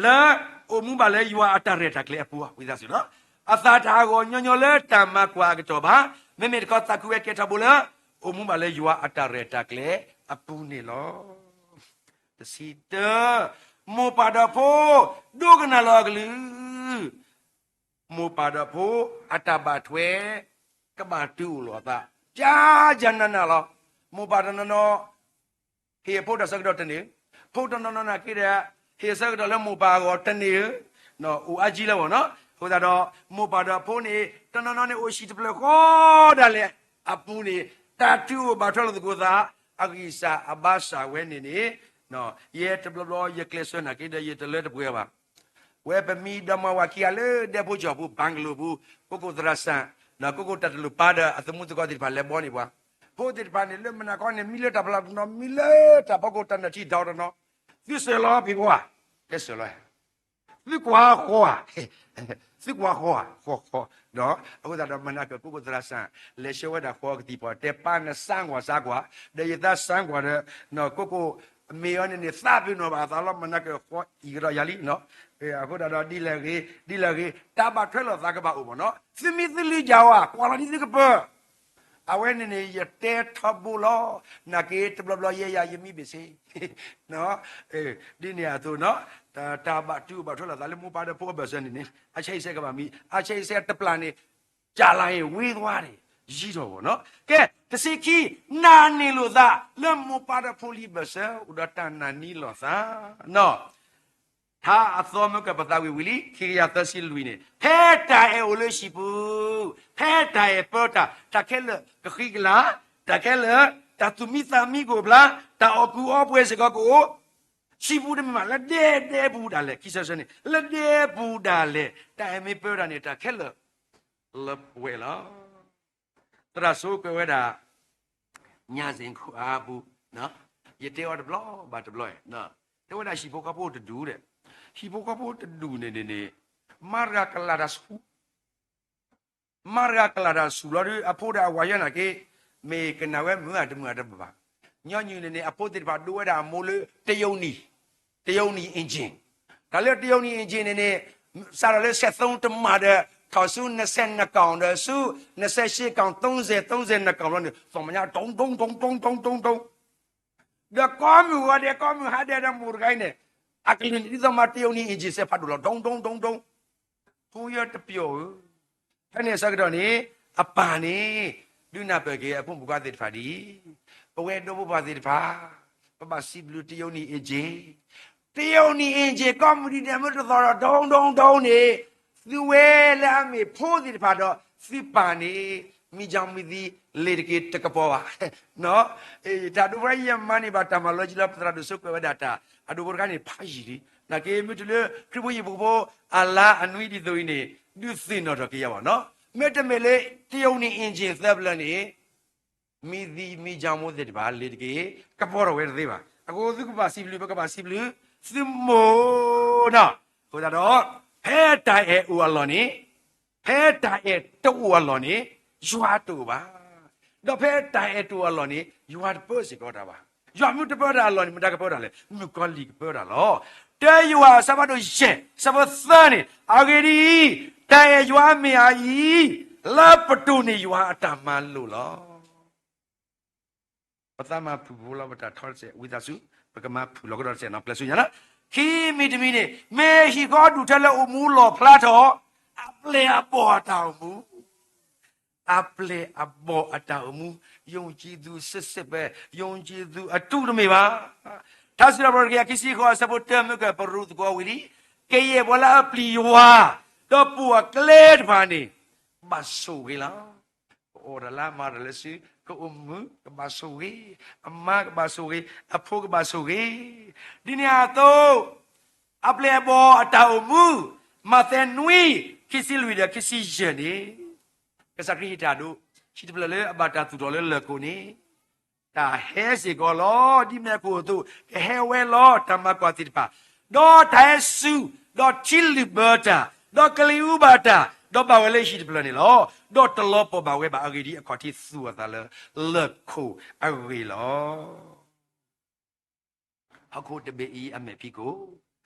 လၢအိၣ်မူဘၣ်လၢယွၤအတၢ်ရဲၣ်တၢ်ကျဲၤအပူၤ, ဝံသးစူၤနီၤ. အသးတဟးဂီၤညီညီလၢတၢ်မၤကွၢ်အကတီၢ်ဘၣ်. မ့မ့ၢ်တခီ သးခုဝဲကဲထီဘိလၢ အိၣ်မူဘၣ်လၢယွၤအတၢ်ရဲၣ်တၢ်ကျဲၤအပူၤန့ၣ်လီၤ. တဆံတၢ, မိၢ်ပၢ်ဒီးဖိ ဒိကနၣ်လီၤအကလုၢ် မိၢ်ပၢ်ဒီးဖိ အတၢ်ဘၣ်ထွဲ ကဘၣ်တုၤအိၣ်လိာ်အသး, ကၠါကၠါနးနးလီၤ. မိၢ်ပၢ်တနီၤနီၤ ဟ့ၣ်အဖိတၢ်ဆၢကတီၢ်တန့ၢ်ဧိၤ, ဖိတနီၤနီၤနာ်က့ဒီး ဟ့ၣ်ဆၢကတီၢ်လၢမိၢ်ပၢ်အဂီၢ်တန့ၢ်ဧိၤ, အိၣ်အါကံလၢဝဲနီၤ. အဃိသတးဒီး မိၢ်ပၢ်ဒီးအဖိန့ၣ် တနီၤနီၤန့ၣ် အိၣ်ဟံၣ်တဖျၢၣ်ဃီဒၣ်လဲာ်အပူၤန့ၣ် တၢ်တုၤအိၣ်ဘၣ်ထွဲလိာ်သကိးသး အဂံၢ်စၢ်အဘါစၢ်ဝဲန့ၣ်န့ၣ် ယဲတဘျီဘျီယကျဲးစၢးနာ်က့ဒီး ယတလၢတပှဲၤဘၣ်. ဝဲပမံဒီမါဝၤခံဂၤလၢဒဲဖိကၠီၣ်ပူၤ ဘၣ်ကလိာ်ပူၤ, ကိကိၣ်သရၣ်စၣ်, ဒီးကိကိၣ်တၢ်တလိၣ်ပၢ်ဒီးအသမူသကိးသ့ၣ်တဖၣ်လဲၤဘီန့ၢ်ပှၤ. ဖိသ့ၣ်တဖၣ်န့ၣ် လၢမုၢ်နၤခီန့ၣ် မံလၢတၢ်ဖီလာ်တနီၤ, မံလၢတၢ်ဖီခိၣ်တၢ်နၢ်ထံဒီးတနီၤ, သုစၢၤလီၤဖံးဖိဧါ, ကဲစၢၤလီၤ သုကွၢ်ဃီဧါ, သုကွၢ်ဃီဧါ, ဃီဃီ, ဒီးအဃိသတးဒီး မုၢ်နၤခီကိကိၣ်သရၣ်စၣ် လဲၤဆှၢဝဲဒၣ်ဃီကသံၣ်ပှၤ တဲပၢ်နစၢ်ကွၢ်စၢ်ကွၢ်, ဒီးယသးစၢ်ကွၢ်ဒီး ကိကိၣ် မ့ၢ်အီၤန့ၣ်န့ၣ် သးပ့ၤနီၣ်ဘၣ်အသးလီၤ မုၢ်နၤခီဃီအံၤကဒီးယၤလံနီၤ. အဃိသတးဒီး ဒ်လဲၣ်ဂ့ၤ ဒ်လဲၣ်ဂ့ၤ တၢ်ဘၣ်ထွဲလိာ်သးကဘၣ်အိၣ်မ့ၢ်နီၤ. သုမံသုလုၢ်ယၤဝဲ ကွၢ်လီၤဒ်သုကပၢၤ အဝဲန့ၣ်န့ၣ် ယတဲထီဘိလီၤ. နာ်က့တဘျီဘျီယဲယၤယမံဘ့ၣ်ဆ့ ဒ်န့ၣ်အသိးနီၤ, တၢ်ဘၣ်တုၤအိၣ်ဘၣ်ထွဲလိာ်သးလၢမိၢ်ပၢ်ဒီးဖိအဘၢၣ်စၢၤန့ၣ်န့ၣ် အဆဲးအံၤဆဲးကဘၣ်မံ, အဆဲးအံၤဆဲးတပျၢ်န့ၣ် ကၢ်လၢ်အံၤဝ့ၤသွါန့ၣ် ယံၤထီၣ်ဘၣ်နီၤ. ကဲ တဆံခံ, နာ်န့ၢ်လိာ်သး လၢမိၢ်ပၢ်ဒီးဖိလံၤဘၢၣ်စၢၤ အိၣ်ဒီးတၢ်နာ်န့ၢ်လိာ်သးနီၤ. ထါအသီမ့ၢ်ကပသးဝံၤဝံၤလံ ခံကယၤသၢဆံလွံၢ်န့ၣ် ဖဲတၢ်အဲၣ်အိၣ်လၢဟံၣ်ပူၤ, ဖဲတၢ်အဲၣ်ပၢတၢ်, တၢ်ခဲလၢာ်ကဃံကလၤ, တၢ်ခဲလၢာ်, တၢ်သူၣ်မံသးမံကအိၣ်ဖျါ, တၢ်အီၣ်ကူအီပှဲၤစ့ၢ်ကီးကအိၣ်, ဟံၣ်ပူၤတမ့ၢ်မး လၢဒဲဒဲပူၤဒၣ်လဲာ်, ခံဆၢဆၢန့ၣ် လၢဒဲပူၤဒၣ်လဲာ် တၢ်အဲၣ်မ့ၢ်ပၢတၢ်န့ၣ် တၢ်ခဲလၢာ် လၢပှဲၤလီၤ. သရၣ်စိကွဲးဝဲဒၣ် ညါစ့ၣ်ခိၣ်အါပူၤ, ယတဲအီၤတဘျီဘၣ်တဘျီ, တဲဝဲဒၣ်ဟံၣ်ဖိဃီဖိတဒူၣ်ဒီး, ဟံၣ်ဖိဃီဖိတဒူၣ်န့ၣ်န့ၣ်န့ၣ်, မါတဂၤကလၤတၢ်ဆူၣ် မါတဂၤကလၤတၢ်ဆူၣ်လီၤဒီး အဖိဒီးအဝၤယဲနာ်က့ မ့ၢ်ကနၣ်ဝဲမုာ်အတမုာ်အတဘၣ်ဘၣ်. ညီနုၢ်န့ၣ်န့ၣ် အဖိသ့ၣ်တဖၣ်ဒိဝဲဒၣ်အမိၢ်လၢ တရုတ်နည်း, တရုတ်နည်း engine, တၢ်လၢ တရုတ်နည်း engine န့ၣ်န့ၣ် စးထီၣ်လၢ ဆယ့်သုံး တမးဒီး ထီၣ်ဆူ နှစ်ဆယ့်နှစ် ကောင် ဒီးဆူ နှစ်ဆယ့်ရှစ် ကောင် သုံးဆယ် သုံးဆယ့်နှစ် ကောင် လီၤန့ၣ် သီၣ်မညါ တုံတုံတုံတုံတုံတုံတုံ ဒီးကိးမုၢ်ဂီၤဒဲး ကိးမုၢ်ဟါဒဲးဒီး မိၢ်တဂၤအံၤန့ၣ် အကလုၢ်န့ၣ် ဒ်သိးမး တရုတ်နည်း engine စဲးဖးဒိၣ်လီၤ တုံတုံတုံတုံတုံ, ဖိယဲတပျီၤဧၢ. ဖဲန့ၣ်အဆၢကတီၢ်န့ၣ် အပၢ်န့ၣ် ဒုးနၢ်ပၢၢ်က့ၤအဖိမုၣ်ခွါသ့ၣ်တဖၣ်ဒ်အံၤ, ပဝဲဒီဖိပၢ်သ့ၣ်တဖၣ် ပဘၣ်စံးဘျုး တရုတ်နည်း engine, တရုတ်နည်း engine ကိးမုၢ်ဒံးဒဲးမ့ၢ်တသီၣ်ဒီး တုံတုံတုံန့ၣ် သုဝဲလၢအမ့ၢ်ဖိသ့ၣ်တဖၣ်ဒီး သုပၢ်န့ၣ် မံၤကၠီမံၤသံ လ့ၤတက့ၤတကပီၤဘၣ်. တၢ်ဒိဖိတခါအံၤ ယမၤန့ၢ်ဘၣ်တၢ်မၤလီၤကံလီၤ ပသရၣ်ဒိၣ်စိကွဲးဝဲဒၣ်တၢ် အဒိဖိတခါန့ၣ် ဖးယံာ်လံ. နာ်က့မ့ၢ်တုၤလၢ ခရံာ်ဖိဟံၣ်ဖိဃီဖိအလါအနွံဒ်သိးအံၤန့ၣ် ဒုးသ့ၣ်နီၣ်ထီၣ်က့ၤယၤဘၣ်နီၤ. မ့တမ့ၢ်လၢ တရုတ်နည်း engine သၢဖျၢၣ်န့ၣ် မံၤသံမံၤကၠီမိၢ်သ့ၣ်တဖၣ် လ့ၤတက့ၤ ကပီၤထီၣ်ဝဲတသ့ဘၣ်. အဃိသုကဘၣ်စံးဘျုး ပကဘၣ်စံးဘျုး သုမိၢ်နီၤ. အဃိသတးဒီး ဖဲတၢ်အဲၣ်အိၣ်အလီၢ်န့ၣ်, ဖဲတၢ်အဲၣ်တအိၣ်အလီၢ်န့ၣ် ယွၤတအိၣ်ဘၣ်. ဒီးဖဲတၢ်အဲၣ်တအိၣ်အလီၢ်န့ၣ် ယွၤတပၢစ့ၢ်ကီးတၢ်ဘၣ်. ယွၤမ့ၢ်တပၢတၢ်အလီၢ်န့ၣ် မတၤကပၢတၢ်လဲၣ်. မုၣ်ကီၤလံၢ်ကပၢတၢ်လီၤ. တၢယိၤဟၣ်အဆၢဖးဒိၣ်ယဲၢ် အဆၢဖိသၢန့ၣ်, အဂ့ၢ်ဒ်အံၤ, တၢ်အဲၣ်ယွၤမ့ၢ်အအံၤ, လၢပတိၢ်န့ၢ်ယွၤအတၢ်မၤလိာ်လီၤ. ပသးမၤဖုၣ်ဖိလီၤ ပတၢ်ထီတစဲး ဝံသးစူၤ ပကမၤဖုၣ်လီၤကဒီးတစဲးနီၤ ပျဲဆူညါလီၤ. ခံမံၤတမံၤန့ၣ် မ့ၢ်ဟံၣ်ဃီဒူၣ်ထၢလၢအိၣ်မူလီၣ်ဖျါထီၣ်, အပျဲၢ်အဘီၣ်အတၢ်အိၣ်မူ, အပျဲၢ်အဘီၣ်အတၢ်အိၣ်မူ, ယုံကြည်သူစစ်စစ်ပဲ, ယုံကြည်သူအတုတမ့ၢ်ဘၣ်. ထါစံးထီၣ်ပတြၢၤတကယၤခံဆံဃိး အဆၢဖိတၢ မ့ၢ်ကပရူးသကိးဝံၤလံ, ကယဲၢ်ပှၤလၢအပျံၤယွၤ, ဒီးပိာ်အကျဲတဖၣ်န့ၣ် ကဘၣ်ဆိၣ်ဂ့ၤလီၤ. ကအိၣ်တၢ်လၢအမၤတၢ်လၢစု, ကအိၣ်မုာ်ကဘၣ်ဆိၣ်ဂ့ၤ, အမါကဘၣ်ဆိၣ်ဂ့ၤ, အဖိကဘၣ်ဆိၣ်ဂ့ၤ, ဒ်န့ၣ်အသိး အပျဲၢ်အဘီၣ်အတၢ်အိၣ်မူ, မးသဲနွံ, ခံဆံလွံၢ်ဒီးခံဆံယဲၢ်န့ၣ်, ကစၢ်ခရံာ်ဟ့ၣ်တၢ်ဒိ, ဟံၣ်တဖျၢၣ်လၢအဘၣ်တၢ်သူၣ်ထီၣ်လၢလၢၢ်ခိၣ်န့ၣ်, တၢ်ဟဲစ့ၢ်ကီးလီၤ. ဒ်မ့ၢ်ခိၣ်အသိး, ကဟဲဝဲလီၤ. တၢ်မၤကွၢ်သ့ၣ်တဖၣ်, ဒီးတၢ်ဟဲစူၤ, ဒီးထံလုၢ်ဘၢတၢ်, ဒီးကလံၤအူဘၣ်တၢ်, ဒီးဘၣ်ဝဲလၢဟံၣ်တဖျၢၣ်န့ၣ်လီၤ. ဒီးတလီၤပှီၢ်ဘၣ်ဝဲဘၣ် အဂ့ၢ်ဒ်အံၤ အခီၣ်ထံးသူၣ်အသးလၢလၢၢ်ခိၣ်အဂ့ၢ်လီၤ. ဟီၣ်ခိၣ်တဘ့ၣ်အံၤအမဲာ်ဖံးခိၣ်,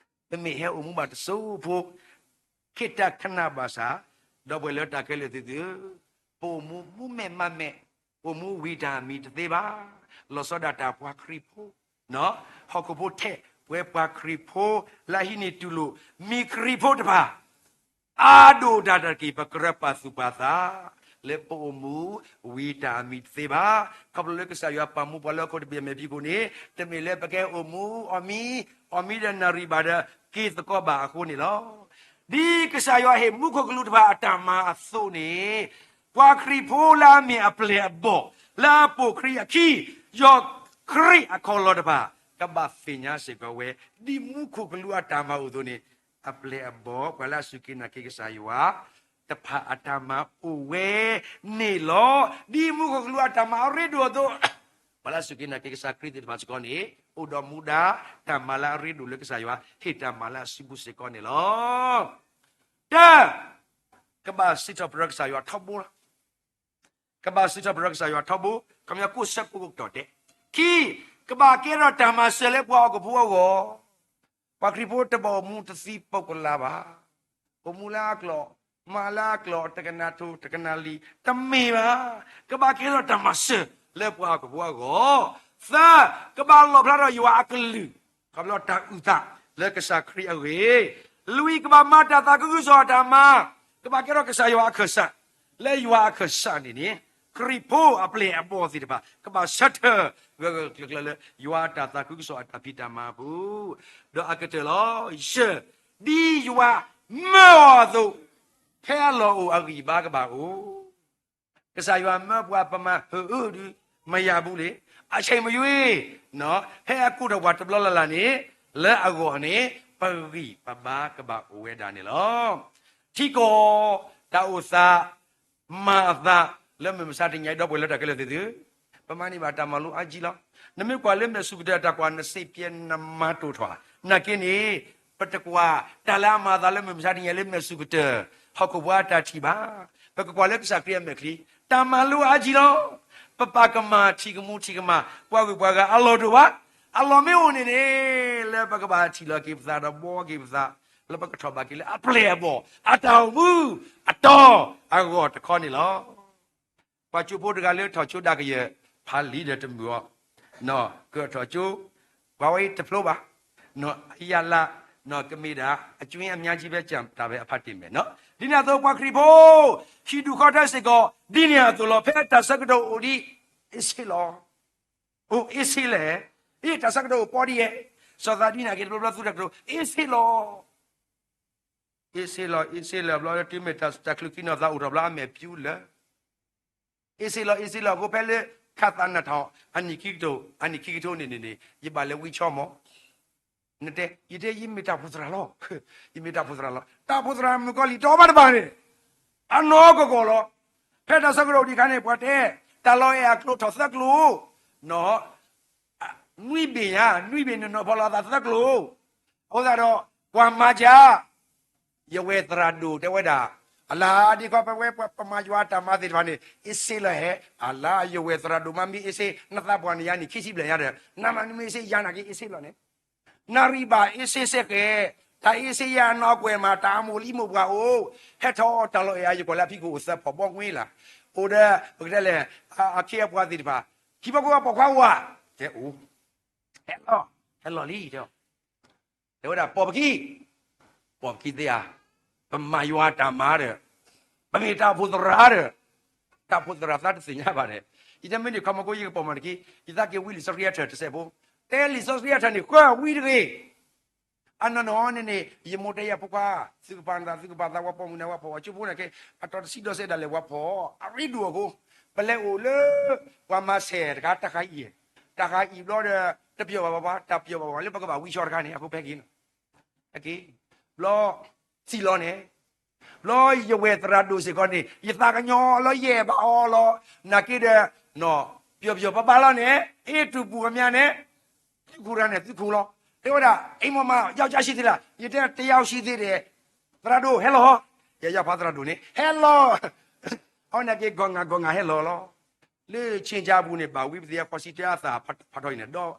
ပမ့ၢ်ဟဲအိၣ်မူဘၣ်တစိၢ်ဖိ, ခ့တၢ်ခနၣ်ဘၣ်ဆၣ်, ဒီပုၢ်ဝဲၢ်လၢတၢ်ခဲလၢာ်သ့ၣ်သုဧၢ, ပအိၣ်မူမူမဲာ်မးမဲာ်, အိၣ်မူဝံၤတၢ်မံၤတသ့ဘၣ်. လီၤဆီဒၣ်တၢ်ပှၤခရံာ်ဖိ, ဟီၣ်ခိၣ်ဖိထဲးဝဲပှၤခရံာ်ဖိလၢအဟံးန့ၢ်တူၢ်လိာ်, မ့ၢ်ခရံာ်ဖိတဖၣ် အါဒိၣ်တၢ်တက့ၢ် ပကြၢးပာ်သူၣ်ပာ်သး လၢပအိၣ်မူဝံၤတၢ်မံၤတသ့ဘၣ်. ခီဖျိလၢကစၢ်ယွၤပာ်မူပှၤလၢဟီၣ်ခိၣ်တဘ့ၣ်အမဲာ်ဖံးခိၣ်န့ၣ်, တမ့ၢ်လၢပကဟဲအိၣ်မူအီၣ်မံ, အီၣ်မံဒီးနၣ်ရံၣ်ဘၣ်ဒီးက့ၤသကိးဘၣ်အဃိန့ၣ်လီၤ. ဒ်ကစၢ်ယွၤဟ့ၣ်မူခိၣ်ကလူးတဖၣ်အတၢ်မၤအသိးန့ၣ်, ပှၤခရံာ်ဖိလၢအမ့ၢ်အပျဲၢ်အဘီၣ်, လၢအပိာ်ခရံာ်အခံ, ယီၤခရံာ်အခီၣ်လီၢ်တဖၣ်, ကဘၣ်သ့ၣ်ညါစ့ၢ်ကီးဝဲ, ဒ်မူခိၣ်ကလူးအတၢ်မၤအိၣ်အသိးန့ၣ်, အပျဲၢ်အဘီၣ် ပှၤလၢအစူၢ်က့ၤနာ်က့ၤကစၢ်ယွၤတဖၣ်အတၢ်မၤအိၣ်ဝဲန့ၣ်လီၤ. ဒ်မူခိၣ်ကလူးအတၢ်မၤအရ့ဒိၣ်အသိး, ပှၤလၢအစူၢ်က့ၤနာ်က့ၤကစၢ်ခရံာ်သ့ၣ်တဖၣ်စ့ၢ်ကီးန့ၣ်, အိၣ်ဒီးမူဒါတၢ်မၤလၢအရ့ဒိၣ်လၢကစၢ်ယွၤဟ့ၣ်တၢ်မၤလၢအစုပူၤစ့ၢ်ကီးန့ၣ်လီၤ. တၢ, ကဘၣ်စံးထီၣ်ပတြၢၤကစၢ်ယွၤထီဘိလီၤ. ကဘၣ်စံးထီၣ်ပတြၢၤကစၢ်ယွၤထီဘိ, ခီပညီကိးဆၢကိးကတီၢ်ဒဲး. ခံ, ကဘၣ်ကဲထီၣ်တၢ်မၤစၢၤလၢပှၤဟီၣ်ခိၣ်ဖိအဂီၢ်, ပှၤခရံာ်ဖိတဘၣ်အိၣ်မူတသံပုဂ္ဂိုလ်ဘၣ်, အိၣ်မူလၢအကျိာ်, မၤလၢအကျိာ်, တကနၣ်ထိၣ်တကနၣ်လံၤ, တမ့ၢ်ဘၣ်. ကဘၣ်ကဲထီၣ်တၢ်မၤစၢၤလၢပှၤဟီၣ်ခိၣ်ဖိအဂီၢ်. သၢ, ကဘၣ်လီၣ်ဖျါထီၣ်ယွၤအကလုၢ်, ခီဖျိတၢ်အုၣ်သးလၢကစၢ်ခရံာ်အဂ့ၢ်. လွံၢ်, ကဘၣ်မၤတၢ်သးခုကစီၣ်အတၢ်မၤ, ကဘၣ်ကဲထီၣ်ကစၢ်ယွၤအခၢၣ်စး, လၢယွၤအခၢၣ်စးန့ၣ်န့ၣ်, ခရံာ်ဖိအပျဲၢ်အဘီၣ်သ့ၣ်တဖၣ် ကဘၣ်ဆၢထၢၣ်ဂၢၢ်ဂၢၢ်ကျၢၤကျၢၤလၢ ယွၤအတၢ်သးခုကစီၣ်အတၢ်ဖံးတၢ်မၤအပူၤ, ဒီးအကတၢၢ်လီၤ. ယဲၢ်, ဒ်ယွၤမၢအီၤအသိး, ဖဲအလီၢ်အိၣ်အဂံၢ်ဘါကဘၣ်အိၣ်. ကစၢ်ယွၤမၢပှၤပမၤဟုၣ်အုၣ်ဒုး မယၤဘူးလံ, အဆံးမယွ့, ဖဲအကိးထီၣ်ပှၤတဘျီလၢ်လၢ်န့ၣ်, လၢအဂီၢ်န့ၣ် ပဂံၢ်ပဘါကဘၣ်အိၣ်ဝဲဒၣ်န့ၣ်လီၤ. ထံကီၢ်တၢ်အိၣ်သး မၤအသးလၢမုၢ်မဆါတနံၤအံၤ ဒီပုၢ်ဝဲၢ်လၢတၢ်ခဲလၢာ်သ့ၣ်သုဧၢ, ပမၤန့ၢ်ဘၣ်တၢ်မၤလိအါကံလီၤ. နမ့ၢ်ကွၢ်လၢမဲာ်ဆူၣ်ကတၢၢ်တၢ်ကွၢ် နစံးပျဲနမၤတိာ်ထွဲ, နာ်က့န့ၣ်, ပတကွၢ်တၢ်လၢအမၤအသးလၢမုၢ်မဆါတနံၤအံၤလၢမဲာ်ဆူၣ်ကတၢၢ် ဟီၣ်ခိၣ်ပှၤအတၢ်ထံၣ်ဘၣ်, ပကကွၢ်လၢကစၢ်ခရံာ်အမဲာ်ချံ, တၢ်မၤလိအါကံလီၤ. ပပာ်ကမၣ်ထံၣ်ကမူထံၣ်ကမၣ် ပှၤဂုၤပှၤဂၤအလီၢ်တအိၣ်ဘၣ်. အလီၢ်မ့ၢ်အိၣ်န့ၣ်န့ၣ်, လၢပကဘၣ်ထံၣ်လီၤက့ၤပသးဒီးဘှီက့ၤပသး, လၢပကထီၣ်ဘၣ်က့ၤလၢအပျဲၢ်အဘီၣ် အတၢ်အိၣ်မူအတီအဂီၢ်တခီန့ၣ်လီၤ. ပှၤကၠိဖိတဂၤလၢထီၣ်ကၠိဒၣ်ကယဲၢ် ဖးလံာ်ဒီးတမုာ်အီၤ, ကထီၣ်ကၠိ, ပှၤဝဲအံၤတဖျိဘၣ်, အယၣ်လၢ်, ကမ့ၢ်ဒၣ် အကၠွ့အများကြီးပဲ ကျန်တာပဲ အဖတ်တင်မယ်နော်. ဒ်န့ၣ်အသိးပှၤခရံာ်ဖိ ဟံၣ်ဒူၣ်ဃီထၢစ့ၢ်ကီး ဒ်န့ၣ်အသိးလီၤ. ဖဲတၢ်ဆၢကတီၢ်အိၣ်ဒံး အ့ၣ်စ့လီၤ. အိၣ်အ့ၣ်စ့လဲၣ်, အ့ၣ် တၢ်ဆၢကတီၢ်အိၣ်ပီဒ်ယဲၢ်, စီၤသးဒ်န့ၣ်က့ၤတဘျီဘျီ သုတၢ်ကတိၤ အ့ၣ်စ့လီၤ. အ့ၣ်စ့လီၤ အ့ၣ်စ့လီၤ ဘျီလၢတုၤမ့ၢ်တၢ်ချုးကံနီၤသးအိၣ်ထီၣ်ဘျီ အမဲာ်ဖၠူလၢ အ့ၣ်စ့လီၤ အ့ၣ်စ့လီၤ အဃိဖဲလၢ ခးသးနးထီၣ် အနံၣ်ခံကထိ, အနံၣ်ခံကထိန့ၣ်န့ၣ်န့ၣ် ယဘၣ်လဲၤဝံဆီမီၤ, နတဲ ယတဲ ယမ့ၢ်တၢ်ဖိသရၣ်လီၤ, ယမ့ၢ်တၢ်ဖိသရၣ်လီၤ. တၢ်ဖိသရၣ်မုၣ်ကီၤလံၢ်တအိၣ်ဘၣ်တဘၣ်န့ၣ်, အနီၢ်ကီၢ်ကီၢ်လီၤ. ဖဲတၢ်ဆၢကတီၢ်ဒံးအခါန့ၣ် ပှၤတဲ တၢ်လီၤအဲၣ်အကျိၤထီၣ်သၢကျိၤ, နွံဘ့ၣ်ညါ, နွံဘ့ၣ်န့ၣ်နီၢ်ဖီလီၤအသးသၢကျိၤ, အဃိသတးဒီး ပှၤမၤစၢၤ ယဝဲၢ်သရၣ်ဒိၣ်တဲဝဲဒၣ်, အလါဒ်ခီဖဲဝဲပမၤယွၤတၢ်မၤသ့ၣ်တဖၣ်န့ၣ် အ့ၣ်စ့လီၤဟဲ, အလါယဝဲၢ်သရၣ်ဒိၣ်မးမ့ၢ်အ့ၣ်စ့ နသးပှၢ်န့ၣ်ယါန့ၣ် ခံဆံဘျဲၣ်ညါဒီး နမ့ၢ်အ့ၣ်စ့ယါနာ်က့ အ့ၣ်စ့လီၤန့ၣ်, နၣ်ရံၣ်ဘၣ်အ့ၣ်စ့စ့ၢ်ကီး, တၢ်အ့ၣ်စ့ယါအနီၢ်ကွဲၢ်မး တၢ်အမိၢ်လံမိၢ်ပှၢ်အိၣ်, ဟဲထီၣ်တၢ်လီၤအဲၣ်အယကီၢ်လၢအဖံးခိၣ်အိၣ်သၢဖီၣ်ဘီကွ့လၢ်, အိၣ်ဒီး ပကတဲလဲၣ်, အခ့အပှၤသ့ၣ်တဖၣ်, ဟံၣ်ဖိဃီဖိပိာ်ခွါဝၤ, တဲအိၣ်, ဟဲလီၤ, ဟဲလီၤလံ, တဲဝဲဒၣ်ပိာ်ပခံ, ပိာ်ပခံသ့ဧါ, ပမၤယွၤတၢ်မၤဒီး မ့ၢ်တၢ်အိၣ်ဖှိၣ်သရၣ်ဒီး တၢ်အိၣ်ဖှိၣ်သရၣ်သးတသ့ၣ်ညါဘၣ်န့ၣ်, ယတမ့ၢ်န့ၣ် ခီမီကိယကပီၤမၤတက့, ယသးက့ၤဝံလံာ်စီဆှံအထၢၣ်တစဲးဖိ, တဲလံာ်စီဆှံအထၢၣ်န့ၣ် ဃၢဝံတဂ့ၤ, အနီၢ်နီၢ်န့ၣ်န့ၣ် ယမိၢ်တဲယၤဖိခွါ, သုကပာ်နသး သုကပာ်သး ဝဲပိာ်မုၣ်န့ၣ် ဝဲပိာ်ဝဲကၠိဖိန့ၣ်က့, အတီၤတဆံဒီးစဲးဒၣ်လဲာ်ဝဲပိာ် အရ့ဒိၣ်အဃိ, ပလဲၤအိၣ်လၢ ပှၤမၤဆဲးတခါ တၢ်ဃါအံၤ, တၢ်ဃါအံၤဘျီဒီး တပျီၤဘၣ်ပှၤ, တပျီၤဘၣ်ပှၤလၢပကဘၣ်ဝံဆီတခါန့ၣ် အဃိဖဲက့ၤ က့ၤ, ဘျီ သံလီၤန့ၣ်, ဘျီယဝဲၢ်သရၣ်ဒိၣ်စ့ၢ်ကီးန့ၣ် ယသးကညီၤလီၤ ယအဲၣ်ဘၣ်အီၤလီၤ, နာ်က့ဒီး ပျီၤပျီၤဘၣ်ဘၣ်လီၤန့ၣ် အ့ၣ်တူၢ်ပူၤကမျၢၢ်န့ၣ်, သုခူၣ်တၢ်န့ၣ် သုခူၣ်လီၤ, တဲဝဲဒၣ် အိမ်ပေါ်မှာ ယောက်ျားရှိသေးလား, ယတဲ တစ်ယောက်ရှိသေးတယ်, သရၣ်ဒိၣ်ဟဲလီၤ, ယယဖးသရၣ်ဒိၣ်န့ၣ် ဟဲလီၤ, အဝဲနာ်က့ ဂီၤငါဂီၤငါဟဲလီၤလီၤ, လၢဆ့ၣ်ကၠါပူၤန့ၣ် ဘၣ်ဝံပသ့အဃီစံးတဲအသးဖးထီအံၤန့ၣ်ဒီး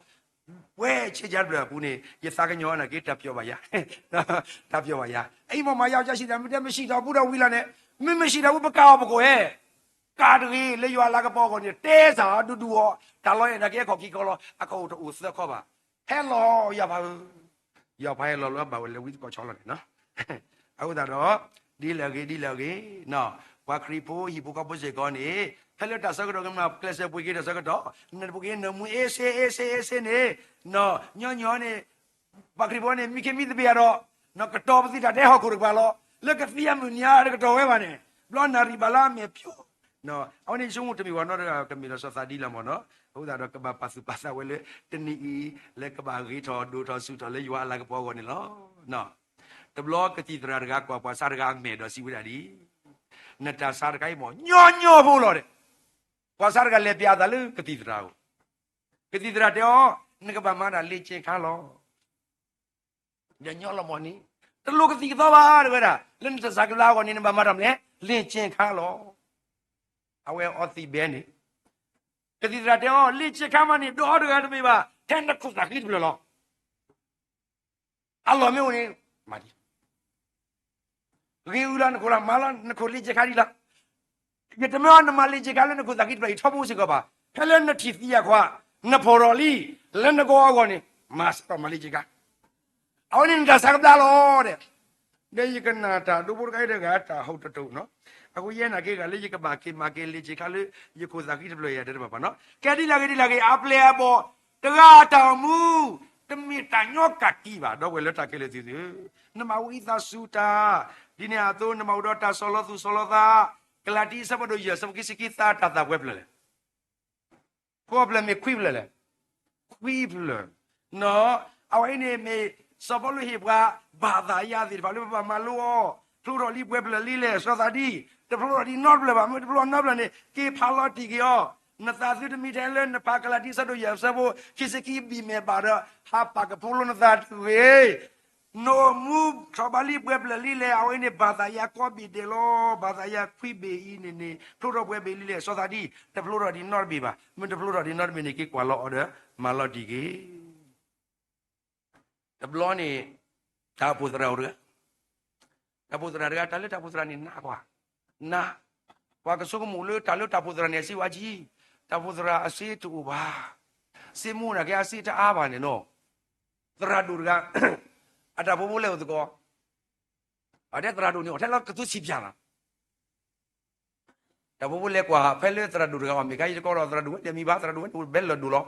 ဝဲဆ့ၣ်ကၠါတဖျၢၣ်အပူၤန့ၣ် ယသးကညီၤနာ်က့ တၢ်ပျီၤဘၣ်ယၤ, တၢ်ပျီၤဘၣ်ယၤ, အိမ်ပေါ်မှာ ယောက်ျားရှိသေးလား, မ့ၢ်တဲ မရှိတော့ဘူးဒီးဝံလီၤန့ၣ်, မ့ၢ် မရှိတော့ဘူး ပကးအီၤပကိးဧဲ, ကးတဂ့ၤ လၢယွၤအလၤကပီၤအဂီၢ်န့ၣ် တဲစ့ၢ်ဒူဒူအီၤ, တၢ်လီၢ်အဲၣ်နာ်က့ ဟဲခီၣ်ခံခီလီၤ, အကအိၣ်တအိၣ်သၢခီဘၣ်, ဟဲလီၤ ယဖးဧၢ, ယဖးဟဲလီၤလၢဘၣ်ဝဲလၢဝံသကိးဆီလီၤန့ၣ်, အဃိသတးဒီး ဒ်လဲၣ်ဂ့ၤ ဒ်လဲၣ်ဂ့ၤ, ပှၤခရံာ်ဖိဟံၣ်ဖိဃီဖိစ့ၢ်ကီးန့ၣ် ဖဲလၢတၢ်ဆၢကတီၢ်ကမၤကျဲးစၢးပှ့ၤက့ၤတၢ်ဆၢကတီၢ်, နပှ့ၤက့ၤနမူ အ့စ့ အ့စ့ အ့စ့န့ၣ်, ညီညီန့ၣ် ပှၤခရံာ်ဖိန့ၣ် မံခ့မံသပ့ၤယၤဒီး ကတီၤပသံတၢ်တဲဟီၣ်ခိၣ်တကပၤလီၤ, လၢကသံအမုၢ်နံၤအါ တကတီၤဝဲဘၣ်န့ၣ်, ဘျီနၣ်ရံၣ်ဘၣ်လၢအမဲာ်ဖျိ, အဝဲန့ၣ်ဆိကမိၣ်တမ့ၢ်ဝဲနီတဂၤ ကမ့ၢ်လီၤစီၤသးဒ်လီၤမ့ၢ်နီၤ, အဃိသတးဒီးကဘၣ်ပာ်သူၣ်ပာ်သးဝဲလၢ တနံၤအံၤ လၢကဘၣ်ဂ့ၤထီၣ်ဒိၣ်ထီၣ်ဆူၣ်ထီၣ်လၢယွၤအလၤကပီၤအဂီၢ်န့ၣ်လီၤ. တဘျီကသံၣ်သရၣ်တဂၤကွၢ်ပှၤဆါတဂၤအမဲာ်ဒီးစံးဝဲဒၣ်ဒ်, နတၢ်ဆါတခါအံၤမ့ၢ် ညီညီဖိလီၤဒီး, ပှၤဆါတဂၤလဲၤပျးအသးလၢကသံၣ်သရၣ်အအိၣ်, ကသံၣ်သရၣ်တဲအီၤ, နကဘၣ်မၤတၢ်လ့ၣ်က့ၤခါလီၤ ဒီးညီလီၤမီၢ်န့ၣ်, တလိၣ်ကသံၣ်ကသီဘၣ် တဲဝဲဒၣ်, လၢနတၢ်ဆါကဘျါအဂီၢ်န့ၣ် နဘၣ်မၤတၢ်မနုၤလဲၣ်, လ့ၣ်က့ၤခါလီၤ. အဝဲအီသံးဘဲန့ၣ်, ကသံၣ်သရၣ်တဲအီၤ လ့ၣ်က့ၤခါမးန့ၣ် ဒီးအီၤတဂၤတမ့ၢ်ဘၣ်, ထဲနခိၣ်သးဃံတဖျၢၣ်လီၤ. အလီၢ်မ့ၢ်အိၣ်န့ၣ်, မၤဒ် ဂ့ၤအုလီၤနခိၣ်လီၤ, မၤလီၤနခိၣ်လ့ၣ်က့ၤခါဒ်လီၤ. ယတမၢအီၤနမၤလ့ၣ်က့ၤခါလၢနခိၣ်သးဃံတဖျၢၣ်အံၤထီဘိစ့ၢ်ကီးဘၣ်, ဖဲလၢနထံၣ်သံအခွါ, နဖီၣ်ထီၣ်လံ, လၢနဂီၢ်အဂီၢ်န့ၣ်, မၤစးထီၣ်မၤလ့ၣ်က့ၤခါ, အဝဲန့ၣ်နတၢ်ဆါကဘျါလီၤဒီး, ဒီးယကနၣ်တၢ်ဒိဖိတခါအံၤတဂၤ တၢ်ဟီၣ်တတိာ်နီၤ, အဃိယဲနာ်က့ဂၤလၢယကဘၣ်က့ၤမၤက့ၤလ့ၣ်က့ၤခါလၢ ယခိၣ်သးဃံတဖျၢၣ်ယၤတဘၣ်ဘၣ်နီၤ, ကဲဒ်လဲၣ်ဂ့ၤဒ်လဲၣ်ဂ့ၤ အပျဲၢ်အဘီၣ်, တဂၤအတၢ်အိၣ်မူ, တမ့ၢ်တၢ်ညီကးကံဘၣ်, ဒီပုၢ်ဝဲၢ်လၢတၢ်ခဲလၢာ်သ့ၣ်ဧၢ, နမၤဝံသးစူၤတၢ်, ဒ်န့ၣ်အသိး နမၤအိၣ်ဒီးတၢ်ဆီၣ်လီၤသူၣ်ဆီၣ်လီၤသး, ကလၤတံ အဆၢဖးဒိၣ်ယဲၢ် အဆၢဖိခံဆံခံ သးတၢ်သးပှဲၤဖျၢၣ်လဲၣ်, ဃိးဖျၢၣ်မ့ၢ်ခွံဖျၢၣ်လဲၣ်, ခွံဖျၢၣ်, နီၤ, အဝဲအံၤန့ၣ်မ့ၢ်စီၤပီလူးဟ့ၣ်ပှၤ ဘၣ်သးယၤသ့ၣ်တဖၣ်လၢပဘၣ်မၤလိအီၤ, ဖျိထီၣ်လံပှဲၤဖျၢၣ်လံလဲၣ် စီၤသးဒံ, တဖျိထီၣ်ဒံးနီတဖျၢၣ်ဘၣ်, မ့ၢ်တဖျိထီၣ်နီတဖျၢၣ်န့ၣ် က့ၤဖးလီၤတံၢ်က့ၤအီၤ, နသးသုတမံထဲလၢနဖးကလၤတံ အဆၢဒိၣ်ယဲၢ် အဆၢဖိခံဆံခံ ဘံၣ်မဲာ်ဘၣ်ဒီး ဟးပာ်ကဖိလၢနသးတဂ့ၤ နအိၣ်မူထီၣ်ဘးလံပှဲၤဖျၢၣ်လံလဲၣ်, အဝဲန့ၣ် ဘၣ်သးယၤကီးဘ့ၣ်ဒဲးလီၤ, ဘၣ်သးယၤခွံဘ့ၣ်အံၤန့ၣ်န့ၣ် ဖျိထီၣ်ပှဲၤဘ့ၣ်လံလဲၣ်, စီၤသးဒံ, တဖျိထီၣ်ဒံးနီတဘ့ၣ်ဘၣ်, မ့ၢ်တဖျိထီၣ်ဒံးနီတဘ့ၣ်န့ၣ် က့ၤကွၢ်လီၤအီၤဒီး မၤလီၤတံၢ်က့ၤ တဘျီန့ၣ် တၢ်အိၣ်ဖှိၣ်သရၣ်အိၣ်တဂၤ, တၢ်အိၣ်ဖှိၣ်သရၣ်တဂၤ တၢ်လၢတၢ်အိၣ်ဖှိၣ်သရၣ်န့ၣ် နးကွၢ်, နး, ပှၤကဆိကမိၣ်လၢတၢ်လၢတၢ်အိၣ်ဖှိၣ်သရၣ်န့ၣ် အစ့ဝါကံ, တၢ်အိၣ်ဖှိၣ်သရၣ်အစ့တအိၣ်ဘၣ်, စ့မူနာ်က့ အစ့တအါဘၣ်န့ၣ်နီၤ, သရၣ်ဒိၣ်တဂၤ, အတၢ်ဖိဖိလဲၤအိၣ်သကိး, အတဲသရၣ်ဒိၣ်န့ၣ် အီၣ်ထဲလီၤကသူဆံးပၠးလီၤ တၢ်ဖိဖိလဲၤကွၢ် ဖဲလၢသရၣ်ဒိၣ်တဂၤအီၤ မ့ၢ်ခါ ယတကိးဒီးသရၣ်ဒိၣ်ဝဲန့ၣ်မံၤဘၣ်, သရၣ်ဒိၣ်ဝဲန့ၣ် အိၣ်ဘဲလၢဒိၣ်လီၤ,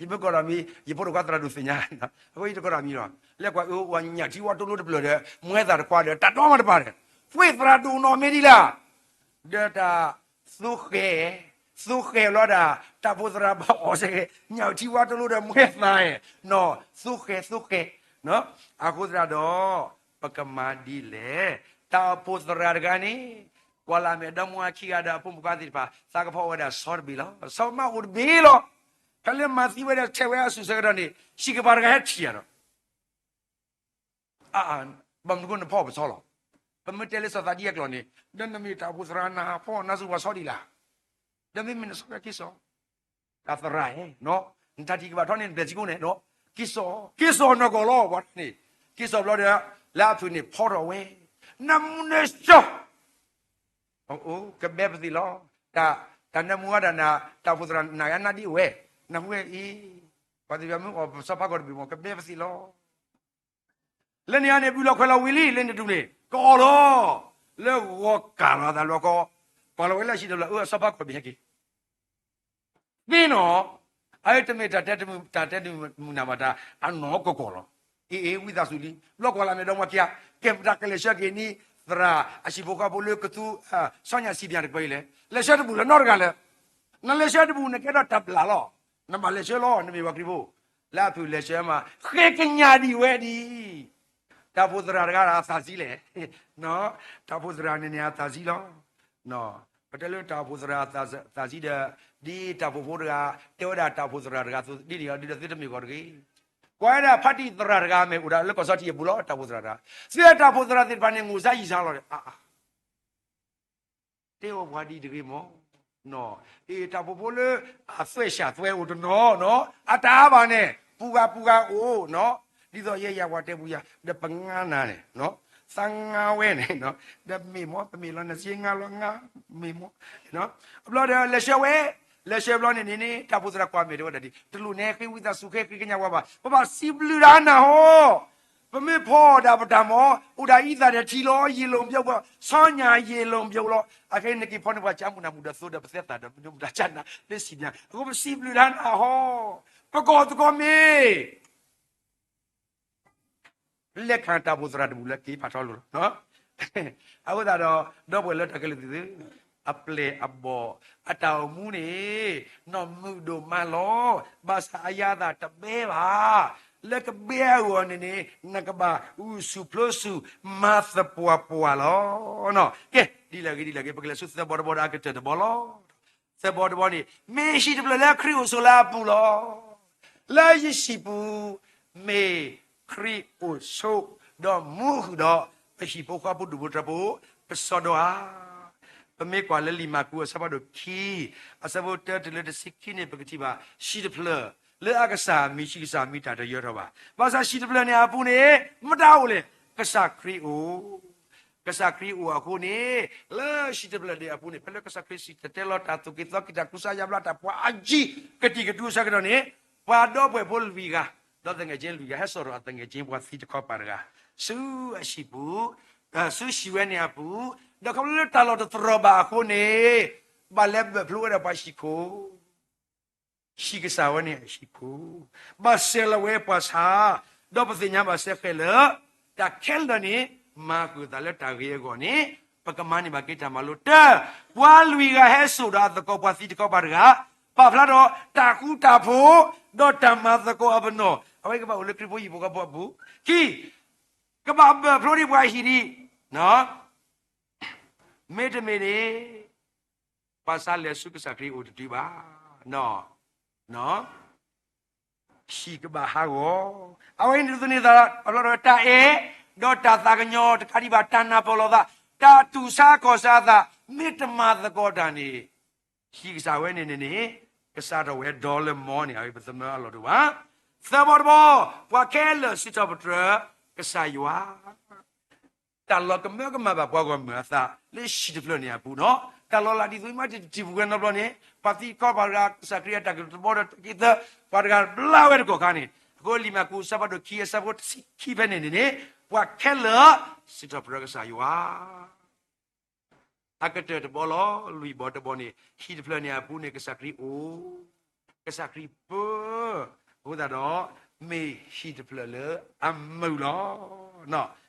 ယမ့ၢ်ကိးဒီးမံၤ ယဖိဒိၣ်ခွါသရၣ်ဒိၣ်သ့ၣ်ညါ, အဃိယတကိးဒီးမံၤလီၤ, လဲၤကွၢ်အၢ ဝဲညၣ်ထံဝါတိလိတဖျၢၣ်ဒီး မွဲသၣ်တခွါဒီး တၢ်တီမးတပၤဒီး ပှ့ၤသရၣ်ဒိၣ်နီၢ်မ့ၢ်ဒ်လဲၣ်, ဒီးတၢ် သိဃဲၤ, သိဃဲၤလီၤဒၣ် တၢ်အိၣ်ဖှိၣ်သရၣ်ဘၣ်အီၣ်စ့ၢ်ကီး ညၣ်ထံဝါတိလိဒီးမွဲသၣ်နီၤ, သိဃဲၤ သိဃဲၤ, အဃိသတးဒီး ပကမၤဒ်လဲၣ်, တၢ်အိၣ်ဖှိၣ်သရၣ်တဂၤန့ၣ် ကွၢ်လၢ်မဲာ်ဒီမါဝၤခံဂၤဒီးအဖိမုၣ်ခွါသ့ၣ်တဖၣ် သးကဖီဝဲဒၣ်ဆီတဘ့ၣ်လီၤ, ဆီမးအိၣ်တဘ့ၣ်လီၤ, ဖဲလၢမၤသံဝဲဒီးထဲးဝဲအစုၣ်ဆၢကတီၢ်န့ၣ် ဟံၣ်ကပၤတဂၤဟဲထံၣ်ယၤဒီး အၢ ဘၣ်မနုၤဃိနဖီပဆီလီၤ, ပမ့ၢ်တဲလၢစီၤသးဒံအကျိာ်န့ၣ် ဒီးနမ့ၢ်တၢ်အိၣ်ဖှိၣ်သရၣ်နၤဖီနၤစူၤပှၤဆီဒံးလၢ်, ဒီးမ့မ့ၢ်နဆီဒံးက့ၤစီၤ, တၢ်သရၣ်ဧၢ, နတၢ်ထံၣ်ကဘၣ်ထီန့ၣ် နဘျဲၣ်စ့ၢ်ကီးန့ၣ်, က့ၤစီၤ, က့ၤစီၤနီၢ်ကီၢ်လီၤ ပှၤန့ၣ်, က့ၤစီၤဘျီဒီး လၢအဖုၣ်န့ၣ်ဖီထီၣ်ဝဲ, နမူနၢ်စီၤ အိၣ် ကဘဲပသံးလီၤ, တၢ်နၢမူဝဲဒၣ်နၤ တၢ်အိၣ်ဖှိၣ်သရၣ်နၤယါနါဒ်အိၣ်ဝဲ, နၢ်ဟူဝဲအံၤ, ပှၤသ့ၣ်တဖၣ်မ့ၢ်အီၣ်ပဆီဖးကီၢ်တဘ့ၣ်မ့ၢ် ကဘဲပသံးလီၤ, လၢန့ၣ်အန့ၣ် ဘုလီၤခွဲးလီၤဝံၤလံ လၢန့ၣ်တဒူၣ်န့ၣ် ကအီၣ်လီၤ, လၢဂီၤကၢ်လီၤအသးလီၤကီ, ကွၢ်လီၤဝဲလၢအဟံၣ်တဖျၢၣ် အၢ အစီၤပၤကွၢ်ဘ့ၣ်ဟဲက့ၤ သ့နီၤ, အအံၤတမ့ၢ်တၢ်တဲတမုာ် တၢ်တဲတမုာ်နးဘၣ် တၢ်အနီၢ်ကီၢ်ကီၢ်လီၤ. အ့ၣ်အ့ၣ် ဝံသးစူၤလံ ဘျီကွၢ်လၢအမဲာ်ဒီမါခံဂၤ ကဲပတၢ်ကလဲၤဆှၢက့ၤန့ၣ် သရၣ်အဟံၣ်ဖိဃီဖိလၢကသူ ဆီညၣ်စံးပညၣ်တကပၤအံၤလဲၣ်, လဲၤဆှၢတဘူၣ်လၢၤနီတဂၤလၢၤ. နလဲၤဆှၢတဘူၣ် နကဲထီၣ်တၢ်ဘျၣ်လီၤ. နဘၣ်လဲၤဆှၢလီၤ နမ့ၢ်ပှၤခရံာ်ဖိ, လၢအဖုၣ်လဲၤဆှၢမး ဃ့ကညးဒံးဝဲဒံး တၢ်အိၣ်ဖှိၣ်သရၣ်တဂၤအသးစံလဲၣ်, တၢ်အိၣ်ဖှိၣ်သရၣ်န့ၣ်န့ၣ်အသးစံလီၤ. ပတဲလၢတၢ်အိၣ်ဖှိၣ်သရၣ်အသးစံဒီး ဒ်တၢ်အိၣ်ဖှိၣ်ဖိတဂၤ တဲဝဲဒၣ်တၢ်အိၣ်ဖှိၣ်သရၣ်တဂၤအသိး ဒ်န့ၣ်အီၤဒ်ဒီးသုတမ့ၢ်ဂီၤတဂ့ၤ. ကွၢ်ဝဲဒၣ်ဖါတံၢ်သရၣ်တဂၤမ့ၢ်အိၣ်ဒၣ်လၢကီၢ်စီထံးအပူၤလီၤ တၢ်အိၣ်ဖှိၣ်သရၣ်တဂၤ, သုတၢ်အိၣ်ဖှိၣ်သရၣ်သ့ၣ်တဖၣ်န့ၣ် ငိၢ်စါယံာ်စါလီၤ. တဲအီၤပှၤဒ်တဂ့ၤမး, အ့ၣ်တၢ်အိၣ်ဖှိၣ်ဖိလၢ အသွဲၣ်ဆၣ်သွဲအိၣ်တနီၤနီၤ အတၢ်အါဘၣ်န့ၣ် ပူၤဂၤပူၤဂၤအိၣ်နီၤ, ဒ်သိးယဲယၤပှၤတဲပူၤယၤ ဒီးပငါနၤန့ၣ် သးငါဝဲန့ၣ် ဒီးမ့ၢ်မး ပမ့ၢ်လီၤ နစ့ငါလီၤငါ မ့ၢ်မး, အဘျီဒီးလဲၤဆှၢဝဲ, လဲၤဆှၢဘျီန့ၣ်န့ၣ်န့ၣ် တၢ်အိၣ်ဖှိၣ်သရၣ်ကွၢ်မဲာ်တဲဝဲဒၣ်ဒ် တလိၣ်နဲဃ့ဝံသးစူၤဃ့ဃ့ကညးဝဲဘၣ် ပဘၣ်စံးဘျုးတၢ်နၢ်ဟီ ပမ့ၢ်ဖီၣ်ဒၣ်ပတၢ်မၤ အိၣ်ဒၣ်အံသၣ်ဒီးထံလီၤ ယံာ်လိာ်ပယီၤ ဆီညၣ်ယံာ်လိာ်ပယီၤလီၤ အခဲအံၤနက့ၤဖီန့ၢ်ပှၤကၠါမုၢ်နၢ်မူဒီးသိဒီးပသဲသးဒီးမနုၤမတၤကၢ်နး လၢစံၣ်ပညါ အဃိပစံးဘျုးတၢ်နၢ်ဟီ ပကီၢ်သကိးမ့ၢ် လဲၤခးတၢ်အိၣ်ဖှိၣ်သရၣ်တဘူၣ်လၢက့ၤဖးထီလိၤလီၤ. အဃိသတးဒီး ဒီပုၢ်ဝဲၢ်လၢတၢ်ခဲလၢာ်သ့ၣ်ဧၢ, အပျဲၢ်အဘီၣ် အတၢ်အိၣ်မူန့ၣ် နီၢ်မုာ်ဒိၣ်မးလီၤ. ဘၣ်ဆၣ်အယၤသးတဘဲဘၣ်. လၢကဘဲအဂီၢ်န့ၣ်န့ၣ် နကဘၣ်ဂုာ်ဆူၣ်ဖျိဆူၣ်မၤသပှၢ်ပှၢ်လီၤ. ကဲ ဒ်လဲၣ်ဂ့ၤဒ်လဲၣ်ဂ့ၤ ပကလဲၤဆူသၢဘီတဘီဒီးအကတၢၢ်တဘီလီၤ. သၢဘီတဘီန့ၣ် မ့ၢ်ဟံၣ်တဖျၢၣ်လၢခရံာ်အိၣ်ဆိးလၢအပူၤလီၤ. လၢယဟံၣ်ပူၤ မ့ၢ်ခရံာ်အိၣ်ဆိး ဒီးမူဃုာ်ဒီး ပဟံၣ်ဖိဃီဖိဒူၣ်ဖိထၢဖိ ပစီဒီဧါ. ပမ့ၢ်ကွၢ်လၢလံာ်မၢ်ကူးအဆၢဖးဒိၣ်ခံ အဆၢဖိတၢတုၤလၢတဆံခံန့ၣ် ပကထံၣ်ဘၣ် ဟံၣ်တဖျၢၣ် လၢအကစၢ်မံၤ ဟံၣ်ကစၢ်မံၤတၢ်တယၢထီၣ်ဘၣ်. ဘၣ်ဆၣ်ဟံၣ်တဖျၢၣ်န့ၣ်အပူၤန့ၣ် မတၤအိၣ်လဲၣ်, ကစၢ်ခရံာ်အိၣ် ကစၢ်ခရံာ်အိၣ်အဃိန့ၣ် လၢဟံၣ်တဖျၢၣ်န့ၣ်အပူၤန့ၣ် ဖဲလၢကစၢ်ခရံာ်စံၣ်တဲၤတဲလီၤတၢ်သူၣ်က့ၣ်သီက့ၣ် တၢ်ကူစါယါဘျါတၢ်ပှၤအယံၤ ကတံာ်ကတူၤအဆၢကတီၢ်န့ၣ် ပှၤဒီပုၢ်ဝဲၢ်ဖိလွံၢ်ဂၤ ဒီးသငဲၣ်ကၠ့လွံၢ်ဂၤ ဟဲစိာ်ထီၣ်အသငဲၣ်ကၠ့ပှၤသံတခီပၤတဂၤ ဆူအဟံၣ်ပူၤ ဆူဟံၣ်ဝဲန့ၣ်အပူၤ ဒီးခီဖျိလၢတၢ်လီၢ်တတြီၤဘၣ်အဃိန့ၣ် ဘၣ်လဲၤဘၢၣ်ဖျိဝဲဒၣ်ပှၤဟံၣ်ခိၣ် ဟံၣ်ကစၢ်ဝဲန့ၣ်အဟံၣ်ပူၤ ဘၣ်ဆဲးလီၤဝဲပှၤဆါ ဒီးပသ့ၣ်ညါဘၣ်စဲဃဲးလၢ တၢ်ခဲလၢာ်န့ၣ် မၤဃုာ်သးလၢတၢ်ဂ့ၤအဂီၢ်န့ၣ် ပကမၤန့ၢ်ဘၣ်က့ၤတၢ်မၤလိတၢ် ပှၤလွံၢ်ဂၤဟဲစိာ်ဒီးအသကိးပှၤသံတခီပၤတဂၤ ပာ်ဖျါဒီးတၢ်ဃူတၢ်ဖိး ဒီးတၢ်မၤသကိးအပနီၣ် အဝဲကဘၣ်အိၣ်လၢခရံာ်ဖိဟံၣ်ဖိဃီဖိအပူၤ ခံ ကဘၣ်ဘၢၣ်ဖျိဒံးပှၤဟံၣ်ဒံး မ့တမ့ၢ်န့ၣ် ပှၤဆါလဲၤဆူကစၢ်ခရံာ်အိၣ်တတုၤဘၣ် ဟံၣ်ကဘၣ်ဟးဂီၤ အဝဲအံၤန့ၣ်ဒ်သိးန့ၣ်သး အလီၢ်ဒီးတၢ်အဲၣ် ဒီးတၢ်သးကညီၤတခါဒံးဘၣ် တၢ်နၢ်ပၢၢ်လိာ်သး တၢ်တူၢ်ဆါကီၢ်ဆါအသး မ့ၢ်တမၤသကိးတၢ်န့ၣ် ဟံၣ်ကစၢ်ဝဲန့ၣ်န့ၣ်န့ၣ် ကစးထီၣ်ဝဲဒီလၢမီန့ၣ် အဝဲပသမၢအလီၢ်တအိၣ်ဘၣ် သၢဘီတဘီ ပှၤခဲလၢာ်စံးထီၣ်ပတြၢၤ ကစၢ်ယွၤ တၢ်လီၤကမၢကမၣ်ဘၣ်ပှၤဂီၢ်မုၢ်အသး လၢဟံၣ်တဖျၢၣ်န့ၣ်အပူၤနီၤ တၢ်လီၤလးဒ်သိးမ့ၢ်တထံၣ်ပူၤဝဲနီတဘျီန့ၣ် ပှၤသံခီပၤတဂၤ ကစၢ်ခရံာ်အတၢ်ကတိၤတဘီဒီးတၢ်က့ၤသၢ ပှၤတဂၤဘျါဝဲတကီၢ်ခါန့ၣ် အဃိလံာ်မၢ်ကူးအဆၢဖးဒိၣ်ခံအဆၢဖိတဆံခံဖဲန့ၣ်န့ၣ်န့ၣ် ပှၤခဲလၢာ် စံးထီၣ်ပတြၢၤကစၢ်ယွၤ အကတၢၢ်တဘီလီၤ လွံၢ်ဘီတဘီန့ၣ် ဟံၣ်တဖျၢၣ်န့ၣ်အပူၤန့ၣ် ကစၢ်ခရံာ်အိၣ် ကစၢ်ခရံာ်ပၢ အဃိသတးဒီး မ့ၢ်ဟံၣ်တဖျၢၣ်လၢအမုာ်လီၤ.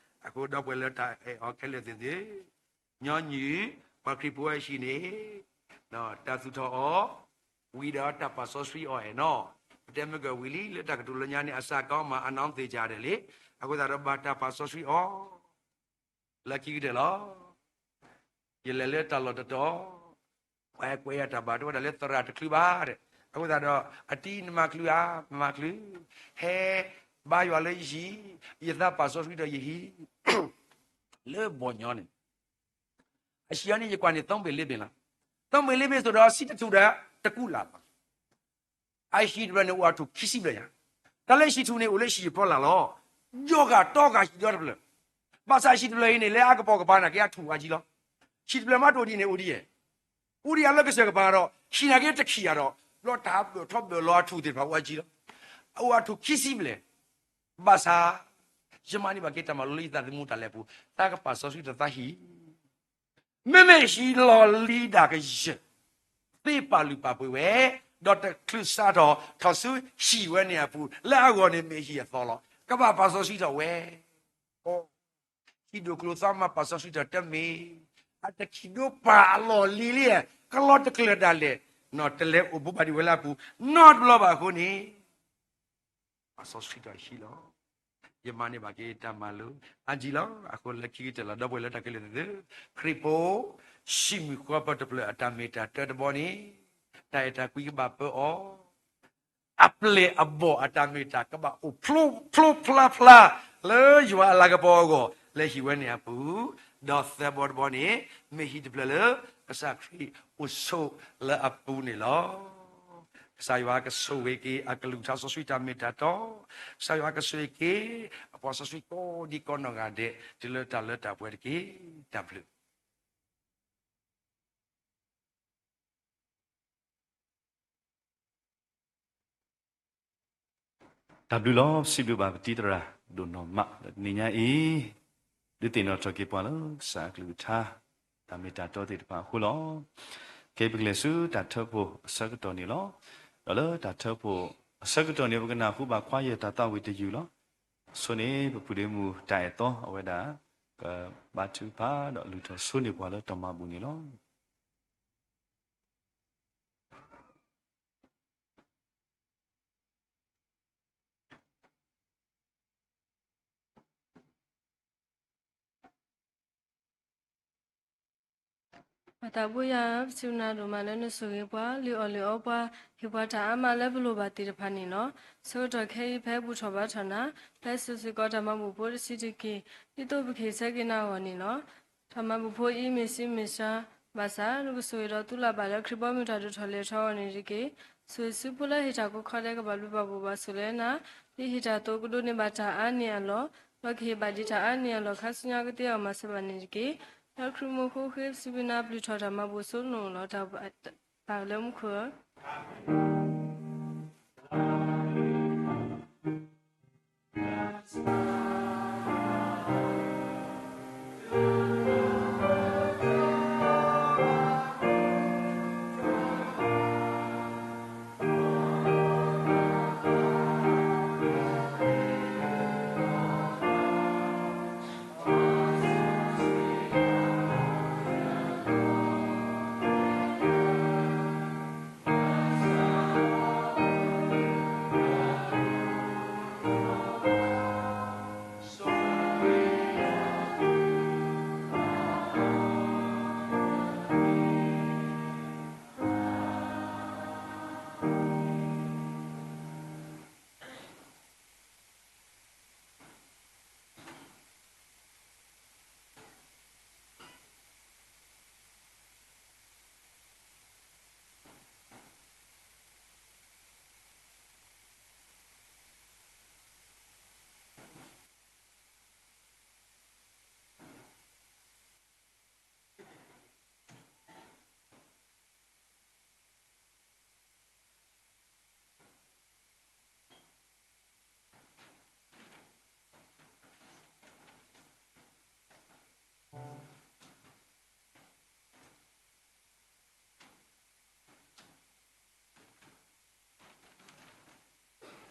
အဃိဒီပုၢ်ဝဲၢ်လၢတၢ်အဲၣ်အီၤခဲလၢာ်သ့ၣ်ဧၢ, ညီနုၢ် ပှၤခရံာ်ဖိအဟံၣ်န့ၣ် တၢ်သူၣ်ထီၣ်အီၤ ဝံၤဒီးတၢ်ပာ်စီဆှံအီၤအဲၣ်နီၤ, ပတဲမ့ၢ်ကဝံၤလံ လၢတၢ်ကတိၤလၢညါန့ၣ် အစးကီမး အနီၢ်သ့ၣ်ကၢ်ဒဲးလံ, အဃိသတးဒီးဘၣ်တၢ်ပာ်စီဆှံအီၤ လၢခံကတၢၢ်လီၤ. ယလဲၤလၢတၢ်လီၢ်တတီၤ, ပှၤဟဲကွဲးယၤတၢ်ဘၣ် တဲဝဲဒၣ်လၢသရၣ်တချုးဘၣ်, အဃိသတးဒီး အတံၤနမၤချုးဧါ, မၤချုး, ဟဲဘါယွၤလၢယဟံၣ်, ယသးပာ်စီဆှံဒီးယဟံၣ်, လၢဘီၣ်ညီန့ၣ် အဟံၣ်အံၤန့ၣ် ယကွၢ်န့ၣ် သုံးပေလေးပေလီၤ, သုံးပေလေးပေဆိုတော့ စံၣ်တထူၣ်ဒီး တကူးလၢ်ဘၣ် အဟံၣ်တဖျၢၣ်န့ၣ် အိၣ်အထူၣ်ခံဆံဘျဲၣ်ညါ, တၢ်လၢဟံၣ်ထူၣ်န့ၣ် အိၣ်လၢဟံၣ်ဖျီလာ်လီၤ. ယီၤဂာ်တီဂာ်ဟံၣ်ဒီတဖျၢၣ်, ဘၣ်ဆၣ်ဟံၣ်တဖျၢၣ်အံၤန့ၣ် လၢအကပိာ်ကပၤနာ်က့ အထူၣ်ဝဲကံလီၤ. ဟံၣ်တဖျၢၣ်မးတအိၣ်ဒ်န့ၣ် အိၣ်ဒ်ယဲၢ်, အိၣ်ဒ်အလၢကစၢၢ်ကပၤဒီး ဟံၣ်နာ်က့တခံးယၤဒီး ဘျီတၢ်ဘၢၣ်ထီၣ်ဘၢၣ်လီၤအထူၣ်သ့ၣ်တဖၣ်အိၣ်ဝဲကံလီၤ. အအိၣ်အထူၣ်ခံဆံဘျဲၣ်, ဘၣ်ဆၣ် ယမၤန့ၢ်ဘၣ်က့ၤတၢ်မၤလိလၢယသးသမူတၢ်လဲၤအပူၤ, သးကပာ်စီဆှံဒီးသးဟံၣ် မ့မ့ၢ်ဟံၣ်လီၢ်လံၤဒၣ်ကယၢၢ် သ့ပာ်လုၢ်ပာ်ပှ့ၤဝဲ, ဒီးတချုးစးထီၣ်ထီၣ်ဆူဟံၣ်ဝဲန့ၣ်အပူၤ လၢအဂီၢ်န့ၣ်မ့ၢ်ဟံၣ်အသီလီၤ. ကဘၣ်ပာ်စီဆှံထီၣ်ဝဲ ဟံၣ်ဒိၣ်ကျိၤသီမးပာ်စီဆှံထီၣ်တမ့ၢ်, အတခံဒိပာ်အလီၢ်လံၤလံ, ကလီတကျၢၤဒၣ်လဲာ်, တလဲၤအိၣ်ဘူးဘၣ်ဒံးဝဲလၢအပူၤနီတဘျီဘၣ်အဃိန့ၣ် ပာ်စီဆှံထီၣ်ဟံၣ်လီၤ. ယမၤန့ၢ်ဘၣ်က့ၤတၢ်မၤလိအါကံလီၤ. အဃိလၢခံကတၢၢ်လီၤ ဒီပုၢ်ဝဲၢ်လၢတၢ်ခဲလၢာ်သ့ၣ်ဧၢ, ခရံာ်ဖိ ဟံၣ်မုၣ်ဃီပၢၤတဖျၢၣ်အတၢ်မ့ၢ်တၢ်တီတဘီန့ၣ် တၢ်အဲၣ်တၢ်ကွံကဘၣ်ပၢအီၤ အပျဲၢ်အဘီၣ်အတၢ်မ့ၢ်တၢ်ကဘၣ်အိၣ်ဖျိဖျိဖျါဖျါ လၢယွၤအလၤကပီၤအဂီၢ် လၢဟံၣ်ဝဲန့ၣ်အပူၤ, ဒီးသၢဘီတဘီန့ၣ် မ့ၢ်ဟံၣ်တဖျၢၣ်လၢကစၢ်ခရံာ်အိၣ်ဆိးလၢအပူၤန့ၣ်လီၤ. ကစၢ်ယွၤကဆိၣ်ဂ့ၤက့ၤအကလုၢ်ကထါစီဆှံတၢ်မ့ၢ်တၢ်တီ, ကစၢ်ယွၤကဆိၣ်ဂ့ၤက့ၤ အပှၤစီဆှံကိးဒံကိးနီၢ်ဂၤဒဲး တုၤလၢတၢ်လၢတၢ်ပှဲၤတက့ၢ်. တၢ်ဘျုး တၢ်ဘျုးလီၤ. ပစံးဘျုးဘၣ်ပတံၤသရၣ် ဒိၣ်နီၢ်မး လၢတနံၤညါအံၤ ဒုးသ့ၣ်နီၣ်ထီၣ်က့ၤပှၤလၢကစၢ်အကလုၢ်ကထါ တၢ်မ့ၢ်တၢ်တီသ့ၣ်တဖၣ်အဃိလီၤ. ခဲအံၤပကလဲၤဆူတၢ်ထၢဖှိၣ်အဆၢကတီၢ်န့ၣ်လီၤ. ဒီးလၢတၢ်ထၢဖှိၣ်အဆၢကတီၢ်န့ၣ် ပကနၢ်ဟူဘၣ်ခွါယဲၢ်တၢ်သးဝံၣ်တယုၢ်လီၤ. အဆိန့ၣ် ပပုၢ်ဒ့မုၣ်တၢ်အဲၣ်သီအဝဲဒၣ် ကဘါထုကဖၣ်ဒီးလုၢ်ထီၣ်ဆိန့ၢ်ပှၤလၢတၢ်မၤဘူၣ်န့ၣ်လီၤ. ပသးဘိယွၤဧၢ, ပစံးဘျုးနၤဒိၣ်မးလၢနဆိၣ်ဂ့ၤပှၤ, လုၢ်အီၣ်လုၢ်အီပှၤ, ဟ့ၣ်ပှၤတၢ်အါမးလၢပလိၣ်ဘၣ်သ့ၣ်တဖၣ်န့ၣ်လီၤ. ဆၢကတီၢ်ခဲအံၤဖဲဘူၣ်ထီၣ်ဘါထီၣ်နၤ, ဟဲစိာ်စ့ၢ်ကီးတၢ်မၤဘူၣ်ဖိတဆံးတက့ၢ်, ဒ်သိးပကဟ့ၣ်ဆၢက့ၤနၤအဂီၢ်န့ၣ်လီၤ. တၢ်မၤဘူၣ်ဖိအံၤမ့ၢ်စံးမ့ၢ်စှၤဘၣ်ဆၣ်, နကဆိၣ်ဂ့ၤဒီးသူလၢ်ဘၣ်လၢခရံာ်ဘီမုၢ်တၢ်ဒိၣ်ထီၣ်လဲၤထီၣ်အဂီၢ်န့ၣ်တက့ၢ်. ဆိၣ်ဂ့ၤဆူဖိလၢဟ့ၣ်တၢ်ကိးခီဒဲးကဘၣ်ဘျုးဘၣ်ဖှိၣ်ဘၣ်ဆိၣ်လၢနၤ, ဒ်ဟ့ၣ်တၢ်သိးကဒိးန့ၢ်ဘၣ်တၢ်အါန့ၢ်အလီၢ်, ဒီးကဟ့ၣ်ဘၣ်ဒံးတၢ်အါန့ၢ်အလီၢ်ခါဆူညါကသ့အဂီၢ်မၤစၢၤဘၣ်န့ၣ်တက့ၢ်. လၢခရံာ်မူခိၣ်ဃ့ပစံးဘျုးနၤ ပလုၢ်ထီၣ်တၢ်မၤဘူၣ်ဆိနအိၣ်လီၤ. တၢ်ဘၣ်လၢမူခိၣ်ဧၢ.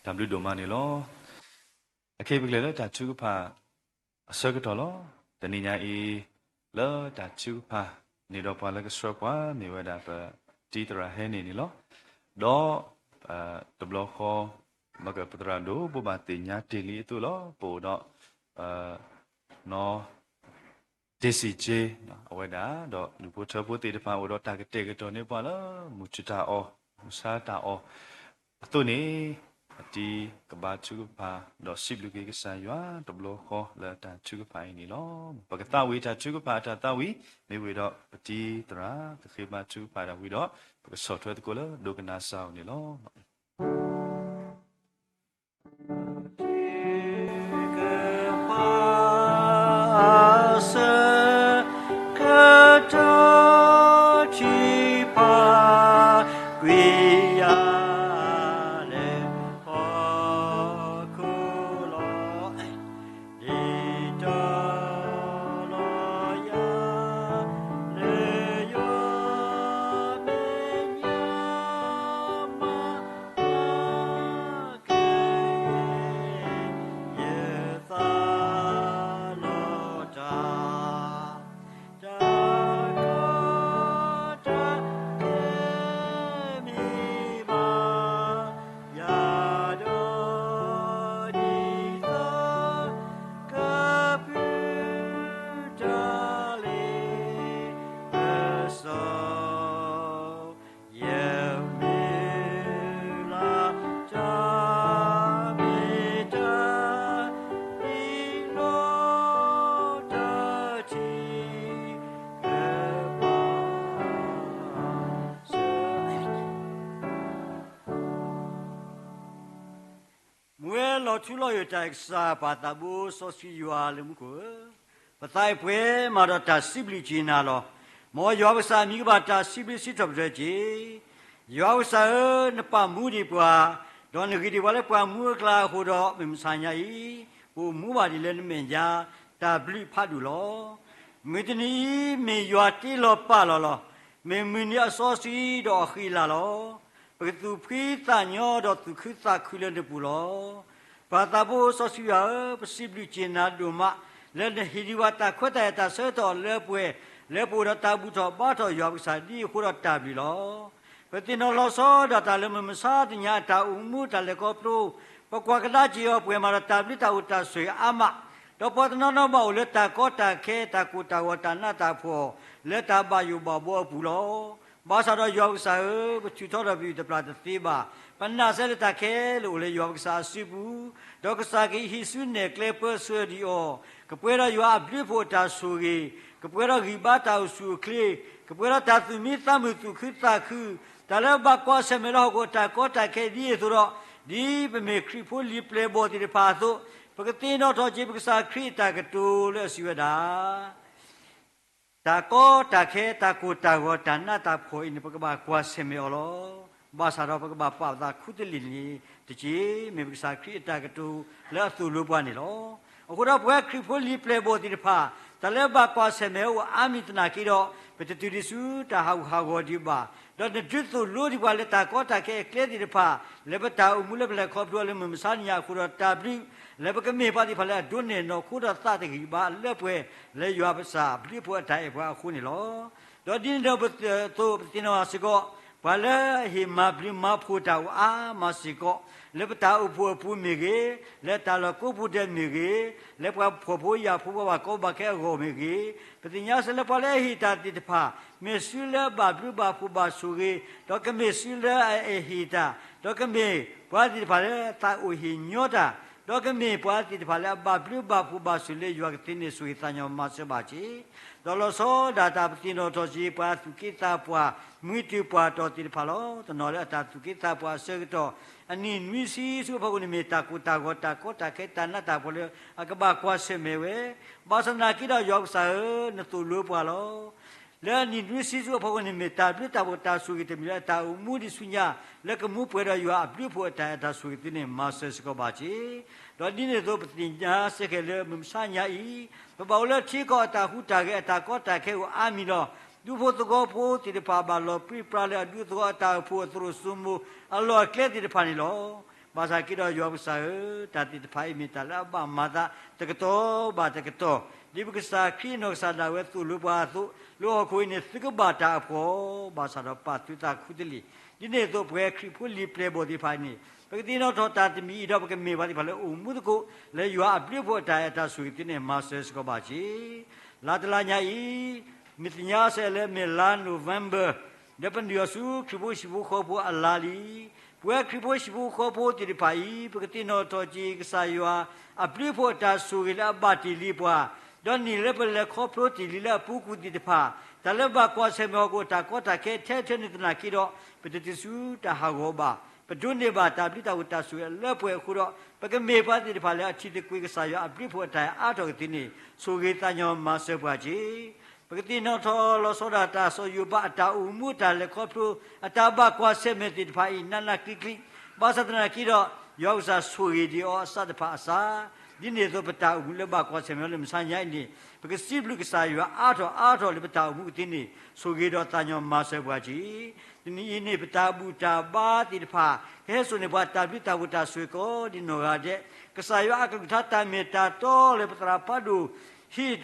တၢ်ဘျုးဒိၣ်မးန့ၣ်လီၤ. အခဲအံၤပကလဲၤလၢတၢ်ထုကဖၣ်အဆၢကတီၢ်လီၤ. တနံၤညါအံၤ လၢတၢ်ထုကဖၣ်န့ၣ်ဒီး ပှၤလၢကဆှၢပှၤမ့ၢ်ဝဲဒၣ် ပတံၤသရၣ်ဟဲန့ၣ်န့ၣ်လီၤ. ဒီး တဘျီဃီ မ့ၢ်ကပသရၣ်ဒိၣ် ဘိးဘၣ်သ့ၣ်ညါတ့ၢ်လံအသိးလီၤ. ပအိၣ်ဒီး နီၢ် ဒ့စံၣ်က့ အဝဲဒၣ် ဒီးဒူၣ်ဖိထၢဖိသ့ၣ်တဖၣ် အိၣ်ဒီးတၢ်ကတဲာ်ကတီၤန့ၢ်ပှၤလၢ မုၢ်ထူၣ်တၢ်အီၣ် မုၢ်ဆါတၢ်အီၣ်အသိးန့ၣ် အတံၤကဘါထုကဖၣ် ဒီးစံးဘျုးက့ၤကစၢ်ယွၤတဘျီဃီလၢတၢ်ထုကဖၣ်အံၤန့ၣ်လီၤ. ပကသးဝံၣ်တၢ်ထုကဖၣ်အတၢ်သးဝံၣ် မ့ၢ်ဝံၤဒီးပတံၤသရၣ် ကဃ့ဘါထုကဖၣ်တၢ်ဝံၤဒီး ပကဆီၣ်ထွဲသကိးလၢဒိကနၣ်စၢ်အအိၣ်န့ၣ်လီၤ. ထုကဖၣ်အဆၢကတီၢ် ထံဖးကွံာ်ယၤလၢဟီၣ်ခိၣ်လီၤ. ဒ်တီလီၤယၤ လၢယွၤမဲာ်ညါမၤ ကဲ ယသးလီၤတၢ် တၢ်ကီတၢ်ခဲမ့ၢ်ဘၣ် ယၤဒီးဒ်သိး ကဖုတၢ်လ့ပစီ ယမုၢ်လၢ်တၢ်မ့ၢ်တၢ် ဒ်လီၤတၢ်ထံကပၤ မူဝဲလီၤထူလီၤယိာ်တၢ်အံၤကစၢ် ပၢ်သးဘိစီဆှံယွၤလၢမူခိၣ်ဧၢ, ပသးအံၤပှဲၤမးဒီးတၢ်စံးဘျုးက့ၤနၤလီၤ. မ်ယွၤပကစၢ်အမံၤကဘၣ်တၢ်စံးဘျုးစံးထီၣ်ပတြၢၤက့ၤ ယွၤပကစၢ်ဧၢ, နပာ်မူဒံးပှၤ, ဒီးနဂ့ၤဒံးပှၤလၢပှၤမူအကျါအဃိဒီး မုၢ်မဆါညါအံၤ ပအိၣ်မူဘၣ်ဒံးလၢနမဲာ်ညါ တၢ်ဘျုးဖးဒိၣ်လီၤ. မုၢ်တနံၤအံၤ မ့ၢ်ယွၤတ့လီၤပာ်လီၤလီၤ. မ့ၢ်မုၢ်နံၤအစီဆှံဒီးအဃံအလၤလီၤ. ပကသူၣ်ဖှံသးညီဒီးသူၣ်ခုသးခုလၢနပူၤလီၤ. ပၢ်သးဘိစီဆှံယွၤဧၢ, ပစံးဘျုးက့ၤနၤဒိၣ်မး လၢနဟ့ၣ်ဒံးဝဲတၢ်ခွဲးတၢ်ယာ်တၢ်ဆၢကတီၢ်လၢပှဲၤ လၢပအိၣ်ဒီးတၢ်ဘူၣ်ထီၣ်ဘါထီၣ်ယွၤပကစၢ် ဒ်အဃိဒီးတၢ်ဘျုးလီၤ. ပသ့ၣ်နီၣ်လီၤဆီဒၣ်တၢ်လၢမုၢ်မဆါတနံၤညါအတၢ်အိၣ်မူတၢ်လဲၤခီဖျိ, ပကွၢ်ကဒါက့ၤအီၤပှဲၤမးဒီးတၢ်ဘျုးတၢ်အိၣ်တၢ်ဆိၣ်ဂ့ၤအါမး, ဒီးပှၤတနီၤနီၤဘၣ်အိၣ်လၢတၢ်ကီတၢ်ခဲ တၢ်ကိၢ်တၢ်ဂီၤ တၢ်နးတၢ်ဖှီၣ် လၢတၢ်ဘၣ်ယိၣ်ဘၣ်ဘှီအပူၤလီၤ. ဘၣ်ဆၣ်ဒီးယွၤပကစၢ်ဧၢ, ပထုးထီၣ်ဒီးပယုၢ်တပျၢ်တသ့ဘၣ်. ပနာ်စဲလၢတၢ်ခဲလၢာ်အိၣ်လၢယွၤပကစၢ်အစုပူၤ, ဒီးကစၢ်ကဟံးစုနဲၣ်ကျဲပၢဆှၢဒံးအီၤ, ကပှဲၤဒီးယွၤအဘျုးအဖှိၣ်အတၢ်ဆိၣ်ဂ့ၤ, ကပှဲၤဒီးဂံၢ်ဘါတၢ်အိၣ်ဆူၣ်အိၣ်ချ့, ကပှဲၤဒီးတၢ်သူၣ်မံသးမုာ်သူၣ်ခုသးခု, တၢ်လၢဘၣ်ကွၢ်ဆၢၣ်မဲာ်လၢဟီၣ်ခိၣ်အတၢ်ကီတၢ်ခဲဒ်အသိးဒီး, ဒ်ပမ့ၢ်ခရံာ်ဖိလံာ်ပျဲၢ်ဘီၣ်သ့ၣ်တဖၣ်အသိး, ပကသ့ၣ်နီၣ်ထီၣ်က့ၤပကစၢ်ခရံာ်အတၢ်ကတိၤလၢအစံးဝဲဒၣ် တၢ်ကီတၢ်ခဲ တၢ်ကိၢ်တၢ်ဂီၤ တၢ်နးတၢ်ဖှီၣ်အံၤန့ၣ် ပကဘၣ်ကွၢ်ဆၢၣ်မဲာ်အီၤလီၤ. ဘၣ်ဆၣ်ဒီးပကဘၣ်ပာ်ပသးခူတလ့ၢ်န့ၣ်တက့ၢ်. မ့ၢ်ပကစၢ်ခရံာ်အတၢ်ကတိၤလၢအသိၣ်လိပှၤန့ၣ်လီၤ. အဃိဒီးပဝဲခရံာ်ဖိလံာ်ပျဲၢ်ဘီၣ်သ့ၣ်တဖၣ် တၢ်လၢဘၣ်ကွၢ်ဆၢၣ်မဲာ်အိၣ်အါမံၤသနာ်က့ဒီး, ပတတုၤဒံးဆူတၢ်ဟးဂူာ်ဟးဂီၤဒံးဘၣ်. ဒီးနဒုးသိၣ်လိဒံးပှၤလၢတၢ်ကီတၢ်ခဲအကျဲသ့ၣ်တဖၣ်, လၢပတၢ်အိၣ်မူလၢပလဲၤခီဖျိလၢမုၢ်မဆါတနံၤအဃိဒီးတၢ်ဘျုး လၢပကမ့ၢ်ပှၤသ့ၣ်တဖၣ်လၢအဒိးန့ၢ်နီၢ်ခိဒီးသးတဂံၢ်ဘါလၢပှဲၤ လၢယွၤပကစၢ်ဘျုးဖှိၣ်အတၢ်အဲၣ်ပှၤအဃိန့ၣ်လီၤ. ဒီးဒ်န့ၣ်ဒီးပသိးပသ့ၣ်နီၣ်စ့ၢ်ကီး, ပှၤလၢအဟ့ၣ်မၤဘျုးမၤဖှိၣ်တၢ်အိၣ်အါမးစ့ၢ်ကီး, လၢပတၢ်အိၣ်ဖှိၣ်အပူၤမ့ၢ်ဂ့ၤ, လၢတၢ်လီၢ်ကိးပူၤဒဲးမ့ၢ်ဂ့ၤ, လၢပှၤဖှီၣ်ဖိယာ်ဖိပှၤဘၣ်ကီဘၣ်ခဲအဂီၢ်မ့ၢ်ဂ့ၤ, ပသ့ၣ်ညါစ့ၢ်လၢပှၤလၢအဟ့ၣ်တၢ်သ့ၣ်တဖၣ်, မ့ၢ်စုလၢအဘၣ်ဘျုးဘၣ်ဖှိၣ်ဘၣ်ဆိၣ်ဂ့ၤ, ဒီးကမ့ၢ်စုလၢအအဲၣ်ဟ့ၣ်တၢ်, ဒီးကမ့ၢ်ပှၤသ့ၣ်တဖၣ်လၢသးအိၣ်ဟ့ၣ်ညီတၢ်, ဒီးကမ့ၢ်ပှၤသ့ၣ်တဖၣ်လၢအဘၣ်ဘျုးဘၣ်ဖှိၣ်ဘၣ်ဆိၣ်လၢယွၤကသ့န့ၢ်ဆိၣ်ဂ့ၤသးညီမၤစၢၤဘၣ်က့ၤ, ဒီးလီၤဆီဒၣ်တၢ်ပသ့ၣ်နီၣ်ထီၣ်က့ၤ ပှၤသူၣ်က့သးပှၢ် မှံတုၤပှၢ်တီၢ်သ့ၣ်တဖၣ်လီၤ. တနီၤလၢအတၢ်သူၣ်က့သးပှၢ်အဆၢကတီၢ်, အနံၣ်နွံဆံဆူအဖီခိၣ်န့ၣ်မ့ၢ်တၢ်ကိၢ်တၢ်ဂီၤ တၢ်ကီတၢ်ခဲ တၢ်နးတၢ်ဖှီၣ်လၢအကဘၣ်ကွၢ်ဆၢၣ်မဲာ်ဝဲ, ဘၣ်ဆၣ်သနာ်က့ဒီးယွၤပကစၢ်ဧၢ, နသိၣ်လိပှၤလီၤ. လၢအနံၣ်နွံဆံဆူအဖီခိၣ်န့ၣ်မ့ၢ် တၢ်ဘျုးတၢ်ဖှိၣ်တၢ်ဆိၣ်ဂ့ၤတမံၤလၢအတၢ်အိၣ်မူဒံးဆူညါ, လၢကမူပှဲၤဒီးယွၤအဘျုးအဖှိၣ်အတၢ်အဲၣ်တၢ်ဆိၣ်ဂ့ၤသုန့ၣ် မၤစၢၤစ့ၢ်ကီးဘၣ်က့ၤ, ဒီးဒ်န့ၣ်အသိးပသ့ၣ်ညါစ့ၢ်ကီးလၢမုၢ်မဆါညါအံၤ, ပဘၣ်အိၣ်လၢထံကီၢ်အတၢ်ဟူးတၢ်ဂဲၤ အတၢ်ကီတၢ်ခဲအိၣ်အါမံၤလီၤ. ဒူဖိသဝီဖိသ့ၣ်တဖၣ်ဘၣ်လီၤပြံပြါလၢအဒူသဝီအတၢ်အိၣ်ဖှိၣ်အသရိာ်စိမိၤအလီၢ်အကျဲသ့ၣ်တဖၣ်န့ၣ်လီၤ. ဘၣ်ဆၣ်က့ဒီးယွၤပကစၢ်ဧၢ, တၢ်သ့ၣ်တဖၣ်အံၤမ့ၢ်တၢ်လၢအဘၣ်မၤသးတကတီၢ်ဘၣ်တကတီၢ်, ဒ်ပကစၢ်ခရံာ်အနီၢ်ကစၢ်ဒၣ်ဝဲသိၣ်လိပှၤအသိး, လၢဟီၣ်ခိၣ်အံၤန့ၣ် သုကဘၣ်တၢ်အဖှီၣ်, ဘၣ်ဆၣ်ဒီးပာ်သုသးခူတလ့ၢ်. ဒ်န့ၣ်အသိး ပဝဲခရံာ်ဖိလံာ်ပျဲၢ်ဘီၣ်သ့ၣ်တဖၣ်အံၤန့ၣ် ပကသ့ၣ်နီၣ်ထီၣ်တၢ်တမံၤအံၤဒီး ပကမ့ၢ်ပှၤသ့ၣ်တဖၣ်လၢအိၣ်မူသကိး လၢယွၤအဘျုးအဖှိၣ်အတၢ်အဲၣ်တၢ်ဆိၣ်ဂ့ၤသ့န့ၣ် မၤစၢၤစ့ၢ်ကီးဘၣ်က့ၤ လါတလါညါအံၤ, မ့ၢ်သ့ၣ်ညါစဲးလၢမ့ၢ်လါ November, ဒီးပနုာ်အီၤဆူခရံာ်ဖိဟံၣ်ဖိဃီဖိအလါလံ. ပဝဲခရံာ်ဖိဟံၣ်ဖိဃီဖိသ့ၣ်တဖၣ်အံၤ ပကသ့ၣ်နီၣ်ထီၣ်က့ၤကစၢ်ယွၤအဘျုးအဖှိၣ်အတၢ်ဆိၣ်ဂ့ၤလၢအဘၣ်တ့ၢ်လံပှၤ, ဒီးန့ၢ်လၢပလဲၤခီဖျိတ့ၢ်လံလၢအပူၤကွံာ်သ့ၣ်တဖၣ်, တၢ်လၢဘၣ်ကွၢ်ဆၢၣ်မဲာ်ဟီၣ်ခိၣ်အတၢ်ကီတၢ်ခဲထဲထဲန့ၣ်သနာ်က့ဒီး, ပတတုၤဆူတၢ်ဟးဂီၤဘၣ်, ပဒိးန့ၢ်ဘၣ်တၢ်ဘျုးတၢ်ဖှိၣ်တၢ်ဆိၣ်ဂ့ၤအလၢပှဲၤအဃိဒီး, ပကမ့ၢ်ပှၤသ့ၣ်တဖၣ်လၢအထံၣ်သကွ့ၤကစၢ်ယွၤအဘျုးအဖှိၣ်အတၢ်အဲၣ်အါထီၣ်ကသ့န့ၣ် ဆိၣ်ဂ့ၤသးညီမၤစၢၤပှၤက့ၤ ပကသ့ၣ်နီၣ်ထီၣ်လီၤဆီဒၣ်တၢ်စီၤယိၤဘးအတၢ်အိၣ်မူအတၢ်လဲၤခီဖျိ အတၢ်ဘၣ်ကွၢ်ဆၢၣ်မဲာ်သ့ၣ်တဖၣ်အံၤ နးနးကျံးကျံး, ဘၣ်ဆၣ်သနာ်က့ဒီး, ယွၤကစၢ်ဆိၣ်ဂ့ၤဒံးအီၤအစးတဖၣ်အစး, ဒ်န့ၣ်အသိးပတၢ်အိၣ်မူလၢဘၣ်ကွၢ်ဆၢၣ်မဲာ်လၢမုၢ်ဆါညါအံၤန့ၣ်, ပကစံးဘျုးကစၢ်ယွၤအါထီၣ်အါထီၣ်လၢပတၢ်အိၣ်မူကသ့န့ၣ် ဆိၣ်ဂ့ၤဒီးသးညီမၤစၢၤပှၤက့ၤ တနံၤအံၤန့ၣ် ပတၢ်ဘူၣ်တၢ်ဘါသ့ၣ်တဖၣ် ကဟဲစိာ်န့ၢ်ပှၤတၢ်ဘျုးတၢ်ဖှိၣ်တၢ်ဆိၣ်ဂ့ၤကိးဒ်နီၢ်ဂၤဒဲး, ကစၢ်ယွၤအကလုၢ်ကထါတၢ်မ့ၢ်တၢ်တီလၢပသရၣ်ဖးဒိၣ် ဟ့ၣ်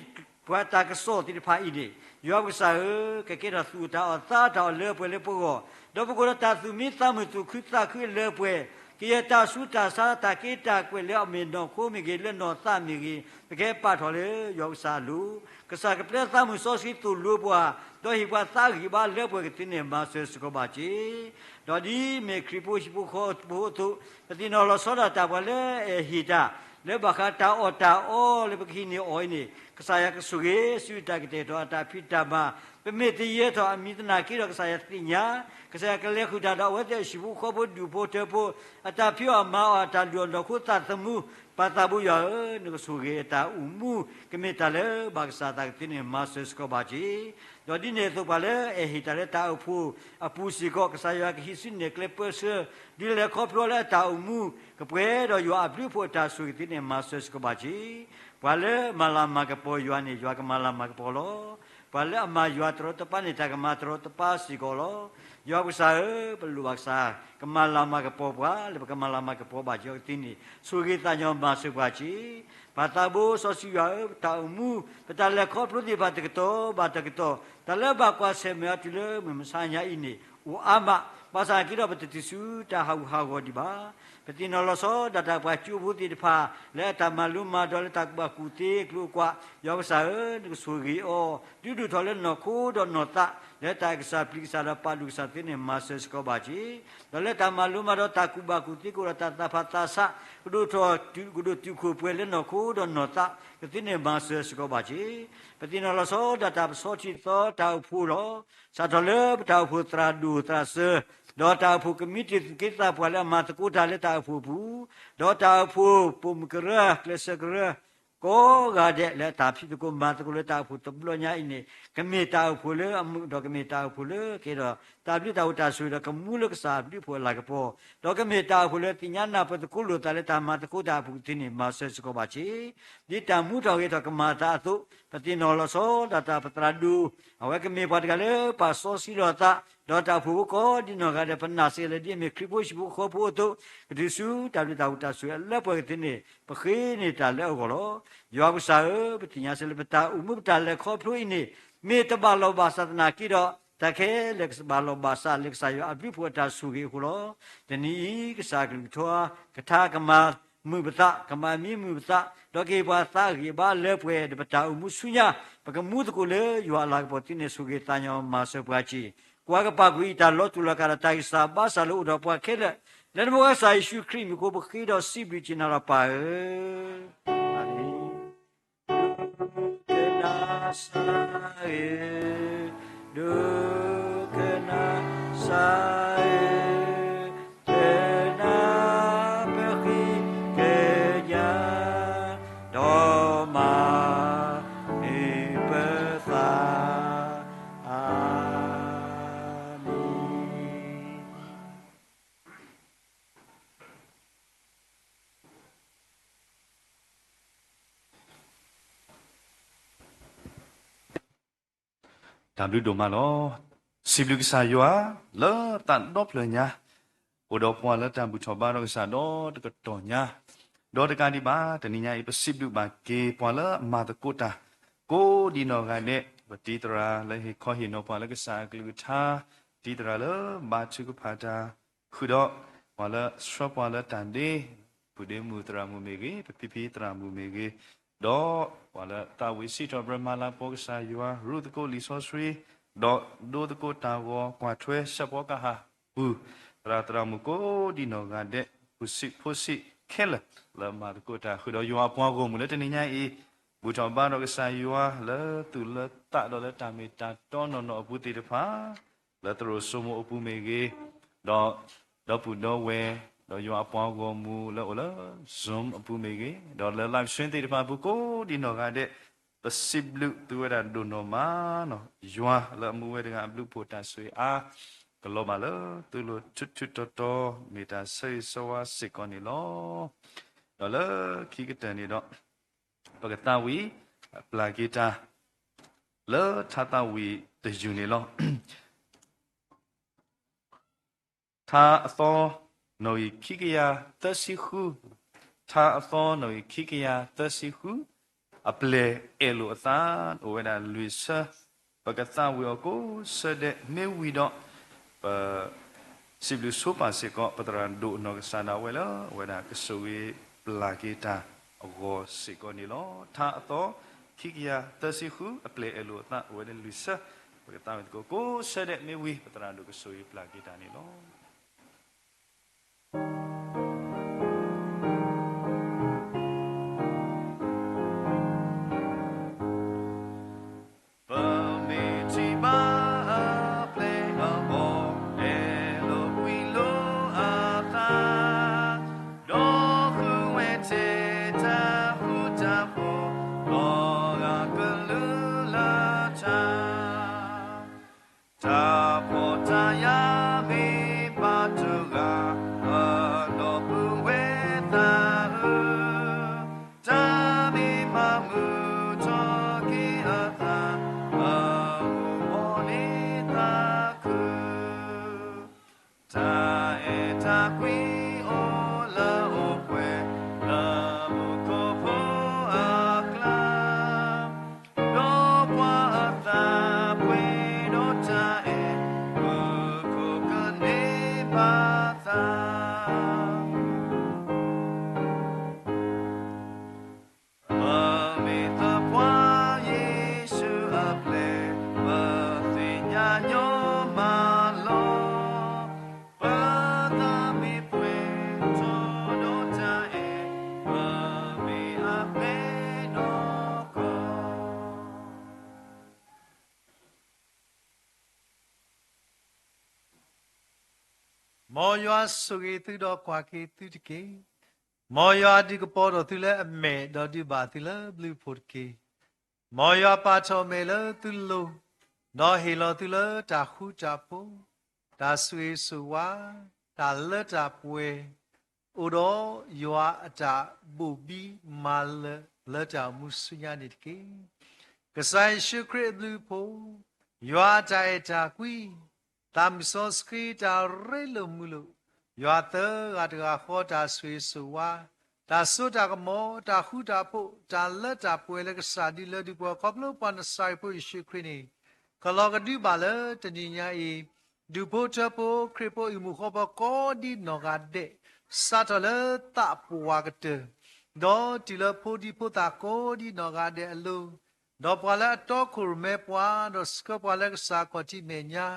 ပှၤတၢ်ကစီၣ်သ့ၣ်တဖၣ်အံၤန့ၣ်, ယွၤပကစၢ်ဧၢ, ကကဲထီၣ်သူၣ်အတၢ်အီၣ်သးအတၢ်အီၣ်လၢပှဲၤလၢပဂီၢ်, ဒီးပကအိၣ်ဒီးတၢ်သူၣ်မံသးမုာ်သူၣ်ခုသးခုအလၢပှဲၤ, ကယဲၢ်တၢ်ဆူးတၢ်ဆါတၢ်က့တၢ်ကွဲးလၢအမ့ၢ်နီၢ်ခိမ့ၢ်ဂ့ၤ လၢနီၢ်သးမ့ၢ်ဂ့ၤ, ပကဟဲပာ်ထီၣ်လၢယွၤပကစၢ်အလိၤ, ကစၢ်ကပျဲသးမုၢ်စီဆှံသိၣ်လိပှၤ, ဒီးဟ့ၣ်ပှၤသးဂံၢ်ဘါလၢပှဲၤကသ့န့ၣ် မၤစၢၤစ့ၢ်ကီးဘၣ်က့ၤ ဒီးဒ်မ့ၢ်ခရံာ်ဖိဟံၣ်ဖိဃီဖိအသိး, ပသ့ၣ်နီၣ်လီၤဆီဒၣ်တၢ်ပှၤလၢအအဲၣ်ဟ့ၣ်တၢ်, လၢဘၣ်ဃးတၢ်အီၣ်တၢ်အီလၢပကဟံးန့ၢ်အီၤအံၤန့ၣ်, ကစၢ်ယွၤကဆိၣ်ဂ့ၤဆူတၢ်ကတဲာ်ကတီၤအတၢ်ဖံးတၢ်မၤ, ပမ့ၢ်တယဲၢ်ထီၣ်အမံၤသနာ်က့ဒီးကစၢ်ယွၤသ့ၣ်ညါ, ကစၢ်ယွၤကလဲၤဃုာ်တၢ်ဒီးအဝဲသ့ၣ်အဟံၣ်ဖိဃီဖိဒူၣ်ဖိထၢဖိ, အတၢ်ဖံးအီၣ်မၤအီၣ်အတၢ်လုၢ်အီၣ်နီၢ်ခိသးသမူ, ပၢ်သးဘိယွၤဧၢ, နကဆိၣ်ဂ့ၤအတၢ်အိၣ်မူ, ကမ့ၢ်တၢ်လၢဘၣ်ကစၢ်သးကသ့န့ၣ် မၤစၢၤစ့ၢ်ကီးဘၣ်က့ၤ ဒီးဒ်န့ၣ်အသိးပှၤလၢအအဲၣ်ဟ့ၣ်တၢ်လၢတၢ်အိၣ်ဖှိၣ်အပူၤစ့ၢ်ကီး ကစၢ်ယွၤကဟံးစုနဲၣ်ကျဲပၢဆှၢ, ဒ်လဲၣ်ခီဖျိလၢအတၢ်အိၣ်မူ, ကပှဲၤဒီးယွၤအဘျုးအဖှိၣ်အတၢ်ဆိၣ်ဂ့ၤသ့န့ၣ် မၤစၢၤစ့ၢ်ကီးဘၣ်က့ၤ ပှၤလၢမၤလၤမၤကပီၤယွၤန့ၣ် ယွၤကမၤလၤမၤကပီၤလီၤ. ပှၤလၢအမၤယွၤတရီတပါန့ၣ် တၢ်ကမၤတရီတပါစ့ၢ်ကီးလီၤ. ယွၤပကစၢ်ဧၢ, ပလိၣ်ဘၣ်ကစၢ်, ကမၤလၤမၤကပီၤပှၤလၢပကမၤလၤမၤကပီၤဘၣ်ယွၤကသ့န့ၣ် ဆိၣ်ဂ့ၤသးညီမၤစၢၤပှၤက့ၤ ပၢ်သးဘိစီဆှံယွၤဧၢ, ပတၢ်အိၣ်မူ, ပတၢ်လဲၤခီဖျိသ့ၣ်တဖၣ်တကတီၢ်ဘၣ်တကတီၢ်, တၢ်လၢဘၣ်ကွၢ်ဆၢၣ်မဲာ်အီၤတုၤလၢမုၢ်မဆါညါအံၤန့ၣ် အိၣ်အါမး, ဘၣ်ဆၣ်က့ဒီးပတတုၤဆူတၢ်ဟးဂူာ်ဟးဂီၤဒံးဘၣ်. ပသ့ၣ်နီၣ်လီၤဆီဒၣ်တၢ်ပှၤကၠိဖိသ့ၣ်တဖၣ် လၢအတၢ်မၤလိမၤဒိးလၢတၢ်ကူၣ်ဘၣ်ကူၣ်သ့အကျိၤအကွာ်, ယွၤပကစၢ်ဧၢ, နကဆိၣ်ဂ့ၤအီၤ, ဒုးဒိၣ်ထီၣ်လၢနီၢ်ခိဒီးနီၢ်သး, လၢတၢ်အဲၣ်ကစၢ်ပျံၤကစၢ်ဒီးပာ်ဒိၣ်ကစၢ်သ့န့ၣ် မၤစၢၤစ့ၢ်ကီးဘၣ်က့ၤ ဒီးလၢတၢ်မၤလိမၤဒိးတၢ်ကူၣ်ဘၣ်ကူၣ်သ့ကအိၣ်ဒီးတၢ်သးဖးသးဆး, ကဒိၣ်ထီၣ်, ကဒိၣ်တုာ်ခိၣ်ပှဲၤလၢနီၢ်ခိဒီးနီၢ်သးကသ့န့ၣ် မၤစၢၤစ့ၢ်ကီးဘၣ်က့ၤ ပသ့ၣ်နီၣ်လီၤဆီဒၣ်တၢ်ပဆီထံသီတၢ်အိၣ်ဖှိၣ်လီၤ. စးထီၣ်လၢပတၢ်အိၣ်ဖှိၣ်သရၣ်ဒိၣ်သရၣ်စၢၤ, ဒီးတၢ်အိၣ်ဖှိၣ်ကမံးတံာ်သူၣ်က့သးပှၢ်လၢအမၤသကိးတၢ်လၢတၢ်အိၣ်ဖှိၣ်အပူၤ, ဒီးတၢ်အိၣ်ဖှိၣ်ပိာ်မုၣ်ကရၢ, ကျဲးစၢးကရၢ, ကိးဂၤဒဲးလၢအတၢ်ဖံးသကိးမၤသကိးလၢတၢ်အိၣ်ဖှိၣ်တဘျီညါအံၤန့ၣ်, ကမ့ၢ်တၢ်အိၣ်ဖှိၣ်လၢအမုာ်ဒီးကမ့ၢ်တၢ်အိၣ်ဖှိၣ်လၢကဲဒီး တၢ်ဘျုးတၢ်ဖှိၣ်တၢ်ဆိၣ်ဂ့ၤဒီးကမူလၢကစၢ်အဘျုးအဖှိၣ်အလၤကပီၤ, ဒီးကမ့ၢ်တၢ်အိၣ်ဖှိၣ်လၢသ့ၣ်ညါနၢ်ပၢၢ်သကိးလိာ်သးလၢတၢ်မၤသကိးတၢ်အပူၤကသ့န့ၣ် မၤစၢၤစ့ၢ်ကီးဘၣ်က့ၤ ဒ်တၢ်မူထီၣ်ဂဲၤထီၣ်ကမၤအသးအသိး, ပသ့ၣ်နီၣ်လီၤဆီဒၣ်တၢ်ပသရၣ်ဒိၣ်, အဝဲကမ့ၢ်ပှၤတဂၤလၢပာ်စီဆှံလိာ်အသး, ဒီးတၢ်အိၣ်ဖှိၣ်ဖိကိးဒ်နီၢ်ဂၤဒဲး ပနာ်စ့ၢ်ကီးလၢဒ်အမ့ၢ်ခရံာ်ဖိဟံၣ်ဖိဃီဖိအသိး, ကတုၤဆူတၢ်ဘျုးတၢ်ဖှိၣ်တၢ်ဆိၣ်ဂ့ၤအလၢပှဲၤကသ့န့ၣ် ပဃ့န့ၢ်တၢ်လၢအဂီၢ်လီၤ. ယွၤပကစၢ်ဧၢ, ပသ့ၣ်ညါစ့ၢ်လၢပတၢ်အိၣ်မူပတၢ်လဲၤခီဖျိအံၤန့ၣ်, မ့ၢ်တဘၣ်လီၢ်ဘၣ်စးသနာ်က့ဒီး, တၢ်ခဲလၢာ်ကဘၣ်လီၢ်ဘၣ်စးလၢကစၢ်ယွၤအဘျုးအဖှိၣ်အတၢ်ဆိၣ်ဂ့ၤအဃိလီၤ. တနံၤအံၤ ကစၢ်အကလုၢ်ကထါ, ကထါကမၤမုာ်ပသး, ကမၤမံမုာ်ပသး, ဒီးကဟ့ၣ်ပှၤသးဂံၢ်ဘါလၢပှဲၤဒီးပတၢ်အိၣ်မူဆူညါ, ပကမူသကိးလၢယွၤအလၤကပီၤသ့န့ၣ် ဆိၣ်ဂ့ၤသးညီမၤစၢၤပှၤက့ၤ, ကွၢ်ကပာ်ကွံာ်အံၤတၢ်လီၤတူာ်လီၤကာ်ဒီးတၢ်ဂံၢ်စၢ်ဘါစၢ်လၢအိၣ်ဒီးပှၤခဲလၢာ်, လၢနဖိခွါကစၢ်ယ့ၣ်ၡူးခရံာ်မံၤအဃိ ပဃ့ဒီးစံးဘျုးက့ၤနၤလီၤပၢ်ဧၢ. အၤမ့ၣ်. ဒိကနၣ်စၢ်ဧၢ, ဒိကနၣ်စၢ်ဧၢ, ကနၣ်ပဃ့ကညး, ဒီးမၤန့ၢ်ပသး, အၤမ့ၣ်. တၢ်ဘျုးဒိၣ်မးလီၤ. စံးဘျုးကစၢ်ယွၤ လၢတၢ်ဒီဖျၢၣ်ညါ, အိၣ်ဒီးပှၤလၢတၢ်ဘူၣ်ထီၣ်ဘါထီၣ်ကစၢ်ဒီတကတီၢ်ညါ, ဒီးတကးဒံးဘၣ် တနံၤညါအံၤ ပစံးဘျုးဘၣ်က့ၤပှၤလၢအမၤသကိးတၢ် ကိးဒံးနီၢ်ဂၤဒဲး, ပတံၤသရၣ်လၢဟ့ၣ်ခီဟ့ၣ်နီၤပှၤလၢကစၢ်အကလုၢ်ကထါ, တံၤသရၣ်လၢဘါထုကဖၣ်တၢ်, ဃုာ်ဒီးပှၤလၢဆှၢပှၤလၢတၢ်ဒ့, ဖုဒ့မုၣ်သရၣ်မုၣ်မ့ၢ်ဂ့ၤ, ပဖံဖံသရၣ်မုၣ်မ့ၢ်ဂ့ၤ, ဒီးပှၤလၢသးဝံၣ်စံးထီၣ်ပတြၢၤမၤလၤကပီၤကစၢ်ယွၤ, ရူၢ်သကိးလံာ်စီဆှံ, ဒီးဒိသကိးတၢ်ဂီၤကွၢ်ထွဲဆၢဖှိၣ်ကဟၣ်ပူၤ, သရၣ်သရၣ်မုၣ်ကိးဒံးနီၢ်ဂၤဒဲး, ပုၢ်စံးဖိစံးခဲလၢာ်လၢမၤသကိးတၢ်, ဃုာ်ဒီးယွၤအပှၤဂီၢ်မုၢ်လၢတနံၤညါအံၤ, ဘူၣ်ထီၣ်ဘါထီၣ်ကစၢ်ယွၤလၢသူၣ်လၢသးဒီးလၢတၢ်မ့ၢ်တၢ်တီနီၢ်နီၢ်အပူၤသ့ၣ်တဖၣ်, လၢသရိာ်စိမိၤအပူၤမ့ၢ်ဂ့ၤ, ဒီးဒီပုၢ်ဒီဝဲၢ်, ဒီးယွၤအပှၤဂီၢ်မုၢ်လၢအိၣ်လၢ Zoom အပူၤမ့ၢ်ဂ့ၤ, ဒီးလၢ live stream သ့ၣ်တဖၣ်အပူၤကိးဒံးနီၢ်ဂၤဒဲး, ပစံးဘျုးသုဝဲဒၣ်ဒိၣ်နီၢ်မးနီၢ်, ယွၤလၢအမူဝဲတဂၤအဘျုးဖှိၣ်တၢ်ဆိၣ်ဂ့ၤအါ, ကလီၤဘၣ်လၢသုလိၤထူထူတီတီ, မ့ၢ်တၢ်ဆၢဂ့ၤဆၢဝါစ့ၢ်ကီးန့ၣ်လီၤ. ဒီးလၢခံကတၢၢ်န့ၣ်ဒီး, ပကသးဝံၣ်ပျၢ်က့ၤတၢ် လၢထါသးဝံၣ်တယုၢ်န့ၣ်လီၤ. ထါအသီ, နီၣ်ဂံၢ်ခံကယၤသၢဆံဃု, ထါအသီ, နီၣ်ဂံၢ်ခံကယၤသၢဆံဃု, အပျဲၢ်အဲၣ်လိာ်အသး, အိၣ်ဝဲဒၣ်လွံၢ်ဆၢ, ပကသးဝံၣ်အီၤကိးဆၢဒဲး, မ့ၢ်ဝံၤဒီး, ပ စံးဘျုးဆိပာ်စ့ၢ်ကီး ပသရၣ်ဒိၣ်နီၢ်ကစၢ်ဒၣ်ဝဲလၢ အဝဲဒၣ်ကဆိၣ်ဂ့ၤပျၢ်က့ၤတၢ်အဂီၢ်စ့ၢ်ကီးန့ၣ်လီၤ. ထါအသီ, ခံကယၤသၢဆံဃု, အပျဲၢ်အဲၣ်လိာ်အသး, အိၣ်ဝဲဒၣ်လွံၢ်ဆၢ, ပကသးဝံၣ်သကိးကိးဆၢဒဲး, မ့ၢ်ဝံၤ ပသရၣ်ဒိၣ်ကဆိၣ်ဂ့ၤပျၢ်က့ၤတၢ်န့ၣ်လီၤ. ပမ့ၢ်ထံၣ်ဘၣ်အပျဲၢ်အဘီၣ်, အဲၣ်လိာ်ကွံလိာ်အသး, ဒီးဃုဝဲထဲတၢ်ဃူတၢ်ဖိး, ဒီးဂာ်ကလုၢ်လၢတၢ် တၢ်ဖှီၣ်တၢ်ယာ်မ့ၢ်ဘၣ်တဂၤ, အနီၢ်ပုၢ်ဝဲၢ်သးဧၢ, တၢ်မ့ၢ်မၤမုာ်ထီၣ်က့ၤအသး, အအိၣ်ဘီန့ၢ်သးခု. တၢ်အဲၣ်တၢ်ကွံအိၣ်လၢအိၣ်ပှဲၤ, လၢမူခိၣ်ဖိအကျါ, ဒီးပှၤအသးပှဲၤဒီးတၢ်အဲၣ်, မူခိၣ်ကန့ၢ်ဘၣ်သး. ပမ့ၢ်သပှၢ်ယ့ၣ်ၡူးအပျဲၢ်, ပသ့ၣ်ညါညီမးလီၤ. ပသးမ့ၢ်ပှဲၤထီၣ်ဒီးတၢ်အဲၣ်, ပမ့ၢ်အပျဲၢ်နီၢ်ကီၢ်. မ်ယွၤဆိၣ်ဂ့ၤသုဒီးကွၢ်က့ၤသုတက့ၢ်. မ်ယွၤဒုးကပီၤထီၣ်သုလၢအမဲာ်ဒီးဒုးဘၣ်သုလၢဘျုးဖှိၣ်တက့ၢ်. မ်ယွၤပာ်ထီၣ်အမဲာ်လၢသုလိၤ, ဒီးဟ့ၣ်လီၤသုလၢတၢ်ဃူတၢ်ဖိး, တၢ်ဆိၣ်ဂ့ၤဆိၣ်ဝါ, တၢ်လၢတၢ်ပှဲၤ, အိၣ်ဒီးယွၤအတၢ်ဘိၣ်ဘံမၤလၢာ်လၢတၢ်အိၣ်မူဆူညါန့ၣ်တက့ၢ်. ကစၢ်ယ့ၣ်ၡူးခရံာ်အဘျုးအဖှိၣ်, ယွၤအတၢ်အဲၣ်တၢ်ကွံ, သးမုၢ်စီဆှံတၢ်ရ့လိာ်မုာ်လိာ်, ယွၤသၢဂၤတဂၤဃီတၢ်ဆိၣ်ဂ့ၤဆိၣ်ဝါ, တၢ်စိတၢ်ကမီၤ, တၢ်ဃူတၢ်ဖိး, တၢ်လၢတၢ်ပှဲၤလၢကစၢ်ဒုးလၢဒုးပှဲၤခီဖျိပှၤနစၤရ့းဖိယ့ၣ်ၡူးခရံာ်န့ၣ်, ကလီၤကဒုဘၣ်လၢတနံၤညါအံၤ, ဒူၣ်ဖိထၢဖိ ခရံာ်ဖိအံၣ်မူဃီဖိကိးဒံးနီၢ်ဂၤဒဲး, စးထီၣ်လၢသးပှၢ်ကတၢၢ်, ဒီးတုၤလၢဖိဒံဖိသၣ်ကိးဒံးနီၢ်ဂၤဒဲးအလိၤ, ဒီးပှၤလၢအတီခိၣ်ရိၣ်မဲပှၤ, ဒီးဆှၢပှၤလၢကစၢ်ခီၣ်ထံးမဲာ်ညါ,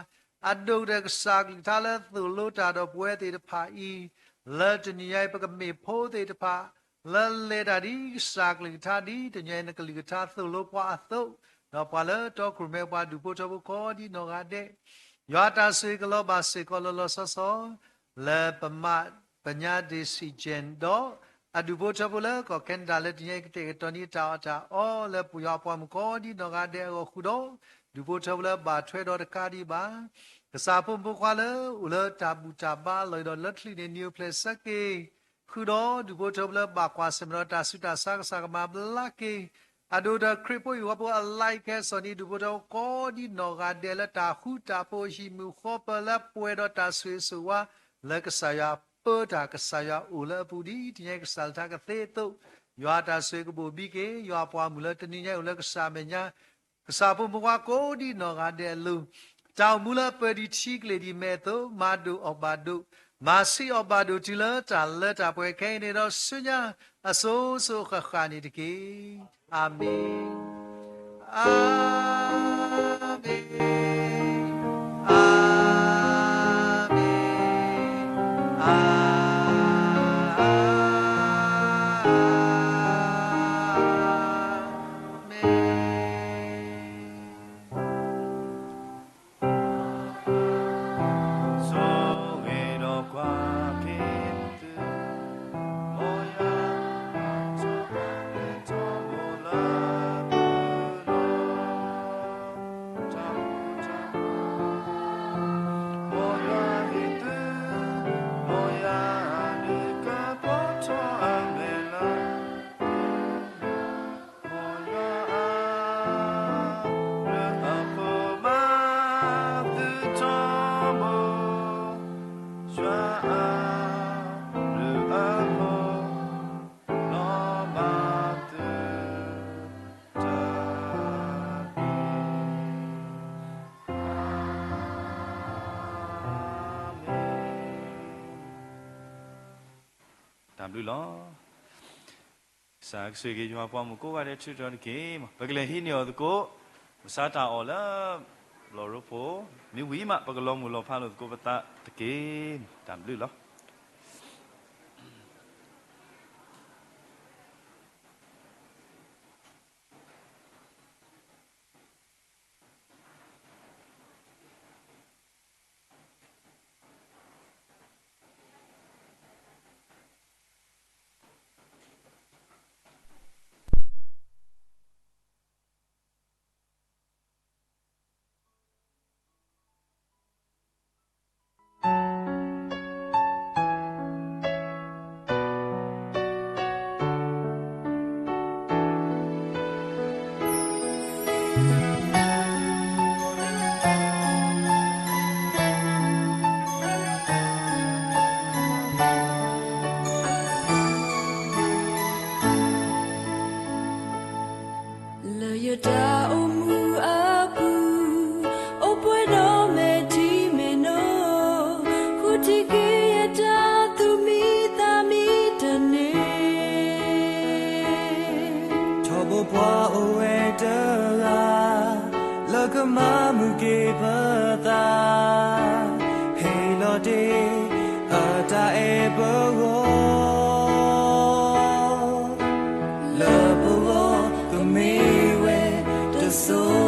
အဒိၣ်ကတၢၢ်ကစၢ်အကလုၢ်ကထါလၢသိၣ်လိတၢ်ဒီးပဝဲသ့ၣ်တဖၣ်အံၤ, လၢတနံၤညါအံၤ ပကမ့ၢ်ဖိသ့ၣ်တဖၣ်, လၢလဲၤတၢ်ဒ်ကစၢ်အကလုၢ်ကထါဒ်တနံၤညါအံၤ နကလုၢ်ကထါသိၣ်လိပှၤအသိး, ဒီးပှၤလၢတီခိၣ်ရိၣ်မဲပှၤဒူၣ်ဖိထၢဖိကိးဒံးနီၢ်ဂၤဒဲး, ယွၤတၢ်ဆိၣ်ဂ့ၤကလီၤဘၣ်စ့ၢ်ကီးလီၤလီၤဆီဆီ, လၢပမါ ပညါဒ့စံၣ်ကၠဲၣ် ဒီးအဒူၣ်ဖိထၢဖိလၢကီၢ်ခဲနဒၤလၢတနံၤညါအံၤ ကတဲာ်ကတီၤန့ၢ်တၢ်အီၣ်တၢ်အီလၢပယွၤအပှၤမုၣ်ကိးဒံးနီၢ်ဂၤဒဲးအဂီၢ်ဃုာ်ဒီး, ဒူၣ်ဖိထၢဖိလၢဘၣ်ထွဲဒီးတကးဒံးဘၣ်, ကစၢ်ဖိမုၣ်ဖိခွါလၢအိၣ်လၢတၢ်ဘူၣ်တၢ်ဘါလီၤဒီးလၢတချုးန့ၣ် နံၤအိၣ်ဖျဲၣ်ဆၢက့ၤ, ဃုာ်ဒီးဒူၣ်ဖိထၢဖိလၢဘၣ်ကွၢ်ဆၢၣ်မဲာ်ဒီးတၢ်ဆူးတၢ်ဆါကစၢ်ကမၤဘျါက့ၤ, အဒိၣ်ဒီးခရံာ်ဖိအံၣ်မူဃီဖိအလါကဲစိာ်န့ၣ် ဒူၣ်ဖိထၢဖိကိးဒံးနီၢ်ဂၤဒဲးလၢတၢ်ဃူတၢ်ဖိးဟံၣ်မုာ်ဃီပၢၤလၢပှဲၤဒီးတၢ်ဆိၣ်ဂ့ၤဆိၣ်ဝါ, လၢကစၢ်ယွၤပၢတၢ် ကစၢ်ယွၤအိၣ်လၢအပူၤ ဒ်တနံၤညါအံၤကစၢ်လၢထါကသ့အသိး, ယွၤအတၢ်ဆိၣ်ဂ့ၤကဘိၣ်ဘံက့ၤ ယွၤအပှၤမုၣ်လၢတနံၤညါအံၤအိၣ်လၢကစၢ်အမဲာ်ညါ ကစၢ်ဖိမုၢ်ဝါကိးဒံနီၢ်ဂၤဒဲးအလိၤ, တၢ်အိၣ်မူလၢအပၢၤဒံးထံကလ့ၢ်ဒံးမဲာ်အသိး မၤဒိၣ်အီၣ်ဘၣ်ဒိး, မၤဆံးအီၣ်ဘၣ်ဒိးတုၤလၢတၢ်လၢတၢ်ပှဲၤခဲအံၤန့ၣ်ဒီး ဆူညါအစိၤစိၤအဃၣ်ဃၣ်န့ၣ်တက့ၢ်. အၤမ့ၣ်, အၤမ့ၣ်, အၤမ့ၣ်, အၤမ့ၣ်. ဆိၣ်ဂ့ၤဒီးကွၢ်က့ၤသု, မ်ယွၤအတၢ်ဆိၣ်ဂ့ၤဆိၣ်ဝါလၢသုလီၢ်, တၢ်မူတၢ်မူ, မ်ယွၤဟ့ၣ်သု, မ်ယွၤအဒုးကပီၤထီၣ်အမဲာ်လၢ မ်ယွၤအဘျုးအဖှိၣ်မၤသုထီဘိ, ယွၤအဘျုးအဖှိၣ် လီၤဘၣ်သုတက့ၢ်. တၢ်ဘျုးလီၤ. ကစၢ်ကဆိၣ်ဂ့ၤယွၤပှၤမုၣ်ကိးဂၤဒဲးထုးထီၣ်တက့ၢ်. ပကလဲၤဟံးန့ၢ်အီၤသကိး, မဆါတၢ်အီၣ်လၢ ဘျီၣ်ရိဖှိၣ်, မ့ၢ်ဝံၤမး ပကလီၤမုၢ်လီၤဖးလိာ်သကိးပသးတက့ၢ်. တၢ်ဘျုးလီၤ. လၢယတၢ်အိၣ်မူအပူၤ, အိၣ်ပှဲၤဒီးမဲာ်ထံမဲာ်နိ, ဃုထံၣ်က့ၤယတၢ်သူၣ်မံသးမံတန့ၢ်, ထီဘိပှၤအိၣ်ဝဲတဂၤ, လၢကမၤမုာ်က့ၤပသး, ဟ့ၣ်လီၤတ့ၢ် အတၢ်အဲၣ်ပဂီၢ်, လၢပဂီၢ်ကမ့ၢ်ဝဲတစိၤ